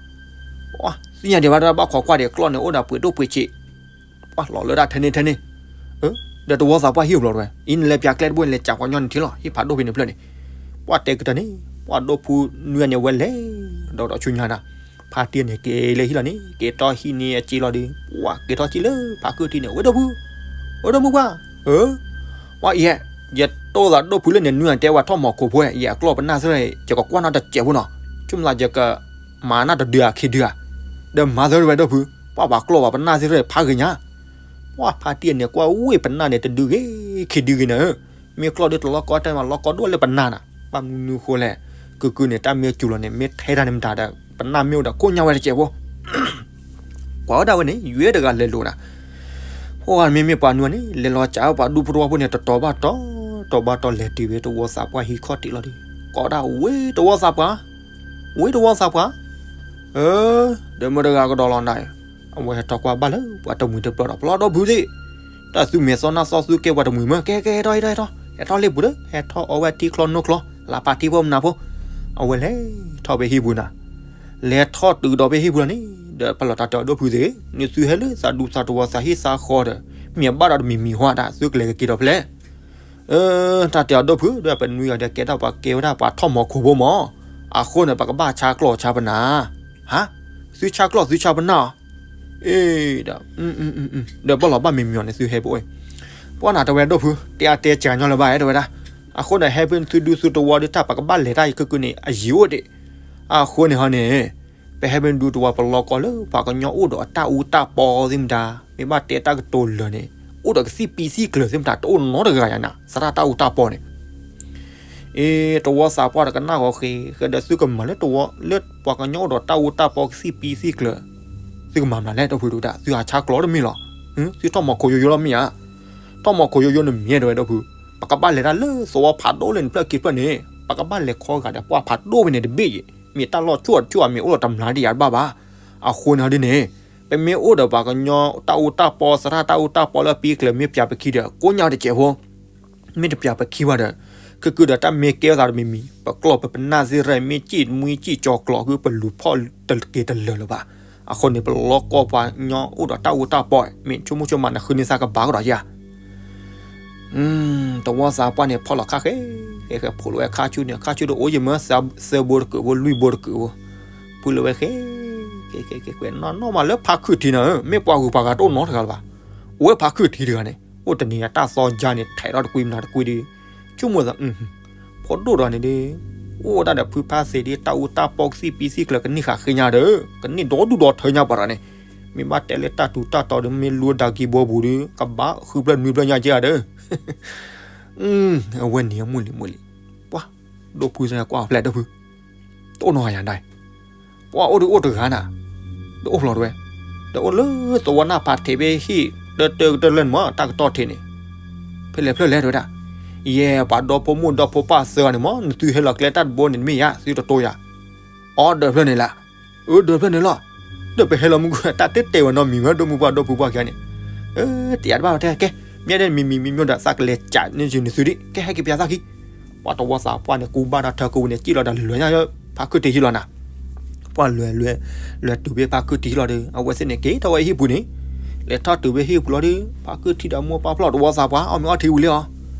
သ့ၣ်ညါဒံးဘၣ် တဲဝဲဒၣ် ဘၣ်ခိးကွၢ်ဒံးကျီၢ်န့ၣ် အိၣ်ဒီးပှ့ၤဒိၣ်ပှ့ၤဆံး ပှၤလီၤလၢဒၣ်ထဲန့ၣ်ထဲန့ၣ်. အၢ ဒီးတဝီသးပှၢ်ဟံၣ်အိၣ်ဖျိ တဲဝဲ, အံၤနလဲၤပၠးကျဲတဘိန့ၣ် လဲၤကးပှၤကညီန့ၣ်ထံလီၤ, ဟံၣ်ဖးဒိၣ်ဖဲန့ၣ်ဖျၢၣ်န့ၣ်. ပှၤတဲကတၢၢ်န့ၣ် ပှၤဒိၣ်ဖုနွံဂၤန့ၣ် အဝဲလဲၤ ဒီးဒီးဆူညါနၤ, ဖါတံၢ်န့ၣ်က့ၤလၢဟံၣ်လီၤန့ၣ် က့ၤထီၣ်ဟံၣ်န့ၣ်အစ့လီၤဒီး ပှၤက့ၤထီၣ်စံးလၢဖါခုၣ်ထံန့ၣ် ဝဲဒီပုၢ်, ဝဲဒီပုၢ်ပှၢ်, အၢ ပှၤအံၤ ယတိၢ်သးဒိၣ်ဖုလၢန့ၣ် နွံဂၤတဲဝဲထီၣ်မီၤခိၣ်ဖိ ယအကျီၢ်ပနၢ်သ့ၣ် ယကကွၢ်နၤတစဲးဖိနီၤ, ဆိကမိၣ်သးယကမၤနၤတဒုဧါခံဒုဧါ, ဒီးမၤသၢ တဲဝဲ ဒီပုၢ်, ပှၤပှၤကျီၢ်ပှၤပနၢ်သ့ၣ်ဖးဂ့ၤညါ. ပှၤဖါတံၢ်န့ၣ် ကွၢ်ဝဲပနၢ်န့ၣ် တဒုဂ့ၤခံဒုဂ့ၤနၤဧၢ, မ့ၢ်ကျီၢ်ဒုတလီၢ်ကီတၢ်မး လီၢ်ကီဒိၣ်လၢပနၢ်နၤ, ဘၣ်မနုၤဃိလဲၣ်, ကုၢ်ကုၢ်န့ၣ် တၢ်မ့ၢ်စူၤလီၤန့ၣ် မ့ၢ်ထဲတၢ်န့ၣ်မတၤဒီး ပနၢ်မ့ၢ်အိၣ်ဒီးကိၣ်ညါဝဲတစဲးဖိ ကွၢ်ဝဲဒၣ်ဝဲန့ၣ် ယွဲတဂၤလဲၤလိာ်နၤ, ဖိဂၤမ့မ့ၢ်ပှၤနွံဂၤန့ၣ် လဲၤလီၤကးပှၤဒူဖိတဝီဖိန့ၣ် တတီၤဘၣ်တီၤ တတီၤဘၣ်တီၤ လဲၤတုၤဝဲတဝီသးပှၢ်ဟံၣ်ခီၣ်ထံးလီၤဒီး ကိးဒၣ်ဝဲတဝီသးပှၢ်, ဝဲတဝီသးပှၢ်, အၢ ဒီးမ့ၢ်တဂၤကဒီးလီၤနၤ, အဝဲဟဲထီၣ်ကွၢ်ဘၣ်လၢပှၤတမှံၤတပျီဒီး ပျီဒီပုၢ်သ့ၣ်, တၢ်သုမဲာ်သီနၢ်သီသုကဲပှၤတမှံၤမး ကဲကဲဟဲထီၣ်ဟဲထီၣ်ဟဲထီၣ်, ဟဲထီၣ်လ့ၣ်ပူၤဒီး ဟဲထီၣ်အီဝဲထံချီနိချီ, လၢဖါတံၢ်ဖိမနၤဖိ, အဝဲလဲၤထီၣ်ဖဲဟံၣ်ပူၤနၤ လဲၤထီၣ်တုၤဒီးဖဲဟံၣ်ပူၤလီၤန့ၣ်, ဒီးပလီၢ်တၢ်တဲအီၤဒိၣ်ဖုသ့ၣ်, နသုဟဲလၢသးဒူသးတဝီသးဟံၣ်သးဃီဒီး, မ့ၢ်အဘၣ်ဒီးတမံၤမံၤဟီဒၣ် သုကလဲၤကက့ၤဒီးဖဲလဲၣ်. တၢ်တဲအီၤဒိၣ်ဖု ဒီးပနွံဂၤဒီးကဲဒၣ်ပှၤကဲဝဲဒၣ်ပှၤထီၣ်မီၤခိၣ်ဖိမး, အဃိန့ၣ် ပကဘၣ်ဆါကျီၢ်ဆါပနၢ်, ဟါ, သုဆါကျီၢ်သုဆါပနၢ်အီၤ, အ့ဒီး, ဒီးပလီၢ်ဘၣ်မံမံၤအီၤန့ၣ် သုဟဲပအိၣ်, ပှၤနၤတဲဝဲဒိၣ်ဖု တဲအါတဲစှၤညီလၢၤဘၣ် တဲဝဲဒၣ်, အဃိန့ၣ် ဟဲဖဲသုဒူသုတဝီဒီး တၢ်ပကဘၣ်လဲၤတၢ်အံၤ ကုၢ်ကုၢ်န့ၣ် အယံၤအိၣ်ဒံး, အဃိန့ၣ်ဟီန့ၣ် ပဟဲဖဲဒူတဝီ ပလီၢ်ကီၢ်လၢပှၤကညီအိၣ်ဒီးအတၢ်အူတၢ်ပီသ့ၣ်မတၤ, မ့ၢ်ဘၣ်တဲတၢ်ကတိၤလၢာ်န့ၣ် အိၣ်ဒီးကသံၣ်ပံသံၣ်ကျၢၤသ့ၣ်မတၤ တအိၣ်နီတဂၤယၤနၤ သရၣ်တၢ်အူတၢ်ပီန့ၣ်, အ့ တဝီသးပှၢ်ဒီးကနၣ်ဂီၤဃ့, ဃဲဒီးသုကမၤလၢတဝီ လၢပှၤကညီအိၣ်ဒီးတၢ်အူတၢ်ပီကသံၣ်ပံသံၣ်ကျၢၤ, သုကမၤမနုၤလဲၣ် ဒိၣ်ဖု တဲဝဲဒၣ်, သုဟးဆါကျီၢ်တမ့ၢ်လီၤ, သုထီၣ်မီၤခိၣ်ယိယိလီၤမ့ၢ်ဧါ, ထီၣ်မီၤခိၣ်ယိယိန့ၣ်မ့ၢ် တဲဝဲဒိၣ်ဖု, ပကဘၣ်လဲၤတၢ်လၢသဝီဖးဒိၣ်လၢန့ၣ် ဖျၢၣ်ခံဖျၢၣ်န့ၣ် ပကဘၣ်လဲၤခီဂာ်ဒီးပှၢ်ဖးဒိၣ်ဖဲန့ၣ်တဘ့ၣ်အံၤ, မ့ၢ်တၢ်လီၢ်ဆိၣ်အီၤတဆိၣ်အမ့ၢ်အိၣ်ဒီးတမျးတယၤတဘၣ်ဘၣ်, အဃိန့ၣ်ဟီဒ်န့ၣ် ပမ့ၢ်အိၣ်ဒီးပှၤကညီတၢ်အူတၢ်ပီ သရၣ်တၢ်အူတၢ်ပီလၢပံကျၢၤမ့ၢ်ပၠးပခံဒီး ကိးညါတစဲးဖိ, မ့ၢ်တပၠးပခံဘၣ်ဒီး ကုၢ်ကုၢ်ဒီးတၢ်မ့ၢ်ကဲထီၣ်သးတမံၤမံၤ ပကျီၢ်ပပနၢ်သ့ၣ်တဖၣ် မ့ၢ်စံၣ်မှံစံၣ်ကၠီၤကျိၤ ဃုပလူၤဖီၣ်တက့ၤတလၢာ်လၢၤဘၣ်, အဃိန့ၣ် ပလီၢ်ကီၢ်ပှၤကညီအိၣ်ဒီးတၢ်အူတၢ်ပီ မ့ၢ်ဆိကမိၣ်ဆိကမးန့ၣ် ဃုန့ၢ်သးကဘၣ်ကဒီးဧါ တဝီသးပှၢ်န့ၣ် ဖီၣ်လီၤခါဃဲ, ဃဲဃဲဖိးလီၤဝဲခါဆူန့ၣ် ခါဆူဒီးအိၣ်ယမၢသၢဘိတကုာ်ဖိ လွံၢ်ဘိတကုာ်ဖိ, ဖုလီၤဝဲဃဲ, ဃဲဃဲဃဲ နီၢ်နီၢ်မးလၢဖါခုၣ်ထံန့ၣ် မ့ၢ်ပှၤဂုၤပှၤဂၤတအိၣ်နီတဂၤလၢၤဘၣ်, အိၣ်ဝဲဖါခုၣ်ထံတဂၤန့ၣ် အိၣ်တနံၤအတၢ်သီယါန့ၣ် ထဲးထီၣ်တကွံမနၤတကွံဒီး, ဆိကမိၣ်သး ဖိဒိၣ်တဂၤန့ၣ်ဒီး အိၣ်ဝဲဒၣ်ဒီးဖုဖါသ့ၣ်ဒီး တၢ်အူတၢ်ပီကသံၣ်ပံသံၣ်ကျၢၤ ကန့ၢ်ဃာ်ဃ့ညါဒီး ကန့ၢ်ဒီဒူၣ်ဒီထၢညါပှၤတဂၤန့ၣ်, မ့ၢ်ဘၣ်တဲလၢတၢ်ထူးတၢ်တီၤဒီး မ့ၢ်လူဒၤကံဘီပူၤဒီး ကဘၣ်ဃုဖျၢၣ်နွံဖျၢၣ်ညါက့ၤဧါဒီး အဝဲန့ၣ်အမုၢ်လံၤမုၢ်လံၤ, ပှၤဒိၣ်ဖုသ့ၣ်ကွၢ်ဖျဲးဒိၣ်ဖု, တအိၣ်နီတဂၤယၤဒၣ်, ပှၤအိၣ်ဒုးအိၣ်တဂၤနၤ, ဒီးအိၣ်ဖျိးတဝဲ, ဒီးအိၣ်လၢသဝီနၢ်ဖးထံးဖဲဟံၣ် တၢတၢကတၢၢ်လၢန့ၣ်မး တၢ်ကတီၢ်ထံးန့ၣ်, ဖဲလဲၣ်ဖျၢၣ်လဲၣ်တဲဝဲဒၣ်, ယဲ ပှၤဒီဖိမိၢ်ဒီဖိပၢ်သၢဂၤန့ၣ်မး နသုဟဲလီၤကျဲတၢ်တဘိန့ၣ် တမ့ၢ်ယၤ သုတတိယၤ, အိၣ်ဒၢးဖျၢၣ်န့ၣ်လီၤ, အိၣ်ဒၢးဖျၢၣ်န့ၣ်လီၤ, ဒီးပဟဲလီၤမုၢ်ဂီၤ တၢ်တတဲဝဲနီတမံၤမး ဒိၣ်မုၢ်ပှၢ်ဒိၣ်ဖုပှၢ်ခံဂၤန့ၣ်, တယၤတဘၣ်တဲကဲ, မ့ၢ်ဒ်မံၤမံၤမံၤမံၤဒီး သးကလဲၤကးန့ၢ်နသုဒံး ကဲဟဲက့ၤပၠးသးခံ, ပှၤတဝီသးပှၢ်န့ၣ် ကူဘၣ်တၢ်ထၢကိးဝံၤန့ၣ် စံၣ်လီၤဒီးလဲၤညါ ဖါခုၣ်ထံဟံၣ်လီၤနၤ, ပှၤလဲၤလဲၤ လဲၤတုၤဖဲဖါခုၣ်ထံဟံၣ်လီၤဒီး အဝဲသ့ၣ်န့ၣ် က့ၤထီၣ်ဝဲဟံၣ်ပူၤန့ၣ်, လဲၤထီၣ်တုၤဖဲဟံၣ်ပူၤလီၤဒီး ဖါခုၣ်ထံဒီးမိၢ်ပၢ်ဖျီၣ်တဝီသးပှၢ် အီၣ်မ့ၤအီထံဝံၤလံအီၤ,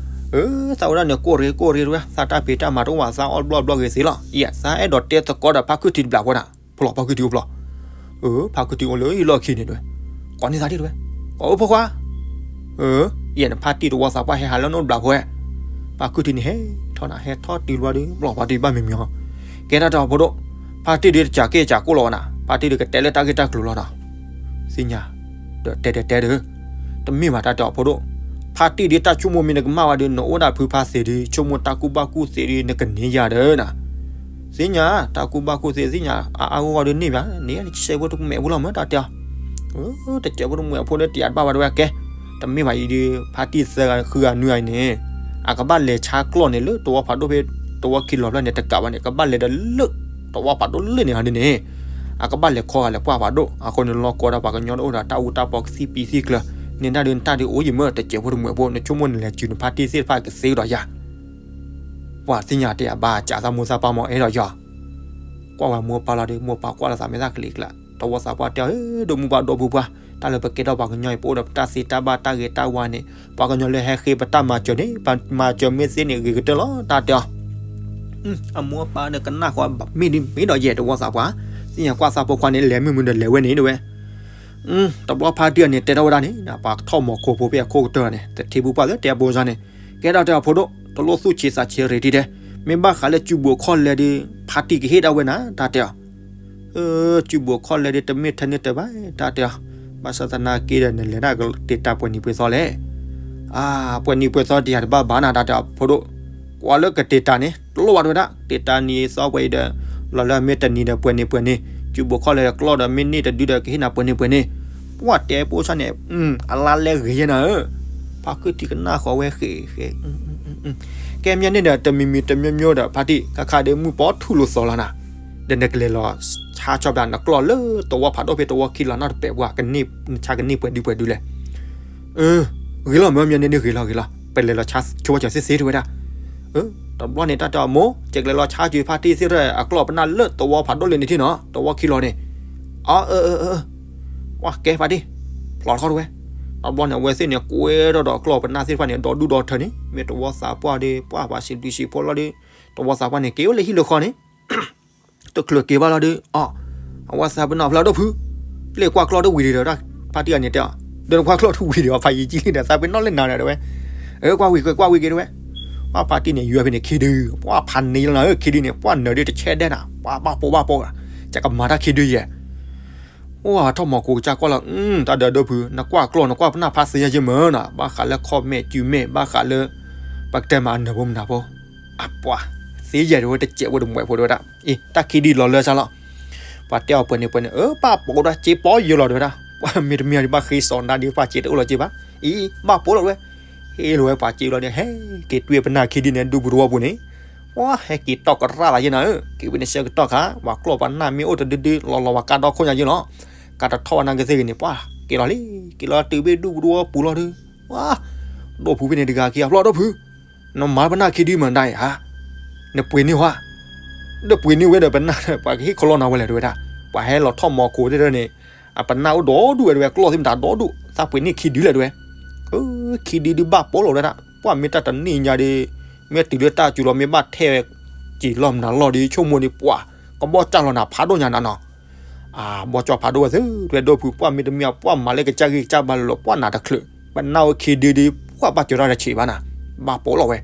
အၢ သးဝဲဒၣ်န့ၣ် ကိၢ်ရ့ကိၢ်ရ့တဝဲ သးတၢ်ဖံးတၢ်မၤတအိၣ်ဘၣ် သးအီၣ်ဘျီဘျီဂ့ၤသ့လီၤ, ယဲ သးအဲၣ်ဒိးတဲသကိးဒီးဖါခုၣ်ထံတဘျးဖိနၤ, ဖျီၣ် ဖါခုၣ်ထံအိၣ်ဖျီၣ်, အၢ ဖါခုၣ်ထံအိၣ်လၢဟံၣ်လီၢ်ခံန့ၣ်တဝဲ, ကိးန့ၢ်သးဒံးတဝဲ, ကိးအိၣ်ဖိခွါ အၢ ယဲန့ၣ် ဖါတံၢ်တဝီသးပှၢ်ဟဲဟးလၢနအိၣ်တဘျးဖိဝဲ, ဖါခုၣ်ထံန့ၣ်ဟဲထီၣ်နၤ ဟဲထီၣ်တုၤလီၤဒီး ပျီၢ်ဖါတံၢ်ဘၣ်မံၤမံၤအီၤ, ကဲတၢ်တဲအီၤဖိဒိၣ်, ဖါတံၢ်ဒုးတစၢ်က့ၢ်စၢ်ကိၢ်လီၤနၤ ဖါတံၢ်ဒုးကတဲလၢတၢ်ဂ့ၢ်တၢ်ကျိၤလီၤနၤ, သ့ၣ်ညါ, ဒီးတဲတဲတဲဒီး, တမ့ၢ်ဘၣ်တၢ်တဲအီၤဖိဒိၣ်, ဖါတံၢ်ဒုး တၢ်ဆိကမိၣ်မ့ၢ်နကမၣ်ဝဲဒုး နအိၣ်ဒၣ်ဖုဖါသ့ၣ်ဒုး ဆိကမိၣ်တၢ်ကူၣ်ဘၣ်ကူၣ်သ့ဒုး နကန့ၢ်ယၤဒီးနၤ, သ့ၣ်ညါ တၢ်ကူၣ်ဘၣ်ကူၣ်သ့သ့ၣ်ညါ အါအါဂီၢ်ဂီၢ်ဒုးန့ၢ်ဘၣ် န့ၣ်ဆဲးဖိတကမဲာ်ဖိလီၤမၢ် တၢ်တဲအီၤ, တကဲးဖိတကမဲာ်ဖိလၢတယာ်တဘၣ်ဘၣ်တဲဝဲကဲ, တမ့ၢ်ဘၣ်အံၤဒုး ဖါတံၢ်သၢဂၤဃုဂၤနွံဂၤအံၤန့ၣ် အကဘၣ်လဲၤဆါကျီၢ်န့ၣ်လၢသဝီဖးဒိၣ်ဖဲ သဝီခံလီၤဖျၢၣ်န့ၣ် တကးဘၣ်န့ၣ် ကဘၣ်လဲၤဒီးလၢ သဝီဖးဒိၣ်လၢန့ၣ်ဟီဒုးန့ၣ် အကဘၣ်လဲၤခီဂာ်လၢပှၢ်ဖးဒိၣ် အဃိန့ၣ်လီၢ်ကီဒီးပှၤကညီတအိၣ်ဒီးတၢ်အူတၢ်ပီကသံၣ်ပံသံၣ်ကျၢၤ, န့ၢ်တၢ်ဒုးနတၢ်ဒုးအိၣ်ယံၤမၢ် တကဲးဖိတကမဲာ်ဖိ နဆိကမိၣ်နလဲၤစုၤနဖါတံၢ်သ့ၣ်တဖၣ်ကသ့ကဒီးယၤ ပှၤသ့ၣ်ညါတဲအဘၣ်စးသးမိၢ်သးပၢ်မၢ် အဲၣ်ဒိးယီၤ, ကွၢ်ဝဲမိၢ်ပၢ်လီၤဒီး မိၢ်ပၢ်ကွၢ်လီၤသးမ့ၢ်သးကလံၤကျါ သဝီသးပှၢ်တဲအီၤ ဒိၣ်မူပှၢ်ဒိၣ်ဖုပှၢ် တၢ်လၢပကဲထီၣ်ပှၤကညီအံၤ ပအိၣ်ဒီးပတၢ်သ့တၢ်ဘၣ်တၢ်ဂ့ၤတၢ်ဝါန့ၣ် ပှၤကညီလၢဟဲဃ့ပတၢ်မၤစၢၤန့ၣ် ပမၤစၢၤမ့ၢ်သ့န့ၣ် ဂ့ၤကတၢၢ်လီၤ တၢ်တဲအီၤ အမိၢ်အပၢ်န့ၣ်ကနၣ်ဃီ မ့ၢ်ဒ်မ့ၢ်ဒီးယဲၢ်တဝီသးပှၢ်, သ့ၣ်ညါကွၢ်သးဖိခွါန့ၣ် လဲၤမုၢ်မုၢ်ဒီးလဲၤဝဲန့ၣ်တဝဲ, တဘျီဖါတံၢ်အန့ၣ် တဲထီၣ်ဝဲဒၣ်န့ၣ် ပှၤထီၣ်မီၤခိၣ်ဖိဖဲအခိၣ်ကတၢၢ်န့ၣ် တထံဘူပှၢ်လၢတဲအဘိစါန့ၣ်, ကဲဒၣ်တဲအဖိဒိၣ် တလိၣ်သူၣ်ဆံးသးဆံးရ့ၣ်တံၢ်တဲ, မ့ၢ်ဘၣ်ဃးလၢစုပူၤခီၣ်လဲၢ်ဒီး ဖါတံၢ်ကဟ့ၣ်ဒၣ်ဝဲနၤ တၢ်တဲအီၤ စုပူၤခီၣ်လဲၢ်ဒီး တမ့ၢ်ထဲန့ၣ်တဘၣ် တၢ်တဲအီၤ, ဘၣ်ဆၣ်သနာ်က့ဒီး နလဲၤဒၣ်ကတ့တၢ်ပှဲၤနံၤပှဲၤသီလဲၣ်, အပှဲၤနံၤပှဲၤသီတယၤတဘၣ်ဘၣ်နၤ တၢ်တဲအီၤ ဖိဒိၣ်, ကွၢ်လၢကတ့တၢ်န့ၣ် တလိၣ်ဘၣ်တဝဲဒၣ် တ့တၢ်နံၤသီပှဲၤအံၤဒီး လီၤလၢမ့ၢ်တနံၤဒီးပှဲၤနံၤပှဲၤနံၤ စုပူၤခီၣ်လဲၢ်ဒီးကျီၢ်ဒီးမ့ၢ်န့ၢ်တဒုဒီးကဟ့ၣ်နၤပှဲၤနံၤပှဲၤနံၤ, ပှၢ်တဲပိစါန့ၣ် အလါလဲဂ့ၤယဲနၤဧၢ, ဖါခုၣ်ထံကနၣ်ဃီဝဲဃ့ဃ့ ကဲမ့ၢ်န့ၣ်ဒီး တမံၤမံၤတမံၤမံၤဒီး ဖါတံၢ် ခါခါဒီးမုၢ်ပီထူၣ်လိာ်သီလီၤနၤ, ဒီးနကလဲၤလီၤဆါဆီၣ်ဖျါ နကျီၢ်လၢသဝီဖးဒိၣ်ဖဲသဝီခံလီၤနီတပဲာ်ပှၢ် ကန့ၢ်နဆါကန့ၢ်ပှဲၤဒုပှဲၤဒုလဲၣ်, ဂ့ၤလီၤမၢ် မ့ၢ်န့ၣ်ဒုးဂ့ၤလီၤဂ့ၤလီၤ ပလဲၤလီၤဆါဆိဝဲကၢၤသ့သ့တဝဲဒၣ်, တဘျီန့ၣ် တၢ်တဲအီၤမိၢ် ကလဲၤလီၤဆါကၢၤဖါတံၢ်သ့ၣ်တဖၣ်အကျီၢ်ပနၢ်လၢသဝီဖးဒိၣ်လၢန့ၣ်ထံၣ်နီၤ သဝီခံလီၤန့ၣ်, အၢ ပှၢ်ကဲဖါတံၢ်, ဖျိးထီၣ်တဝဲ, တဘျီန့ၣ် အဝဲသ့ၣ်န့ၣ် ကွဲထီၣ်ဒီးအကျီၢ်ပနၢ်သ့ၣ်တဖၣ်န့ၣ် ဒီဒူၣ်ဒီထၢန့ၣ် မ့ၢ်သဝီသးပှၢ်ဒီး ပှၢ်ပှၤစံးဘျုးစံးဖှိၣ်လီၤဒီး သဝီသးပှၢ်န့ၣ် က့ၤအိၣ်လၢဟံၣ်လၢဃီန့ၣ် တချုးက့ၤဘၣ်လီၤဒီး အီၤ, အဝဲသးပ့ၤနီၣ်ဖျါဒိၣ်ဖု, ပျဲၢ်ကွၢ်ကျီၢ်တဝံၤဒီး ဖါတံၢ်အန့ၣ်တဲအီၤ, ဒီးနကွၢ်ကျီၢ်တဝံၤဒီး ဖးယံာ်ကံၣ်လံဒီး သးပ့ၤနီၣ်လၢနၤဒီးတဝဲ, အၢ ကွၢ်ဝံၤကွၢ်ဝံၤက့ၤတဝဲ, ပှၢ်ဖါတံၢ်န့ၣ် ယွၤဖဲန့ၣ် ခံဒု, ပှၢ်ဖးန့ၢ်လီၤနၤဧၢ ခံဒုန့ၣ် ပှၢ်နၢၤဒုတဆဲးဒဲနၤ, ပှၢ်ဘၣ်ပိာ်ဘၣ်ပိာ်, ကကမၤတၢ်ခံဒုယဲၢ် အိၣ်ထီၣ်မီၤကိၤကစၢ်ကွၢ်လီၤ, တၢ်ဒၢးဒိၣ်ဖု, နကွၢ်ကျီၢ်နကွၢ်ပနၢ်ဖးသ့ယဲၢ်မၢ်နီၤ, ဘၣ်ဃးလၢခီၣ်မဲာ်စုမဲာ် ဘၣ်ဃးလၢ ပကတဲမၤအနၢၤဖိမနၤဖိ, အပှၤ, သ့ယဲၢ်တဝဲတစဲးဖိတမှဲးဖိတဝဲဒၣ်, အ့ တၢ်ခံဒုလီၤလၢစၢ်လီၤ, ပှၤတဲအီၤပှဲၤန့ၣ်ပှဲၤန့ၣ် အၢ ဘၣ်ပိာ်ဒီးစ့ပီယိာ်လီၤတဝဲဒၣ်, ပှၢ်မ့တမ့ၢ်ဒီးဘၣ်ဃ့စီၤနၤဒီးပှၢ်စ့တအိၣ်လီၤက့ဘၣ်, အံၤ ဘၣ်ပိာ်လီၤတဝဲ, ဟ့ၣ်လီၤဝဲပှၤစ့လီၤဒီး ဟဲက့ၤတွဲပနၢ်ခံဒုန့ၣ် ဒူပူၤတဝီပူၤန့ၣ်, ပှၢ်ဟဲက့ၤတီၢ်ကရၣ်လီၤယဲနၤဧၢ, က့ၤဝဲန့ၣ်ဆၢကတီၢ်ခါ, ပှၤကျီၢ်ပနၢ်မ့ၢ်အိၣ်တဒုဒု လီၤလီၤပှၤကါဒီခိၣ်ညါယဲလီၤ, ကါတထီၣ်ဝဲနၤကသ့ဂ့ၤန့ၣ် ပှၢ်က့ၤလီၤလံ, က့ၤလီၤတုၤဘ့ၣ်ဒူပူၤတဝီပူၤလီၤဒီး, ပှၢ်, ဒိၣ်ဖုဖဲန့ၣ်တဂၤခံဂၤဖျီဒိၣ်ဖု, နမၤပနၢ်ခံဒုမၤဒ်အံၤဧါ, နပှ့ၤန့ၢ်ဝဲ, ဒီးပှ့ၤန့ၢ်ဝဲဒီးပနၢ် ပှၤကဟ့ၣ်ခီလီၤနၤဝဲလဲၣ်တဝဲဒၣ်, ပှၤဟဲလီၤထီၣ်မီၤကိၤတထၢၣ်န့ၣ်, အပနၢ်အိၣ်ဒီဒူၣ်ဝဲတဝဲ ကျီၢ်သ့ၣ်မတၤဒီဒူၣ် သးပှ့ၤန့ၢ်ခံဒုလဲၣ်တဝဲ, ခံဒုဒုဘၣ်ပိာ်လီၤဝဲဒၣ်, ပှၢ်မ့ၢ်တၢ်တနံၣ်ညါဒီး, မ့ၢ်တုၤလၢတၢ်စူၤလီၤ မ့ၢ်ဘၣ်ထဲဝဲ, စ့ၤလီၢ်မနုၤလီၢ်ဒီး ဆိကမိၣ်န့ၣ်ပှၢ်, ကဘီၣ်ကၢ်လီၤနၤဖးဒိၣ်ညါနၤနီၤ အဘီၣ်ကၠီၣ်ဖးဒိၣ်ဝဲသ့ၣ် တဝဲဒိၣ်ဖု ပှၢ်မ့တမ့ၢ် ပှၢ်မၤလၢကစၢ်ဂံၢ်ကစၢ်ဘါလၢလီၤ ပှၢ်နၤတချုး, ပနၢ်အိၣ်ခံဒုဒု ပှၢ်ဘၣ်စၢၤတၢ်တဆံးဘၣ်နၤ, ဘၣ်ပိာ်လီၤဝဲ,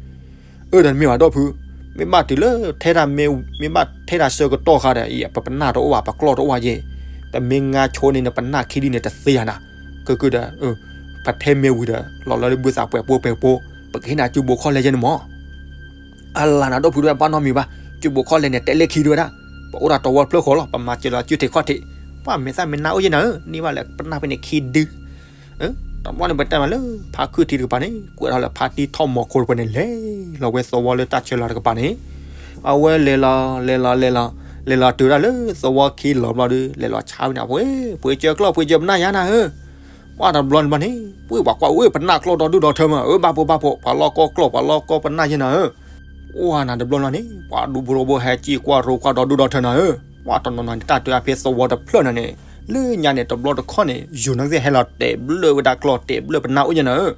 အၢ ဒီးမ့ၢ်ဘၣ်ဒိၣ်ဖု, မ့ၢ်ဘၣ်တုၤလၢထဲဒၣ်မ့ၢ်, မ့ၢ်ဘၣ်ထဲဒၣ်ဆၢကတီၢ်ခါဒီး အံၤ ပပနၢ်တအိၣ်ဘၣ် ပကျီၢ်တအိၣ်ဘၣ်ယဲၢ်, ပမ့ၢ်ငါဆိန့ၣ် နပနၢ်ခံဒုန့ၣ်တသ့ယၤနၤ, ကၢကၢဒီး, ပထဲမ့ၢ်ဝံၤဒီး လီၤလၢဘုသးပှဲၤပိပှဲၤပိ, ပကဟ့ၣ်နၤစုဘိးခီၣ်လဲၢ်ယဲၢ်န့ၣ်မး အလၤနၤဒိၣ်ဖုတဝဲ ဘၣ်နီတမံၤဘၣ်, စုဘိးခီၣ်လဲၢ်န့ၣ် တဲလၢခံဒုဝဲဒၣ်, ပအိၣ်ဒီးတဝီဖျၢၣ်ဃီလီၤ ပမၤစၢၤလီၤစုထံးခီၣ်ထံး, ပှၢ်မ့ၢ်သၣ်မ့ၢ်နၢ်အိၣ်ယဲၢ်နၤဧၢ, န့ၢ်ဘၣ်လၢပနၢ်ဖဲန့ၣ်ခံဒု, တဘျီန့ၣ် ပတဲမးလၢဖါခုၣ်ထံတကပၤန့ၣ် ကွဲးထီၣ်လၢဖါတံၢ်ထီၣ်မီၤခိၣ်တပၤန့ၣ် လဲၤလီၤဝဲသဝီလၢတၢ်ဆၢလီၤတကပၤန့ၣ်, အဝဲလဲၤလီၤ လဲၤလီၤ လဲၤလီၤ, လဲၤလီၤတုၤဒၣ်လၢသဝီခံလီၤဘျီဒီး လဲၤလီၤဆါဝဲန့ၣ် ပှ့ၤစၢၤကျီၢ် ပှ့ၤစၢၤပနၢ်ယါနၤဧၢ ပှၢ်တဘျီန့ၣ်ဘၣ်န့ၣ် ပှ့ၤပှၤကွၢ်ဝဲပနၢ်ကျီၢ်ဒီဒူၣ်ဒီထၢမး အၢ ဘၣ်ပိာ်ဘၣ်ပိာ် ပှၤလီၢ်ကီကျီၢ် ပှၤလီၢ်ကီပနၢ်ယဲၢ်နၤဧၢ, ပှၢ်နၤတဘျီန့ၣ် ပှၤဒူဖိထီဘိဟဲကံၣ်ကွၢ်ရိကွၢ်ဒီဒူၣ်ဒီထၢနၤဧၢ, ပှၢ်တနီၤနီၤန့ၣ် တၢ်တုၤအဖဲသဝီတဖျၢၣ်နၤန့ၣ် လၢညါန့ၣ် တဘျီတခီၣ်န့ၣ် ယိၤနကသ့ၣ်ဟဲလီၤတဲာ်ဘျၢဝဲဒၣ်ကျီၢ် တဲာ်ဘျၢပနၢ်အိၣ်ယဲၢ်နၤဧၢ,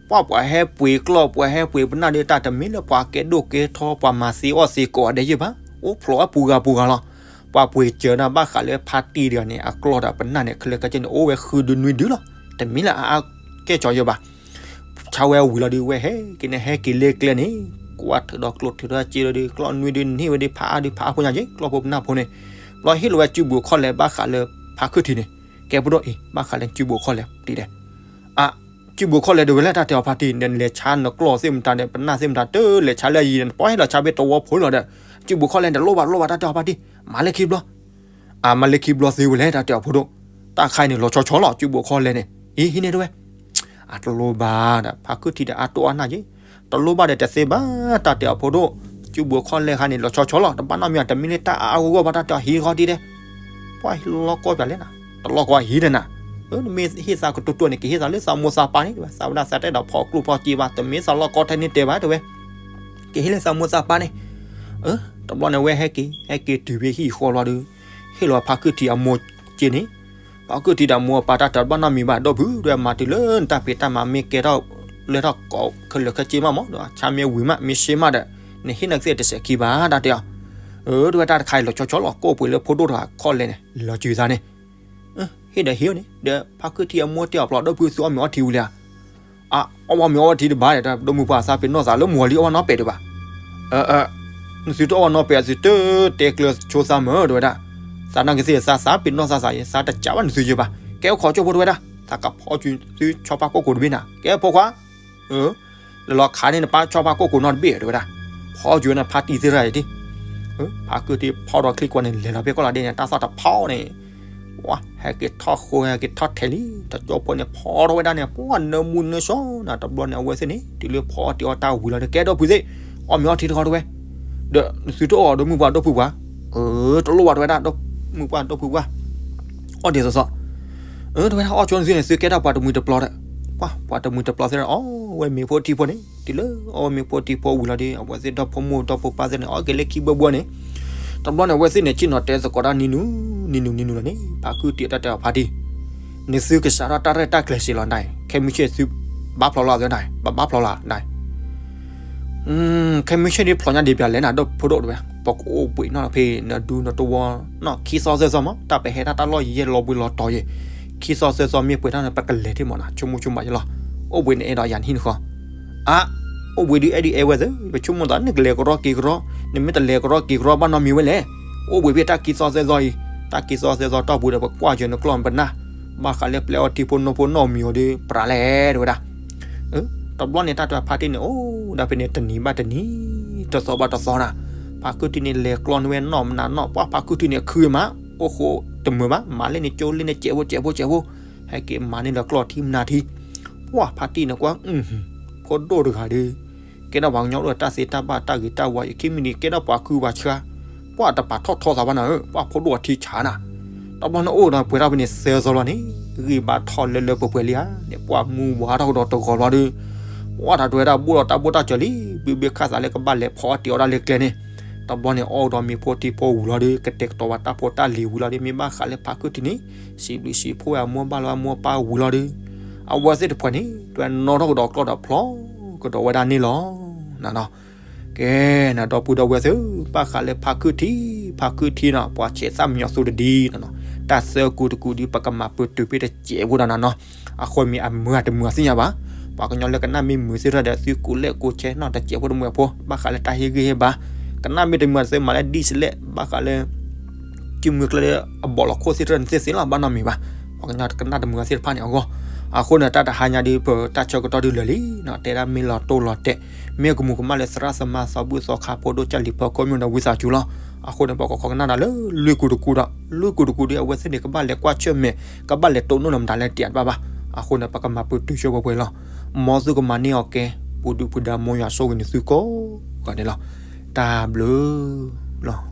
ပှၢ်ပှၤဟဲပှ့ၤကျီၢ် ပှၤဟဲပှ့ၤပနၢ်ဒီး တၢ်တမ့ၢ်လၢပှၤကဲဒိၣ်ကဲထီ ပှၤမၤသ့အီၣ်သ့ကိးဂၤဒဲးယဲၢ်ဘၣ်, အိၣ်ဖျိးအပူၤဂၤပူၤဂၤလီၤ, ပှၤပှ့ၤစၢၤနၤဘၣ်ဃးလၢဖါတံၢ်တဂၤန့ၣ် အကျီၢ်ဒီးပနၢ်န့ၣ် ခဲလၢာ်ခဲဆ့န့ၣ် အိၣ်ဝဲဃုဒုနွံဒုလီၤ, တမ့ၢ်လၢအအါကဲၣ်ကၠီယဲၢ်ဘၣ် ဆါဝဲဝံၤလီၤဒီး ဝဲဟဲက့ၤန့ၣ် ဟဲက့ၤလၢကျဲန့ၣ် ကွၢ်ထုးဒီးကျိၣ်ထုးဒီးစ့လီၤဒီး ကျီၢ်နွံဒုန့ၢ်ဝဲဒီး ဖးအါဒုဖးအါဖိညါက့ၤ ကျီၢ်ဖိပနၢ်ဖိန့ၣ်, ဘျီဟ့ၣ်လီၤဝဲစုဘိးခီၣ်လဲၢ်ဘၣ်ဃးလၢဖါခုၣ်ထံန့ၣ်, ကဲဖိဒိၣ်အံၤ ဘၣ်ဃးလၢစုဘိးခီၣ်လဲၢ်ဒ်လဲၣ်, အ, စု ကၠုၣ်ဘိခီၣ်လဲၣ် တဲဝဲလၢ တၢ်တဲအီၤဖါတံၢ် နလဲၤဆါနကျီၢ်သ့ၣ်မတၤဒီး ပနၢ်သ့ၣ်မတၤ တလဲၤဆါလၢအယံၤ နပှၤဟ့ၣ်လီၤဆါဖဲတဝီဖိလီၤဒီး ကၠုၣ်ဘိခီၣ်လဲၣ် တလိၣ်ဘၣ် တလိၣ်ဘၣ် တၢ်တဲအီၤဖါတံၢ် မၤလၢခံဘျီ အမၤလၢခံဘျီသ့ဝဲလဲၣ် တၢ်တဲအီၤဖိဒိၣ်, တၢ်ခါအံၤန့ၣ် လီၤဆီဆီလီၤ ကၠုၣ်ဘိခီၣ်လဲၣ်န့ၣ် အံၤ ဟံးန့ၢ်တဝဲ အတလိၣ်ဘၣ်ဒီး ဖါခုၣ်ထံဒီးအါတိၢ်အါနၢ်က့ၤ, တလိၣ်ဘၣ်ဒီးတသ့ဘၣ် တၢ်တဲအီၤဖိဒိၣ်, ကၠုၣ်ဘိခီၣ်လဲၣ်ခါန့ၣ် လီၤဆီဆီလီၤ တဘၣ်နီတမံၤ တမ့ၢ်လၢတၢ်အါအါဂီၢ်ဂီၢ်ဘၣ် တၢ်တဲအီၤ ဟံးဃီဒံးဒဲး, ပှၤလီၤကီပၠးလဲၣ်နၤ, တလီၢ်ကီဟံးဒီးနၤ, နမ့ၢ်ဟ့ၣ်သးကတိၤတိၤန့ၣ် ကဟ့ၣ်သးလၢသးမိၢ်သးပၢ်န့ၣ် တဲဝဲ သးဝဲဒၣ်သးတအဲၣ်ဒိးဖီၣ်ကျိၣ်ဖီၣ်စ့ဘၣ် တမ့ၢ်သးလီၢ်ကီထဲန့ၣ်တဲဘၣ် တဲဝဲ ကဟ့ၣ်လၢသးမိၢ်သးပၢ်န့ၣ်, တဘျီန့ၣ် အဝဲဟဲက့ၤ ဟဲက့ၤတုၤဖဲဟံၣ်ဃီလီၤဒီး ဟ့ၣ်လီၤဖါခုၣ်ထံအမိၢ်က့ၤန့ၣ်, ဖါခုၣ်ထံဒီးအမိၢ်အပၢ် တၢ်တဲတဘၣ်နီတမံၤဘၣ် ဒီပုၢ် တဲဝဲ မၤတုၤလၢနတၢ်ဖံးတၢ်မၤမ့ၢ်ကဲထီၣ်လၢထီၣ်ကိးခဲလၢာ်ခဲဆ့မးမးဒီး ဆါမ့ၢ်ဝံၤမး မ့ၢ်ရှ့မးဒီး နဟ့ၣ်နကသ့ၣ်တစဲးခံဘၣ် တၢ်တဲအီၤ, တဲဝဲ တၢ်တခါအံၤလီၤဆီဆီလီၤ ကိၣ်ပှ့ၤလၢဖိဒိၣ်တဂၤခီၣ်လဲၣ်န့ၣ် လီၤစုၤသးန့ၣ် ဟ့ၣ်ဒီးဟ့ၣ်အီၤန့ၣ် ဒီးဖါခုၣ်ထံအမိၢ်တဲအီၤ ပျီ ဒီပုၢ် သုအီၣ်မ့ၤအီထံဝံၤလံဧါ, အအီၣ်ဘၣ်မ့ၤအီထံတဘၣ်ဒီး ဒီးမိၢ်ပၢ်သးပ့ၤနီၣ်သးလၢမိၢ်လံ အီၣ်ဘၣ်နီတပဲာ်ဒံးဘၣ်, နသုတအီၣ်ဘၣ်နီတပဲာ် သုတတဲကျၢၤဆိသးမး တဲဝဲဒၣ်, သးနာ်က့ၤသ့ၣ်သး သးပ့ၤနီၣ်သးသးယဲ သးတကးဘၣ်နသုယဲဘၣ်, ကဲအိၣ်ခိးကၠိဖိတဝဲဒၣ်, သးကဖီကၠူၤသုဆီဖါကိၣ်ကိၤတဘ့ၣ်နၤ, ကဲဖိခွါ လၢလီၤခးန့ၣ် နပၢ်ဆီဖါကိၣ်ကိၤနီတဘ့ၣ် တဲဝဲဒၣ်, ဖီကၠူၤန့ၣ် ဖါတံၢ်သ့ၣ်တဖၣ်အံၤတံၢ်, ဖါခုၣ်ထံဖီဒီးချံကွၢ်န့ၣ် လဲၤလီၤဖဲကီၢ်လီၤဒဲးန့ၣ် တၢ်သီၣ်တဖီန့ၣ် ပှၤဟဲက့ၤထီၣ်ဃိ ဟဲက့ၤထီၣ်ထဲးလံ, တကၠိဖိန့ၣ် ဖီထီၣ်ဝဲဒၣ်န့ၣ် ပှၤနၢမူနၢဆှီနၤ, တဘျီန့ၣ် အဝဲသ့ၣ်န့ၣ် တုၤလၢဖီအီၣ်တ့ၢ်အီၣ်တၢ်ဝံၤလီၤဒီး ကဲဒီပုၢ်သ့ၣ် အီၣ်မ့ၤအီထံတခီတဝဲ, ဒီးနသုတအီၣ်ဒီးမိၢ်ပၢ်ဒီပုၢ်ပှၢ်, တလိၣ်ဘၣ် တဲဝဲဒၣ် မိၢ်ပၢ်ဒီပုၢ်ပှၢ် အီၣ်ဒ်သိးသိး, တဲဝဲဒၣ် အီၣ်ကၠိနသုန့ၣ် သုကဲထီၣ်ပှၤတမှံၤတပျီဒီး, ပှၤ ပှၤတမှံၤတပျီသ့ၣ်ဒီး အီၣ်ဝဲမ့ၤဖိထံဖိန့ၣ် တုၤလၢအီၣ်ဝဲမ့ၤဖိထံဖိဝံၤလီၤဒီး အဝဲသ့ၣ်ဒီဖိမိၢ်ဒီဖိပၢ်သ့ၣ်န့ၣ် အီၣ်က့ၤလၢခံဘှဲဘှဲန့ၣ်, တဘျီန့ၣ် အဝဲသ့ၣ်န့ၣ် ဆ့ၣ်နီၤတဲသကိးတၢ်နံၤနုၤ နံၤနုၤ နံၤနုၤလီၤန့ၣ် ဖါခုၣ်ထံအတၢ်တဲအီၤဖါတံၢ်, နသုကစးထီၣ်တၢ်ရဲၣ်တၢ်ကျဲၤစ့ၢ်လီၤနၤ, ခဲမုၢ်ဆ့ၣ် သုဘါဖျိးလီၤသ့ၣ်နၤ, ဘၣ်ဘါဖျိးလီၤနၤ ခဲမုၢ်ဆ့ၣ်ဒ်ဖျိညါဒံးပျးလဲၣ်နၤ ဒီးဖိဒိၣ်တဲဝဲ, ပကအိၣ်ဘှံးနီၣ်ဖဲနဒူနတဝီ နီၣ်ခံသီသၢသီမး တၢ်ပဟဲတၢ်တၢ်လီၢ်ယဲၢ်လီၤဘှံးလီၤတီၤယဲၢ်, ခံသီသၢသီမ့ၢ်ပှဲၤထီၣ်န့ၣ် ပကလဲၤထံၣ်မးနၤ ဆိကမိၣ်ဆိကမးယဲၢ်လီၤ, အိၣ်ဘှံးနအဲၣ်ဒိးယၤနဟံၣ်နဃီ, အါ, အိၣ်ဘှံးဒုးအဲၣ်ဒုးအဲၣ်ဝဲသ့ၣ် ပဆိကမိၣ်သးနကလဲၤကရီက့ၤကရီ, နမ့ၢ်တလဲၤကရီက့ၤကရီဘၣ်နီတမံၤဝဲလဲၣ်, အိၣ်ဘှံးဖဲတၢ်ခံသီသၢသီအံၤ, တၢ်ခံသီသၢသီတီၢ်ပူၤဒီး ပကွၢ်စၢၤနကျီၢ်ပနၢ်, ဘၣ်ဃးလၢပျဲအီထံဖိနီၢ်ဖိနီၢ်မံၤအီၤဒီး ပြးလဲၣ်တဲဝဲဒၣ် တဘျီန့ၣ် တၢ်တဲဖါတံၢ်န့ၣ် အိၣ်ဒၣ်ဖဲန့ၣ် တနံၤဘၣ်တနံၤ, တသီဘၣ်တသီနၤ, ဖါခုၣ်ထံန့ၣ် လဲၤကျီၢ်န့ၢ်ဝဲနီၢ်မနုၤနီၢ်, ပှၤဖါခုၣ်ထံန့ၣ် ခုမး, အိၣ်ဃိတမုာ်ဘၣ်, မၤလၢန့ၣ်ကၠိလၢန့ၣ် စဲးဖိစဲးဖိစဲးဖိ, ဟဲက့ၤမၤန့ၢ်လၢကျီၢ်ထံမနုၤထံ, ပှၤဖါတံၢ်န့ၣ်ကွၢ်, ဖိဒိၣ်တဂၤဒီး ကဲထီၣ်ပှၤကညီဒိၣ်တၢ်သ့တၢ်ဘၣ်တၢ်ဂ့ၤတၢ်ဝါအံၤ ခံမံးနံး ကဲထီၣ်ပှၤခုပှၤဆှါ, ပှၤတပာ်ထီၣ်ထီသးဘၣ်နၤဧၢ, ပှၤဖိဒိၣ်အထံဆးနၤ, တဘျီန့ၣ်အိၣ်ဒီးပှဲၤထီၣ်ဖဲန့ၣ်သၢသီလီၤန့ၣ်, ဂံၢ်ဘါထီၣ်လၢလၢပှဲၤပှဲၤလံဧါန့ၣ်, ပှၤမူဝါထီၣ်ကဒီးတဂီၤလီၤဒီး, ပှၤတၢ်တဲဝဲဒၣ်ဘိၣ်ဒီးတၢ်ဘိၣ်တၢ်စၢၤလံ, ဘုဘ့ၣ်ခၣ်သးလၢကဘၣ်လဲၤဖီအီၣ်တ့ၢ်အီၣ်ဒၣ်လၢကျဲန့ၣ်, တဘျီန့ၣ် အီၣ်ဒီးမ့ၤဖိထံဖိဝံၤလီၤဒီး ကတဲာ်ကတီၤဝဲတၢ်ဖိတၢ်လံၤဝံၤလီၤဒီး မ့ၢ်ဘၣ်ဃးလၢဖါခုၣ်ထံန့ၣ် စံးဘျုးစံးဖှိၣ်ဝဲအမိၢ်ဘၣ်လၢအမိၢ်ပၢ်ဝံၤလီၤဒီး, အဝဲသ့ၣ်တဖၣ်န့ၣ် တဲဝဲနီၣ်ထီၣ်ကဒီးကျီၢ်ဒီးဖျီကဒီးဝဲဒၣ်န့ၣ်လီၤ. နနီၤ ကဲ နဒီပုၢ်ဒီဝဲၢ်သ့ၣ်ဧၢ, ဘၣ်ဃးလၢဖါခုၣ်ထံ, ဖါခုၣ်ထံနီၤ ပှၤဆဲးသၣ်မံညီၤသူတဒံနီၤ, တၢ်သၢကူတကူဒီး ပကမၤပတုာ်ဖဲတစဲးဖိဒီးနနီၤ, အဃိမ့ၢ်အမုာ်တမုာ်သ့ၣ်ညါဘၣ်, ပှၤကညီလၢကနၣ်မ့ၢ်မုာ်သ့ၣ်တဖၣ်ဒီး သုကူးလဲၣ်ကူးဆဲးနီၤ တစဲးဖိတမှဲၤဖိ, ဘၣ်ဃးလၢတၢ်ဟ့ၣ်ဂံၢ်ဟ့ၣ်ဘါ, ကနၣ်မ့ၢ်တမုာ်သ့ၣ်မးလၢဒ်စလဲၣ်, ဘၣ်ဃးလၢ ကမုာ်ကျဲလၢအဘီၣ်လီၤခိၣ်သ့ၣ်တဖၣ်န့ၣ်သ့ၣ်သ့ၣ်လီၤ ဘၣ်နီတမံၤဘၣ်, ပှၤကညီကနၣ်တမုာ်သ့ၣ်တဖၣ်န့ၣ်အဂီၢ်, အဃိန့ၣ် တၢ်တဟါညါဒီး ပတၢ်ဆၢကတီၢ်ဒုးလၢာ်လံနီၤ, တဲဒၣ်မ့ၢ်လီၤတိၢ်လီၤတဲာ်, မ့ၢ်ကမူးကမၣ်လၢသရၣ်သမါသးဘုၣ်သီခါဖိဒိၣ်ကၢ်လံၤဖီခိၣ်မ့ၢ်ဒီးဝံသးစူၤလီၤ, အဃိန့ၣ် ပကကီကနၣ်ဒၣ်လၢလွံၢ်ကူတကူဒီး, လွံၢ်ကူတကူဒီး အဝဲသ့ၣ်န့ၣ် ကဘၣ်လဲၤကွၢ်ဆၢၣ်မဲာ်, ကဘၣ်လဲၤတိၢ်နီၣ်လၢမတၤလဲၣ်တဘၣ်ဘၣ်, အဃိန့ၣ် ပကမၤပတုာ်ဆိပှဲၤပှဲၤလီၤ, မ်သုကမၤန့ၢ်အီၤကဲ, ပူၤဒုၣ်ပူၤဒါ မ်ယွၤဆိၣ်ဂ့ၤန့ၢ်သုကိးဂၤဒဲးလီၤ, တၢ်ဘျုးလီၤ.